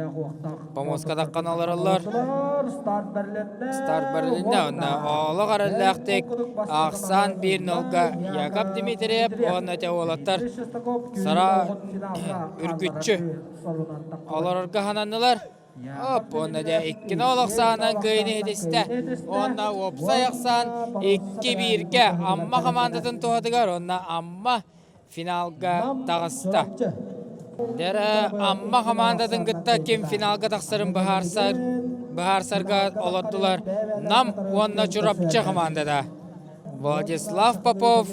помоска таххан олороллор. Старт бэрилиннэ уонна олох эрэллээхтик ахсаан 1-0-га Яков Дмитриев уонна те уолаттар сара үргүччү олорорго хананнылар. Оп, уонна дьэ иккини ол ахсаанынан кыайыны иһитистэ. Уонна уопсай ахсаан 2-1-гэ Амма хамаандатын туһатыгар уонна Амма финалга таҕыста. Дэрэ Амма хамаандатын кытта ким финалга тахсарын быһаарсар, быһаарсарга олордулар Нам уонна Чурапчы хамаандата. Владислав Попов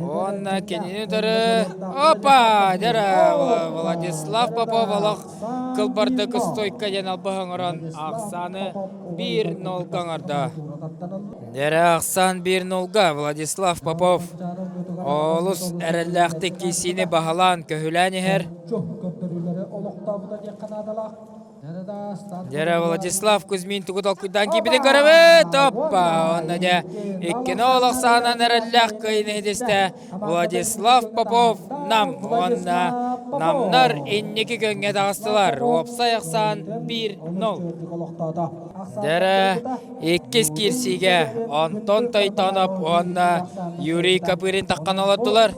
уонна кинини утары опа дэрэ Владислав Попов олох кылбардык стойка диэн албаһы оҥорон ахсааны 1-0 оҥордо. Дэрэ ахсаан 1-0-га Владислав Попов олус эрэллээхтик киирсиини баһылаан көһүлээн иһэр. Дьэрэ Владислав Кузьмин тугу толкуйдаан киирбитин көрөбүт. Оппа! Онно дьэ иккини олох саанан эрэллээх кыайыыны иһитистэ Владислав Попов Нам уонна Намнар инники күөҥҥэ таҕыстылар. Уопсай ахсаан 1-0. Дьэрэ иккис киирсиигэ Антон Тойтонов уонна Юрий Копырин таххан олордулар.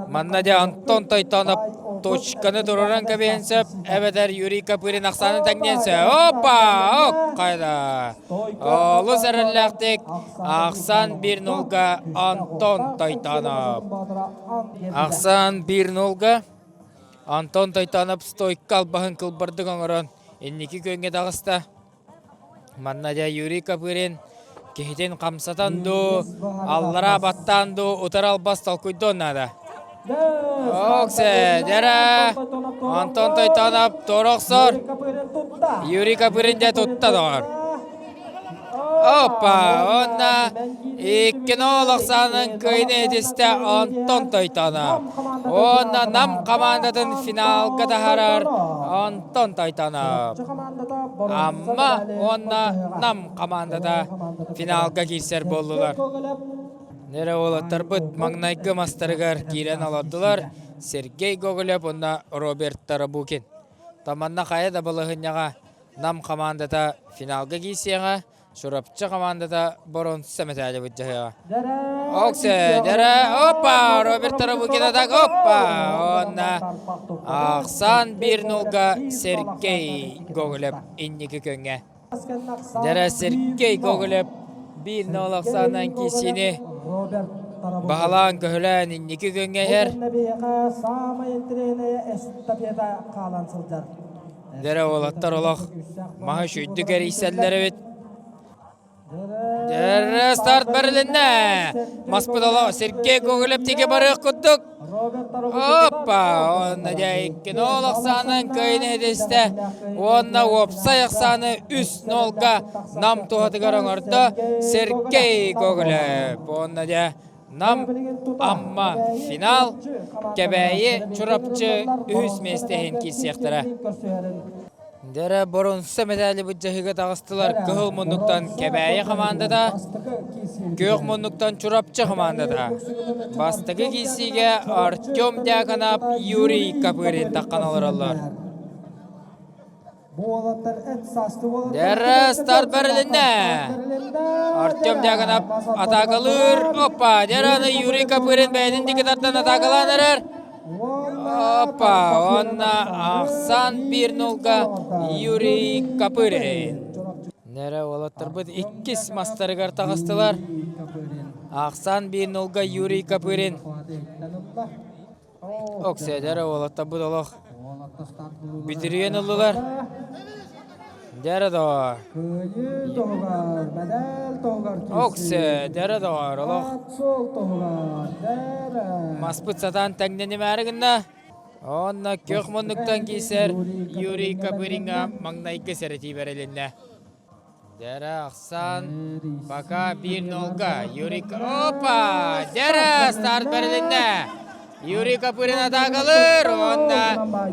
Манна дьэ Антон Тойтонов точканы тураран кэбиһэн сөп, эбэтэр Юрий Копырин ахсааны тэҥниэн сөп. Опа! Ок, хайда! Олус эрэллээхтик ахсаан 1-0-га Антон Тойтонов. Ахсаан 1-0-га Антон Тойтонов стойка албаһын кылбардык оҥорон инники күөҥҥэ таҕыста. Манна дьэ Юрий Копырин киһитин хамсатан дуу, аллараа баттаан дуу утары албас толкуйдуон наада. Оксе, дьэрэ! Антон Тойтонов туора охсор. Юрий Копырин дьэ тутта доҕор. Опа! Уонна 2-0 ахсаанын кыайыны этистэ Антон Тойтонов. Уонна Нам командатын финалга таһаарар Антон Тойтонов. Амма уонна Нам командата финалга киирсэр буоллулар. Нэрэ уолаттарбыт маҥнайгы мастарыгар киирэн олордулар Сергей Гоголев уонна Роберт Тарабукин. Таманна хайа да балаһыанньаҕа Нам хамаандата финалга киирсиэҕэ, Чурапчы хамаандата боруонса мэтээли былдьаһыаҕа. Оксе, дэрэ, опа, Роберт Тарабукин атак, опа, уонна ахсаан 1-0-га Сергей Гоголев инники көҥҥэ. Дэрэ Сергей Гоголев биир нол ахсаанан киисини баһылаан көһүлээн инники күҥҥэ иһэр. Дэрэ уолаттар олох маһы үчүйдүк эрийсэллэр эбит. Дьэрэ старт бэрилиннэ. Маспыт олох Сергей Гоголев тиги барыах курдук. Опа! Онно дьэ икки нол ахсаанан кыайын эдистэ. Уонна уопсай ахсааны үс нолга Нам туһатыгар оҥордо Сергей Гоголев. Уонна дьэ Нам Амма финал Кэбээйи Чурапчы үһүс миэстэ иһин киирсиэхтэрэ. Дэрэ боронса медали быдьаһыга таҕыстылар кыһыл муннуктан Кэбээйи хамаандата, күөх муннуктан Чурапчы хамаандата. Бастакы киирсиигэ Артем Дьяконов, Юрий Копырин таххан олороллор. Дэрэ старт бэрилиннэ. Артем Дьяконов атаакалыыр. Опа, дэрэ Юрий Копырин бэйэтин диэки тардан атаакалаан эрэр. Опа, уонна ахсаан биир нулга Юрий Копырин. Нэрэ уолаттарбыт иккис мастарыгар таҕыстылар. Ахсаан биир нулга Юрий Копырин. Оксэдэр уолаттарбыт олох бүтүрүйэн ыллылар. Дьэрэ доҕоор. Оксэ, дьэрэ доҕоор, олох. Маспыт сатаан тэҥнэнимээри гынна. Онно күөх муннуктан киирсэр Юрий Копыриҥҥа маҥнайгы сэрэтии бэрилиннэ. Дьэрэ ахсаан пока биир нолга. Юрий Опа! Дьэрэ старт бэрилиннэ. Юрий Копырин атаакалыыр уонна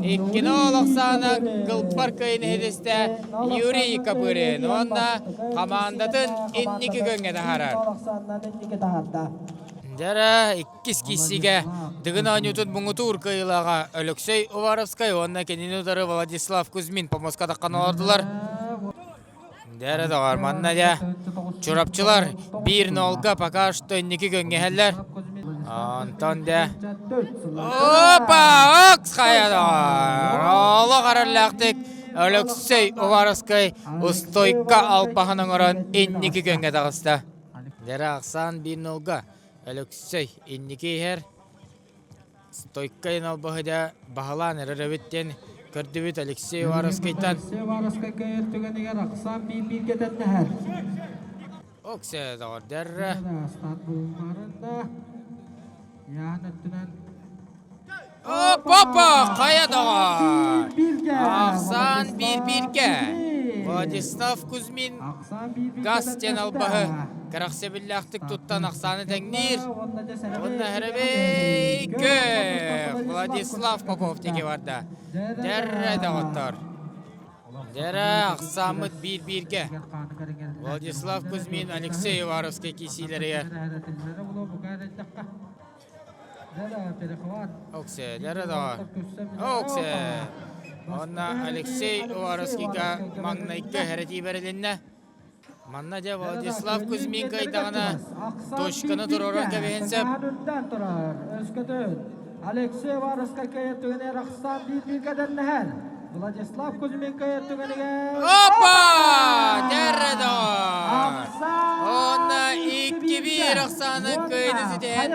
иккини ол ахсаана кылбар кыайын иһитистэ Юрий Копырин уонна хамаандатын инники көҥҥэ таһаарар. Дьэрэ иккис киирсиигэ Дыгын оонньуутун муҥутуур кыайыылааҕа Өлөксөй Уваровскай уонна кинини утары Владислав Кузьмин помоска таххан олордулар. Дьэ доҕор, манна дьэ Чурапчылар биир нолга пока что инники көҥҥэһэллэр. Онтон дьэ Опа! Окс хайа доҕор! Олох эрэллээхтик Өлөксөй Уваровскай устойка албаһын оҥорон инники көҥҥэ таҕыста. Дьэрэ ахсаан биир нолга Өлөксөй инники иһэр. Стойкай албаһыда баһылаан эрэр эбит диэн көрдүбүт Алексей Уваровскайтан. Алексей Уваровскай кыайар түгэнигэр ахсаан биир бииргэ тэннэһэр. Оксе доҕордор. Старт булмарында яан өттүнэн Опа, хайа доҕор! Ахсаан биир бииргэ. Владислав Кузьмин газ диэн албаһы кэрэхсэбиллээхтик туттан ахсааны тэҥниир. Уонна Хэрэбэй Көх Владислав Попов диэки барда. Дэрэ доҕоттор. Дэрэ ахсааммыт биир-бииргэ. Владислав Кузьмин Алексей Уваровскай киисиилэригэр. Оксе, дэрэ доҕор. Оксе. Уонна Алексей Уваровскийга маҥнайгы хэрэтии бэрилиннэ. Манна дьэ Владислав Кузьмин кыайдаҕына точканы туруоран кэбиһин сөп. Алексей Уваровскай кыайар түгэнигэр ахсаан биир бииргэ дэннэһэр. Владислав Кузьмин кыайар түгэнигэр... Опа! Дэрэ доҕор! Уонна 2-1 ахсааны кыайыыны ситиһэн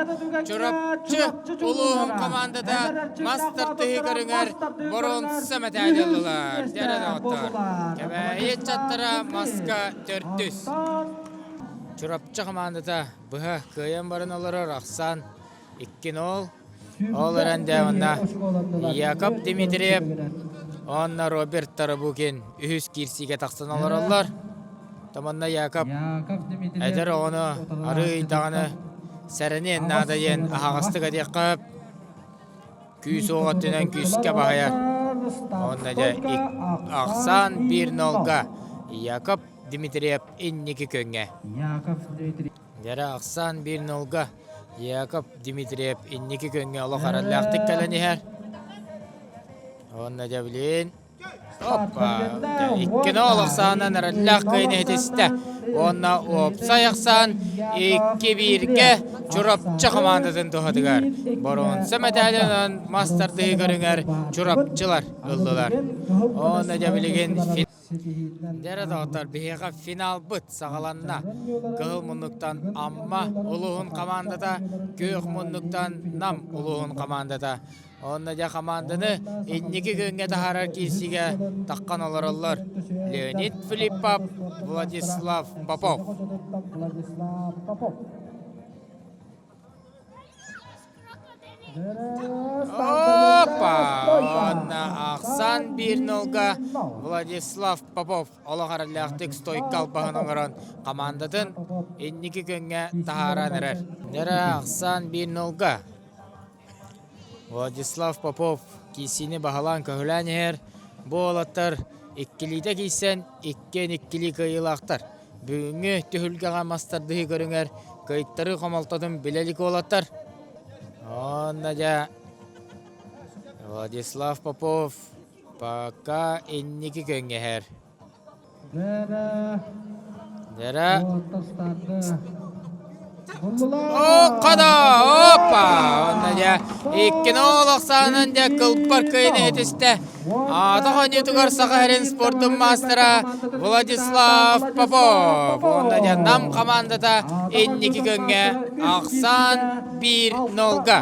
Чурапчы улууһун командата мастер тыһы көрүҥэр боруонса мэтээли ыллылар. Дэрэ доҕоттор! Кэбээйи ыччаттара маска төрдүс. Чурапчы командата быһа кыайан баран олорор ахсаан 2-0. Ол эрэн дэ онно Яков Дмитриев уонна Роберт Тарабукин үһүс киирсиигэ тахсан олороллор. Томонно Яков эдэр оҕону арыый даҕаны сэрэниэн наада диэн аһаҕастык этиэххэ күүс уох өттүнэн күүскэ баһыйар. Уонна дьэ ахсаан биир нолга Яков Дмитриев инники көҥҥэ. Дьэрэ ахсаан биир нолга Яков Дмитриев инники көҥҥэ олох эрэллээхтик кэлэн иһэр. Уонна дьэ билин Оппа! Иккини ол ахсаанынан эрэллээх кыайыыны ситистэ. Уонна уопсай ахсаан 2-1-гэ Чурапчы хамаандатын туһатыгар боруонса мэтээлинэн мас тардыһыы көрүҥэр Чурапчылар ыллылар. Уонна дьэ билигин. Дьэрэ доҕоттор, биһиэхэ финалбыт саҕаланна. Кыһыл муннуктан Амма улууһун хамаандата, күөх муннуктан Нам улууһун хамаандата. Онно дьэ хамаанданы инники күөҥҥэ таһаарар киирсиигэ таххан олороллор Леонид Филиппов, Владислав Попов. Опа! Уонна ахсан биир нолга Владислав Попов олох эрэллээхтик стойка албаһын оҥорон командатын инники күөҥҥэ таһааран эрэр. Нера ахсан биир нолга Владислав Попов киирсиини баһылаан көһүлээн иһэр. Бу уолаттар иккилиитэ киирсэн иккиэн иккилии кыайыылаахтар. Бүгүҥҥү түһүлгэҕэ мас тардыһыы көрүҥэр кыайтарыы хомолтотун билэ илик уолаттар. Онно дьэ Владислав Попов пока инники көҥҥэһэр. Дьэрэ Оккада! Опа! Онно дьэ иккини ол ахсаанын дьэ кылпар кыайын иһитистэ. Аата хоньутугар Саха сирин спордун маастара Владислав Попов. Онно дьэ Нам командата инники көҥҥэ ахсаан 1-0-га.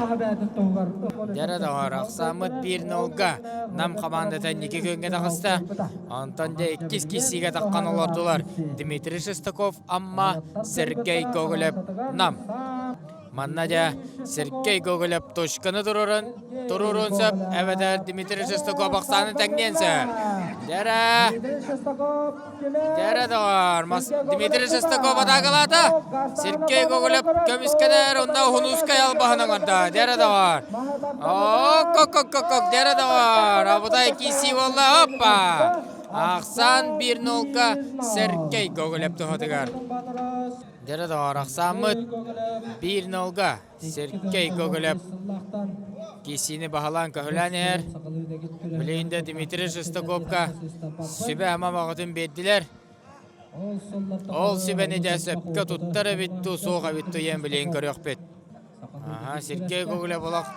Дьэрэ доҕор, ахсааммыт 1-0-га. Нам командата инники күҥҥэ таҕыста. Онтон дьэ иккис киссиигэ таххан олордулар Дмитрий Шестаков Амма, Сергей Гоголев Нам. Манна дьэ Сергей Гоголев точканы турурун, туруруун сөп, эбэтэр Дмитрий Шестаков ахсааны тэҥниэн сөп. Дьэрэ! Дьэрэ доҕор, Дмитрий Шестаков атаакалаата. Сергей Гоголев көмүскэнэр, онно Уһунуускай албаһын оҥордо. Дьэрэ доҕор. Ок-ок-ок-ок, дьэрэ доҕор. Абытай киирсии буолла, оппа! Ахсаан биир нолга Сергей Гоголев туһатыгар. Дьэрэ доҕор, ахсааммыт биир нолга Сергей Гоголев киирсиини баһылаан-көһүлээн иһэр. Билигин да Дмитрий Шестаковка сүбэ-ама бөҕөтүн биэрдилэр. Ол сүбэни дьэ сөпкө туттар эбит дуу, суох эбит дуу диэн билигин көрүөхпүт. Аха, Сергей Гоголев олох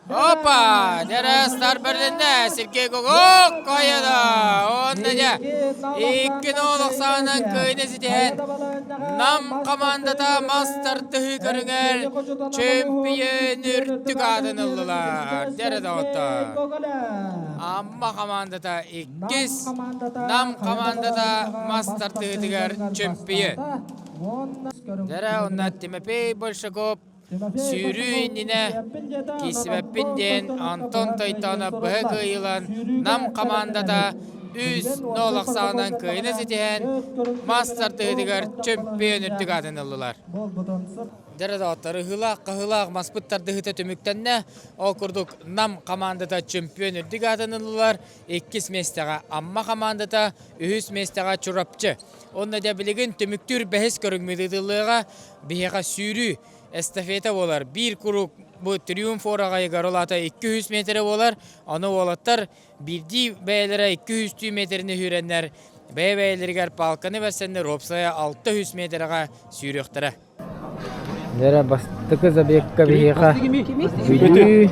Опа! Дьэрэ стар бэрилиннэ. Сергей Гоголев койода. Онно дьэ икки нол охсаанан кыайыны ситиһэн Нам командата мас тардыһыы көрүҥэр чөмпүйүөн үрдүк аатын ыллылар. Дьэрэ доҕоттор. Амма командата иккис, Нам командата мас тардыһыытыгар чөмпүйүөн. Дьэрэ онно Тимофей Большаков Сүүрүү иннинэ киирсибэппин диэн Антон Тойтонов быһа кыайыылан Нам хамаандата 3-0 ахсаанынан кыайыыны ситиһэн мас тардыһыытыгар чөмпүйүөн үрдүк аатын ыллылар. Дьэ доҕоттор, ыһыылаах-хаһыылаах маспыт тардыһыыта түмүктэннэ. Ол курдук Нам хамаандата чөмпүйүөн үрдүк аатын ыллылар. Иккис миэстэҕэ Амма хамаандата, үһүс миэстэҕэ Чурапчы. Онно дьэ билигин түмүктүүр бэһис көрүҥмүт ыытыллыаҕа. Биһиэхэ сүүрүү эстафета буолар. Биир куруук бу триумф уораҕайыгар ол аата 200 миэтэрэ буолар. Ону уолаттар биирдии бэйэлэрэ 200 миэтэрэни сүүрэннэр бэйэ-бэйэлэригэр палканы бэрсэннэр уопсайа 600 миэтэрэҕэ сүүрүөхтэрэ. Дьэрэ бастакы забегка биһиэхэ Бүлүү,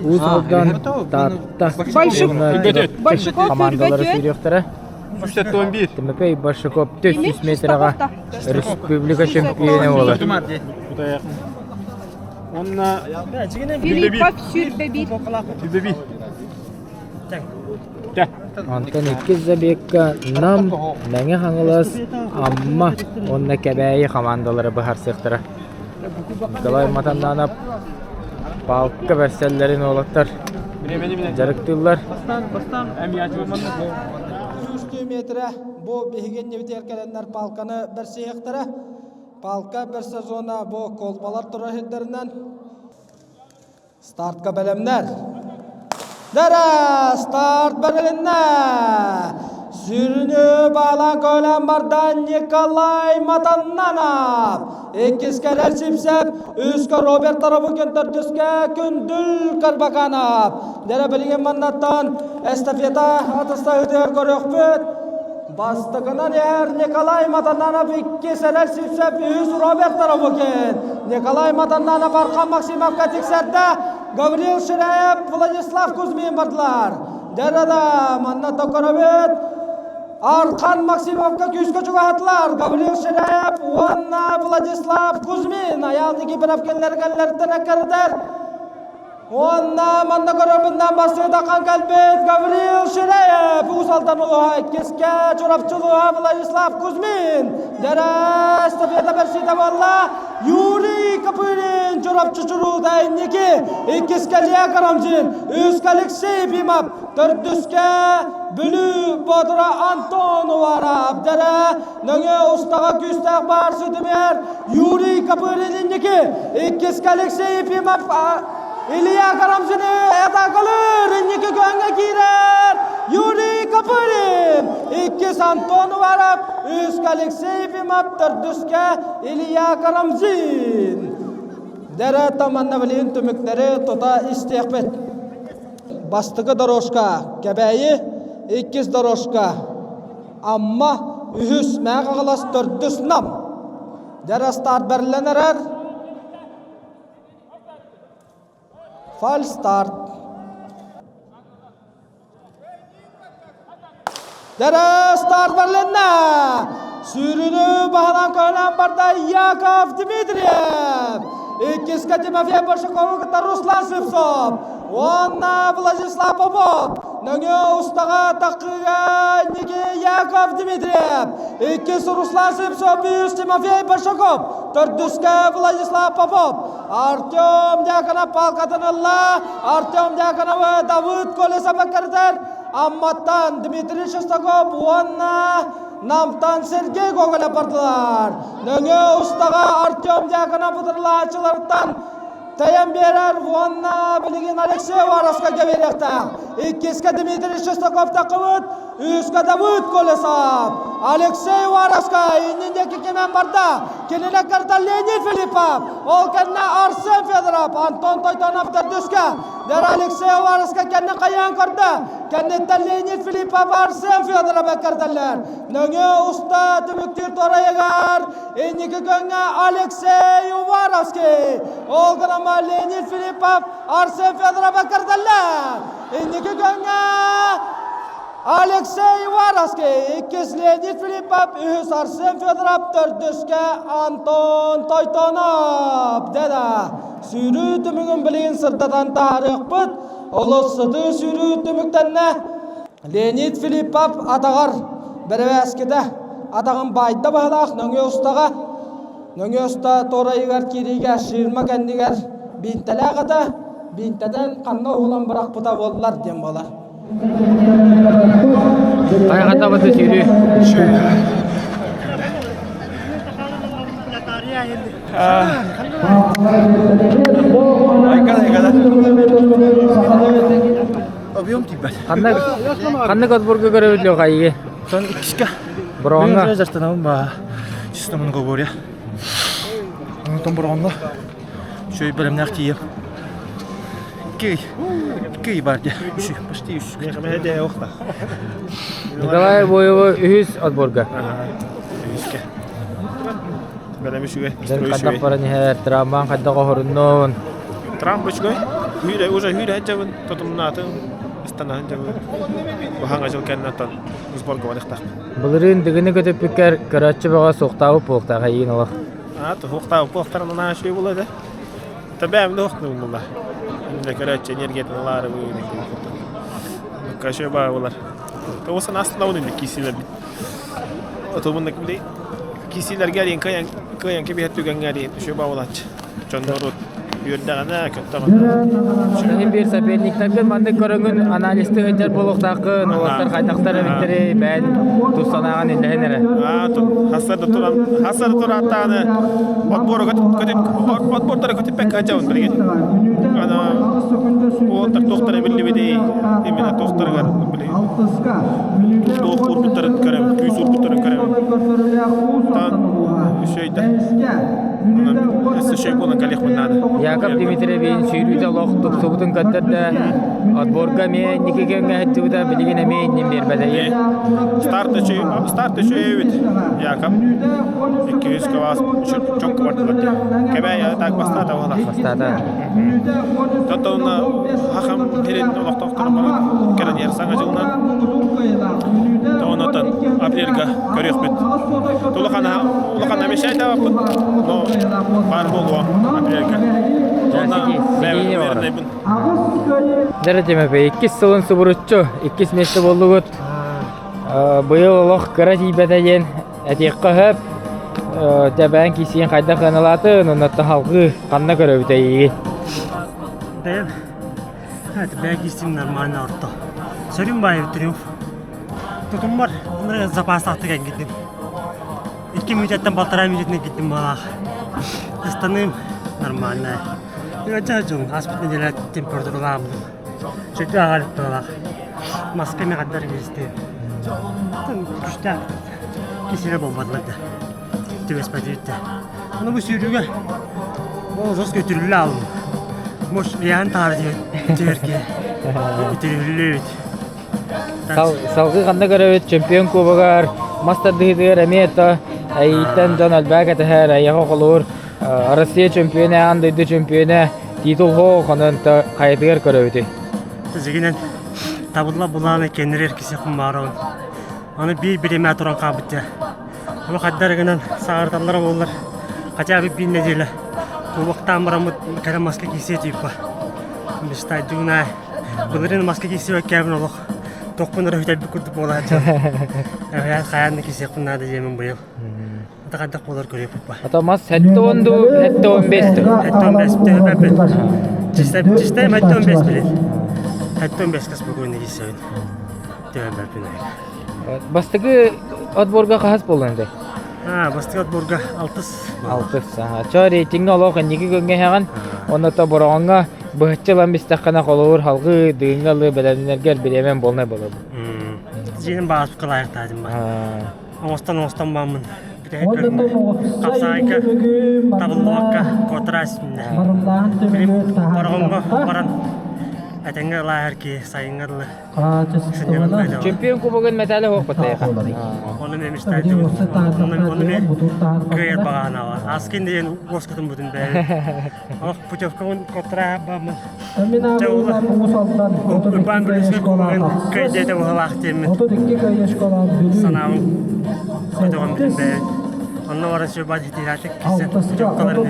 Уус Алдан, Таатта командалара сүүрүөхтэрэ. Тимофей Большаков 400 метрэҕэ республика чемпионэ буолар. Филиппов сүүрбэ биир. Онтон иккис забегка Нам, Мэҥэ Хаҥалас, Амма уонна Кэбээйи хамаандалара быһаарсыахтара. Николай Матаннанов палка бэрсэллэрин уолаттар дьарыктыыллар. Сүүстүү метрэ бу биһиги иннибитигэр кэлэннэр палканы бэрсиһиэхтэрэ. Палка бэрсэ зона бу колбалар турар сирдэринэн Стартка бэлэмнэр. Дара, старт бэрилиннэ! Сүрүнү баалаан көөлөөн барда Николай Матаннанов. Иккис кэлэр Сипсеп, үскэ Роберт Тарабукин, төрдүскэ Күндүл Карбаканов. Дэрэ билигин маннаттан эстафета атыстаһыытыгар көрүөхпүт. Бастакынан иһэр Николай Матананов, иккис Эрэл Сивцев, үһүс Роберт Тарабукин. Николай Матананов Архан Максимовка тиксэрдэ, Гаврил Ширяев, Владислав Кузьмин бардылар. Дэрада, манна Токоровит. Архан Максимовка күүскэ чугаһатылар Гаврил Ширяев уонна Владислав Кузьмин Айаал Никифоров кэллэр кэллэртэн эккэрдэр. Уонна манна көрөбүннэн бастыытахан кэлбит Гаврил Ширяев Уус Алдан улууһа иккискэ Чурапчы улууһа Владислав Кузьмин Дэрэ эстафета бэрсиитэ буолла Юрий Копырин Чурапчы чуруута инники иккискэ Лео Карамзин үскэ Алексей Ефимов төрдүскэ Бүлүү Боотура Антон Уваров Дэрэ нөҥүө устаҕа күүстээх баар ситимигэр Юрий Копырин инники иккискэ Алексей Ефимов Илья Карамзины атакалыыр инники күөҥҥэ киирэр Юрий Копырин иккис Антон Уваров үскэ Алексей Ефимов төрдүскэ Илья Карамзин Дэрэ таманна билигин түмүктэри тута истиэхпит. Бастакы дорожка Кэбээйи, иккис дорожка Амма, үһүс Мэҥэ Хаҥалас, төрдүс Нам. Дьэ старт бэриллэн эрэр. Фальстарт. Дьэ старт бэрилиннэ. Сүүрүүнү баһылаан көһүнэн барда Яков Дмитриев. Иккискэ Тимофей Большакову кытта Руслан Слепцов. Уонна Владислав Попов. Нөҥүө устаҕа таххыыга инники Яков Дмитриев. Иккис Руслан Слепцов, үс Тимофей Большаков. Төрдүскэ Владислав Попов. Артем Дьяконов палкатын ылла. Артем Дьяконовы Давыд Колесов кэрдэр. Амматтан Дмитрий Шестаков уонна Намтан Сергей Гоголев бардылар. Нөҥүө устаҕа Артем Дьяконов утарылааччыларыттан тэйэн биэрэр уонна билигин Алексей Уваровскайга биэриэхтээх. Иккискэ Дмитрий Шестаков таххыбыт, үскэ Давыд Колесов. Алексей Уваровскай иннин диэки кимэн барда. Кинини кытта Леонид Филиппов, ол кэннэ Арсен Федоров, Антон Тойтонов төрдүскэ. Дэр Алексей Уваровскай кэннин хайаан көрдө. Кэнниттэн Леонид Филиппов, Арсен Федоров эккэрдэллэр. Нөҥүө уста түмүктүүр торайыгар инники көҥҥэ Алексей Уваровский. Ол гынан Леонид Филиппов, Арсен Федоров эккэрдэллэр. Инники көҥҥэ Алексей Уваровский, иккис Леонид Филиппов, үһүс Арсен Федоров, төрдүскэ Антон Тойтонов. Дeda сүүрүү түмүгүн билигин сырдатан таһаарыахпыт. Олус сытыы сүүрүү түмүктэннэ. Леонид Филиппов атаҕар бэрэбээскитэ атаҕын баайда баһылаах нөҥүө устаҕа нөҥүө уста туорайыгар киириигэ ширма кэннигэр биинтэлээх ата биинтэтэн ханна уһулан бырахпыта буоллар диэн буолар. Хайҕата бата сүүрүү. Объем тиийбэт. Ханнык ханнык отборга көрөбүт лёхайы? Сон иккиска. Бороҕоҥҥо. Жартанабын ба. Чисто многоборье. Онтон бороҕоҥҥо үчүгэй бэлэмнээх тиийэм. Икки икки бар дии. Үс почти үс. Николай Боева үһүс отборга. Үһүскэ. Бэлэм үчүгэй. Хайдах баран иһэр, травмаан хайдах оһоруннун? Травма үчүгэй. Хүүрэ, уже хүүрэ дьабын, тотумнаатын, ыстанаһын дьабын. Баһаҥа жыл кэннэ сборга барыахтаах. Былырыын дыгыны көтүппүккэр көрөөччү бөҕө суохтаабыт буолуохтаах эйиин олох. Аа, суохтаабыт буолуохтарын наһаа үчүгэй буолуо этэ. Табэм да охтун була. Инде көрөөччү энергиятын ылаары Кашö баа булар. Тоҕусан астынабын инде киисилэрбит. Отубун били киисилэргэ арин кыайан кыайан кэбиһэр түгэҥҥэ арин үчүгэй баа булааччы. Дьоннору үөрдэҕинэ, көттөҕүнэ. Иһин биир соперниктаргын маннык көрөҥүн анализты сылдьар буолуохтааххын, уолаттар хайдахтар эбиттэрий, бэйэн тус санааҕын иллэһин эрэ. Аа, хассар да туран, хассар да турааттааны отбору отбордары көтүппэккэ сылдьабын билигин. Аны уолаттар туохтара биллибитий, именно туохтарыгар били туох уурбуттарын көрөм, күүс уурбуттарын көрөм. Таан үчүгэй Яков Дмитриевич сүүрүүтэ олох тупсубутун көрдөрдө. Отборга эмиэ инники кэмҥэ сылдьыбыта, билигин эмиэ иннин биэрбэтэйэ. Старт үчүгэй, старт үчүгэй эбит. Яков 200 квас чокку бардылар. Кэбээ так бастаата буола. Бастаата. Тотонна хахам хирин олохтоохторун баран кэлэн иһэр саҥа дьылынан. Онотон апрельга көрүөхпүт. Улахан улахан обещайтабаппыт, но баар буолуо апрельга. Онно Дьэ Тимофей, иккис сылын субуруччу, иккис миэстэ буоллугут. Быйыл олох кыра тиийбэтэ диэн этиэххэ сөп. Дьэбээн киисиин хайдах ыаналаатын, оннуттан салгыы ханна көрөбүт эйигин? Бэйэм бэйэ киистим нормально орто. Сөрүн баайы триумф. Тутуммар запастаахтык эҥгитим. Икки мүнүүтэттэн балтараа мүнүүтүнэн киттим баалаах. Ыстаныым нормальная. Ыалдьа дьон ааспыт нэдиэлэ температуралаабытым. Чөтү аҕа баалаах. Маска эмэ хандар киристи. Күштээх кисирэ буолбатылар да. Түбэспэтибит да. Аны бу сүүрүүгэ ол жестко үтүрүллэ аалым. Может, ыйаан таары түһэргэ үтүрүллүбүт. Салгыы ханна көрөбүт чемпион кубогар мас тардыһыытыгар эмиэ то эйииттэн дьон элбээх кэтэһэр эйиэхэ холуур Россия чемпионэ аан дойду чемпионэ титул хоох онон то хайатыгар көрөбүтүй Дьигинэн табылла булааны кэннирэр киси хуммааробун. Аны биир бириэмэ туран хаалбыт Ону хайдар гынан саҕарталлара буоллар хотя бы биир нэдиэлэ кубоктаан бараммыт кэлэн маска киирсиэ тииппа. Мечтайдыгына былырыын маска киирсибэккээбин олох тохпун эрэ бүтэрбит курдук буолааччы. Хайаан да киирсиэхпин наада диэмин быйыл. Это хайдах буолар көрүөхпүт. А то мас 7 ду 75 ду. 75 төһөппүт. Чистай чистай 75 билет. 75 кас спокойно киирсэбин. Төһөппүн. Бастакы отборга хаһыс буоллун дэ? А, бастакы отборга алтыс. Алтыс. Чо рейтиҥҥэ олох инники күҥҥэ иһэҕин. Онно то бороҕоҥҥо быһаччы ылан бистэххинэ холобур халгыы дыыҥҥа ылыы бэлэмнэргэр бириэмэм буолнай буолар. Дьиэм бааспыкка лайыктаатым ба. Оҥостон оҥостон бааммын. Бүтэһик көрүҥҥэ хапсаайка табыллыбакка куотара түстүм. Бороҕоҥҥо баран этэҥҥэ ылааһар киһи сайыҥҥа дылы Чемпион кубогын мэтээлэ суох баттайаха. Оны мен мечтаю. Оны мен кыайар багаанава. Аскин деген уоскутун бүтүн бэйэ. Ох путевкабын котра баммын. Урбан Бүлүүскэй кубогын кыайдыата быһалаах диэммин. Санаабын көтөҕөн бүтүн бэйэ. Онно баран сүрбаат хитиилээтик кисэн путевкаларын.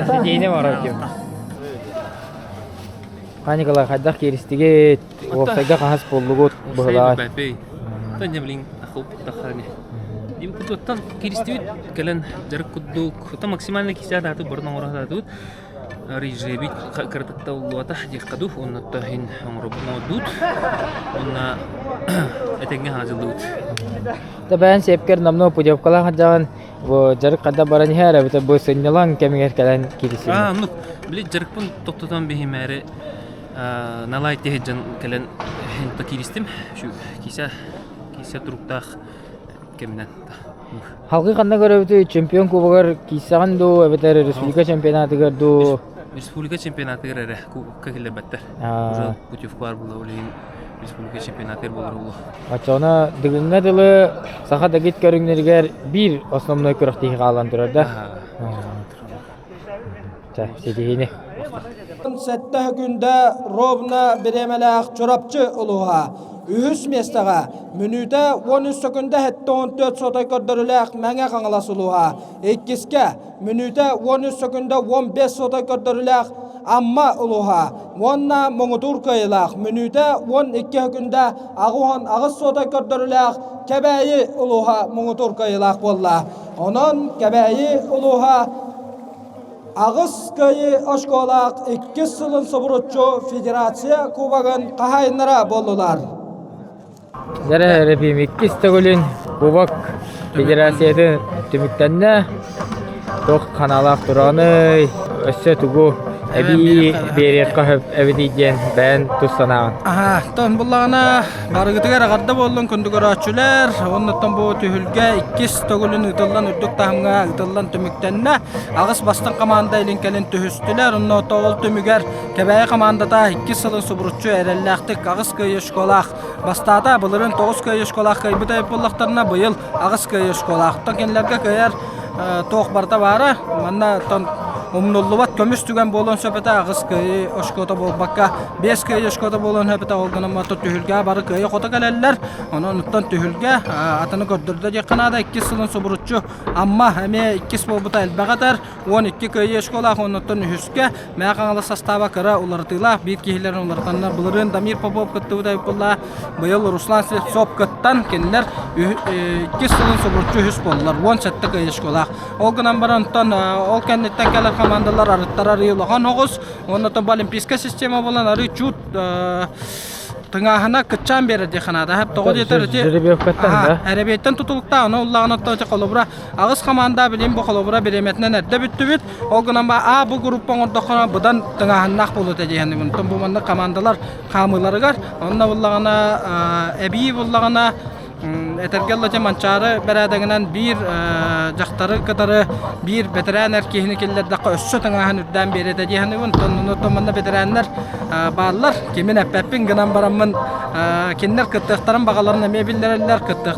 Ситиини барар Ха Николай, хайдах кииристигит? Уопсайга хаһыс буоллугут быһылаах? Тanya блин, ахылпыттахханы. Дим кутуттан кииристибит кэлэн дьарык курдук, та максимально кисää дааты бұрын оҥоро Режебит кыратыкта уллуата диэххэ оннотто иһин оҥоробун оҥордуут уонна этэҥҥэ хаадьыллыбыт. Табаан сиэпкэр номнуо путевкалаах сылдьаҕын Бу дьарык ханна баран иһэр эбитэ бу сынньалаҥ кэмигэр кэлэн киирсиҥ. Аа, оннук. Били дьарыкпын тохтотон биһимээри налай тиһидьан кэлэн то кииристим. Шу киисэ киисэ туруктаах кэминэн. Халгы ханна көрөбүтүй чемпион кубогар киирсэҕин дуу эбэтэр республика чемпионатыгар дуу? Республика чемпионатыгар эрэ кубокка киллэрбэттэр. Уже путевка бар була ол иһин республика чемпионатыгар буолар улуу. Оччоҕуна Дыгыҥҥа дылы саха дэгит көрүҥнэригэр биир основной күрэхтэһии хаалан турар да? Чэ, ситиһиини. Сэттэ күндэ ровно бириэмэлээх Чурапчы улууһа. Үһүс миэстэҕэ мүнүүтэ 13 сөкүндэ 74 сотой көрдөрүүлээх Мэҥэ Хаҥалас улууһа. Иккискэ мүнүүтэ 13 сөкүндэ 15 сотой көрдөрүүлээх Амма улууһа уонна муҥутуур кыайыылаах мүнүүтэ 12 сөкүндэ 88 суотай көрдөрүүлээх Кэбээйи улууһа муҥутуур кыайыылаах буолла. Онон Кэбээйи улууһа аҕыс кыайыы оскуолаах иккис сылын субуруччу федерация кубогын хаһаайыннара буоллулар. Дьэрэ Репим иккис төгүлүн Кубок Федерациятын түмүктэннэ. Туох ханаалаах тураҕыный? Өссө тугу Эбии биэриэххэ сөп эбитий диэн бэйэн тус санааҕын. Аха, тон буллаҕына барыгытыгар аҕарда буоллун күндү көрөөччүлэр. Оннуттан бу түһүлгэ иккис төгүлүн ыытыллан үрдүк таһымҥа ыытыллан түмүктэннэ. Аҕыс бастыҥ команда илин-кэлин түһүстүлэр. Онно ол түмүгэр Кэбээйи командата иккис сылын субуруччу эрэллээхтик аҕыс кыайыы школаах бастаата. Былырыын тоҕус кыайыы школаах кыайбыт эбит буоллахтарына, быйыл аҕыс кыайыы школаах. Оттон кинилэргэ кыайар туох барыта баара. Манна оттон умнуллубат көмүс түгэн буолуон сөп этэ аҕыс кыайыы очкота буолбакка биэс кыайыы очкота буолуон сөп этэ ол гынан баран түһүлгэ бары кыайыы хото кэлэллэр онон оттон түһүлгэ атыны көрдөрдө диэххэ наада иккис сылын субуруччу Амма эмиэ иккис буолбута элбэх этэр 12 кыайыы очколаах оннуттан үһүскэ Мэҥэ Хаҥалас састааба кыра уларытыылаах биир киһилэрин уларытаннар былырыын Дамир Попов кыттыбыт эбит буолла быйыл Руслан Слепцов кыттан кинилэр иккис сылын субуруччу үһүс буоллулар 17 кыайыы очколаах Ол гынан баран онтон ол кэнниттэн кэлэр командалар арыттар арыы улахан оҕус уонна оттон бу олимпийскай система буолан арыы чуут тыҥааһына кыччаан биэрэр диэххэ наада. Тоҕо диэтэр ити Жеребьевкаттан да? Эрэбиэттэн тутулуктаах, ону уллаҕына оттон ити холобура аҕыс команда билим бу холобура бириэмэтинэн эрдэ бүттүбүт. Ол гынан ба А бу группа оҥордоххуна быдан тыҥааһыннаах буолуо этэ диэххэ. Оттон бу маннык командалар хаамыыларыгар онно буллаҕына эбии буллаҕына Этэргэ дылы Манчаары бэрээдэгинэн биир дьахтары кытары биир бэтэрээн эр киһини киллэрдэххэ өссө тыҥааһын үрдээн биэриэ этэ дии саныыбын. Онтон манна бэтэрээннэр бааллар. Кимин эппэппин гынан бараммын кинилэр кыттыахтарын баҕаларын эмиэ биллэрэллэр. Кыттыах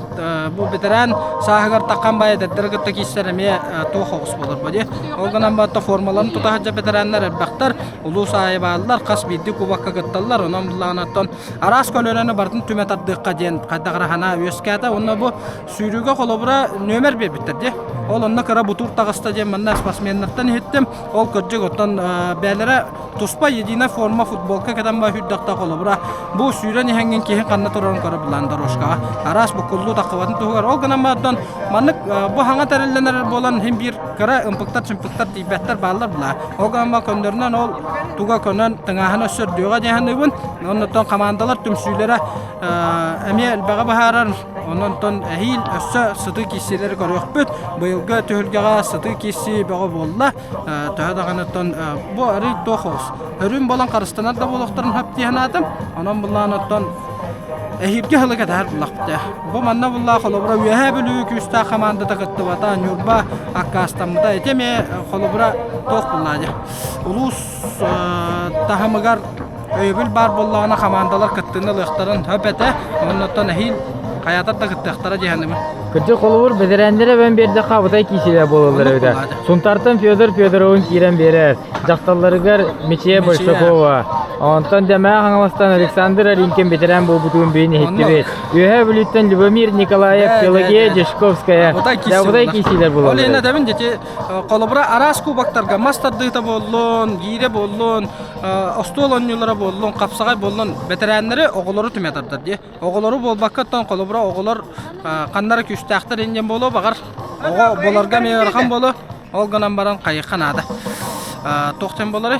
бу бэтэрээн сааһыгар таххан баай эдэрдэри кытта киирсэр эмиэ туох оҕус буолар бу дии. Ол гынан баран формаларын тута сылдьар бэтэрээннэр элбэхтэр. Улуус аайы бааллар. Хас биирдии кубокка кытталлар. Онон былаанаттан араас көлүөнэни барытын түмэ тардыахха диэн хайдах эрэ санаа үөскээтэ уонна бу сүүрүүгэ холобура нүөмэр биэрбиттэр дии ол онно кыра бутуур таҕыста диэн манна спортсменнартан иһиттим ол кырдьык оттон бээлэрэ туспа единая форма футболка кэтэн ба сүүрдэхтэ холобура бу сүүрэн иһэҥҥин киһи ханна турарын көрө булан дорожкаҕа араас буккуллуу таххыбатын туһугар ол гынан баран маннык бу хаҥа тэриллэн эрэр буолан иһин биир кыра ымпыктар-чымпыктар тиийбэттэр бааллар була. Ол гынан көннөрүнэн ол туга көнөн тыҥааһына өссө үрдүөҕэ диэн саныыбын. Оннуттан командалар түмсүүлэрэ эмиэ элбэҕи быһаарар. Онон эһиил өссө сытыы киирсиилэри көрүөхпүт. Быйылгы түһүлгэҕэ сытыы киирсии бөҕө буолла. Төһө даҕаныттан бу арый туох оҕус. Өрүн болон харыстанар да буолуохтарын сөп дии санаатым. Онон буллаан оттон Эһиилги сылы кэтэһэр буллахпыт ээ. Бу манна буллаах холобура Үөһээ Бүлүү күүстээх хамаандата кыттыбата, Ньурба аккаастаммыта. Ити эмиэ холобура туох буллаа дии. Улуус таһымыгар өйөбүл баар буоллаҕына хамаандалар кыттыыны ылыахтарын сөп этэ. Оннуттан эһиил хайаатар да кыттыахтара дии саныыбын. Кырдьык холобур бэтэрээннэрэ эбэн биэрдэххэ абытай киисилэр буолаллар эбитэ. Сунтаартан Федор Федоровын киирэн биэрэр. Дьахталларыгар Мичия Большакова, онтон Дэмээх Хаҥаластан Александр Аринкин бэтэрээн буолбутун биһин иһиттибит. Үөһээ Бүлүүттэн Любомир Николаев, Пелагея Дьячковская, Дабыдай киисилэр буолаллар. Ол иһин этэбин дьити холобура араас кубоктарга мас тардыыта буоллун, гиирэ буоллун, остуол оонньуулара буоллун, хапсаҕай буоллун бэтэрээннэри оҕолору түмэ тардар дии. Оҕолору буолбакка оттон холобура оҕолор ханнара күүстээхтэр инньэн буолуо баҕар оҕо буоларга эмиэ ыарахан буолуо ол гынан баран хайыхха наада туох диэн буоларый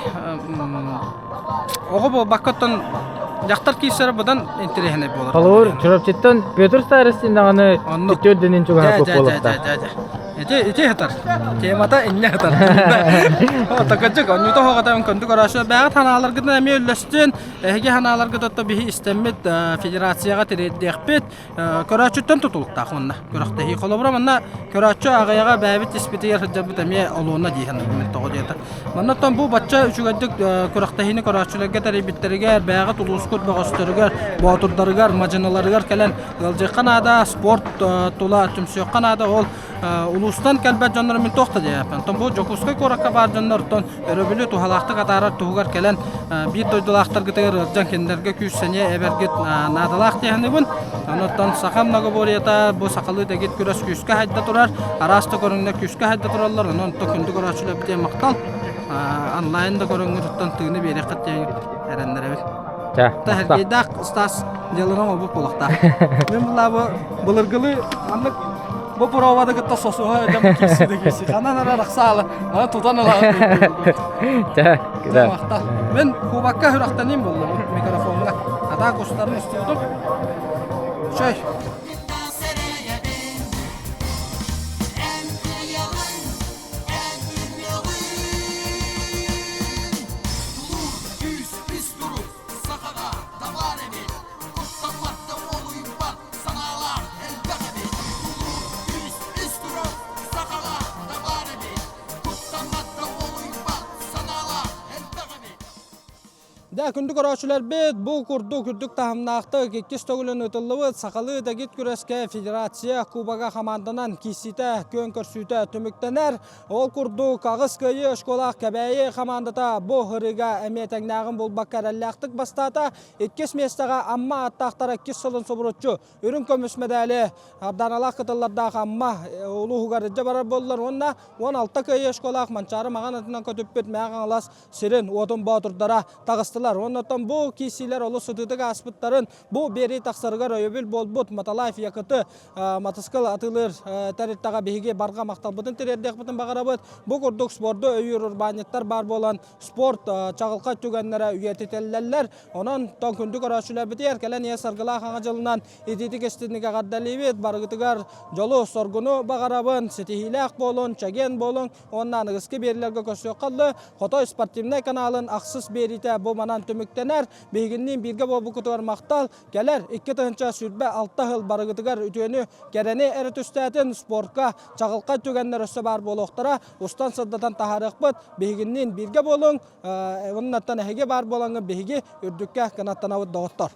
оҕо буолбакка оттон дьахтар киирсэрэ быдан интэриэһинэй буолар Холобур, Чурапчыттан Петр Старостин даҕаны түөрдэнин чугаһаппыт буолуохтаах. Ити ити хатар. Темата инне хатар. Такачык, онньута хоҕатан көндүк орашо бэҕэ танааларгытын эмиэ үллэстин Эһиги санааларгыт отто биһи истэммит федерацияҕа тириэрдиэхпит. Көрөөччүттэн тутулуктаах уонна күрэхтэһии. Холобура манна көрөөччү аҕыйаҕа бэйэбит испитигэр сылдьарбыт эмиэ олуона дии саныыбын тоҕо диэтэ. Манна оттон бу бачча үчүгэйдик күрэхтэһиини көрөөччүлэргэ тэрийбиттэригэр, бэйэҕит улуускут бөҕөстөрүгэр, боотурдарыгар, мадьыныларыгар кэлэн ыалдьыахха наада, спорт тула түмсүөххэ наада. Ол улуустан кэлбэт дьоннор мин туох да диэппин. Оттон бу Дьокуускай куоракка баар дьоннортон өрөбүлү туһалаахтык атаарар туһугар кэлэн биир дойдулаахтаргытыгар ыалдьан кинилэргэ күүс-сэниэ эбэргит наадалаах дии саныыбын. Онон саха многоборьета бу сахалыы дэгит күрэс күүскэ хайда турар, араас да көрүҥнэр күүскэ хайда тураллар. Онон күндү көрөөччүлэрбит диэн махтал. Онлайн да көрөҥҥүтүттэн тыыны биэриэххит диэн эрэннэрэбин. Тэһэргийдээх Стас дьыаланан олбут буолуохтаах. Мин булаабы былыргылыы маннык Бу провода кытта сосуһа дьон киирси да киирси. Ханан ара рахсаалы, аны тутан ылаҕын. Чэ, да. Мен кубакка хүрахтаныым буллум микрофонга. Ата кустарын устуутум. Чөй. Дьэ, күндү көрөөччүлэрбит, бу курдук үрдүк таһымнаахтык иккис төгүлүн ыытыллыбыт сахалыы дэгит күрэскэ федерация кубога хамаанданан киирсиитэ, күөн көрсүүтэ түмүктэнэр. Ол курдук, аҕыс кыайыы оскуолаах Кэбээйи хамаандата бу ырыыга эмиэ тэҥнээҕин булбакка эрэллээхтик бастаата. Иккис миэстэҕэ Амма ааттаахтара иккис сылын субуруччу үрүҥ көмүс мэдээли Арданалаах кытыллардаах Амма улууһугар илдьэ барар буоллар уонна 16 кыайыы оскуолаах Манчаары Маҕан атынан көтүппүт Мэҥэ Хаҥалас сирин уотун боотурдара таҕыстылар. Оннуттан бу киирсиилэр олус сытыытык ааспыттарын бу биэрии тахсарыгар өйөбүл буолбут Маталаев Якыты матыскыл атыылыыр тэрилтэҕэ биһиги барҕа махталбытын тириэрдиэхпитин баҕарабыт. Бу курдук спорду өйүүр урбаанньыттар баар буолан спорт чаҕылхай түгэннэрэ үйэтитэллэллэр. Онон тоҥ күндү көрөөччүлэрбитигэр кэлэн ийэ саргылаах аҥа дьылынан итиитик истинник эҕэрдэлиибит. Барыгытыгар дьолу, соргуну баҕарабын, ситиһиилээх буолун, чэгиэн буолуҥ уонна аныгыскы биэриилэргэ көрсүөххэ дылы Хотой спортивнай каналын ахсыс биэриитэ бу манан түмүктэнэр. Биһигинниин бииргэ буолбуккутугар махтал. Кэлэр 2026 сыл барыгытыгар үтүөнү, кэрэни эрэ түстээтин, спортка чаҕылхай түгэннэр өссө баар буолуохтара. Устан сырдатан таһаарыахпыт. Биһигинниин бииргэ буолуҥ. Оннуттан эһиги баар буолаҥҥыт биһиги үрдүккэ кынаттанабыт доҕоттор.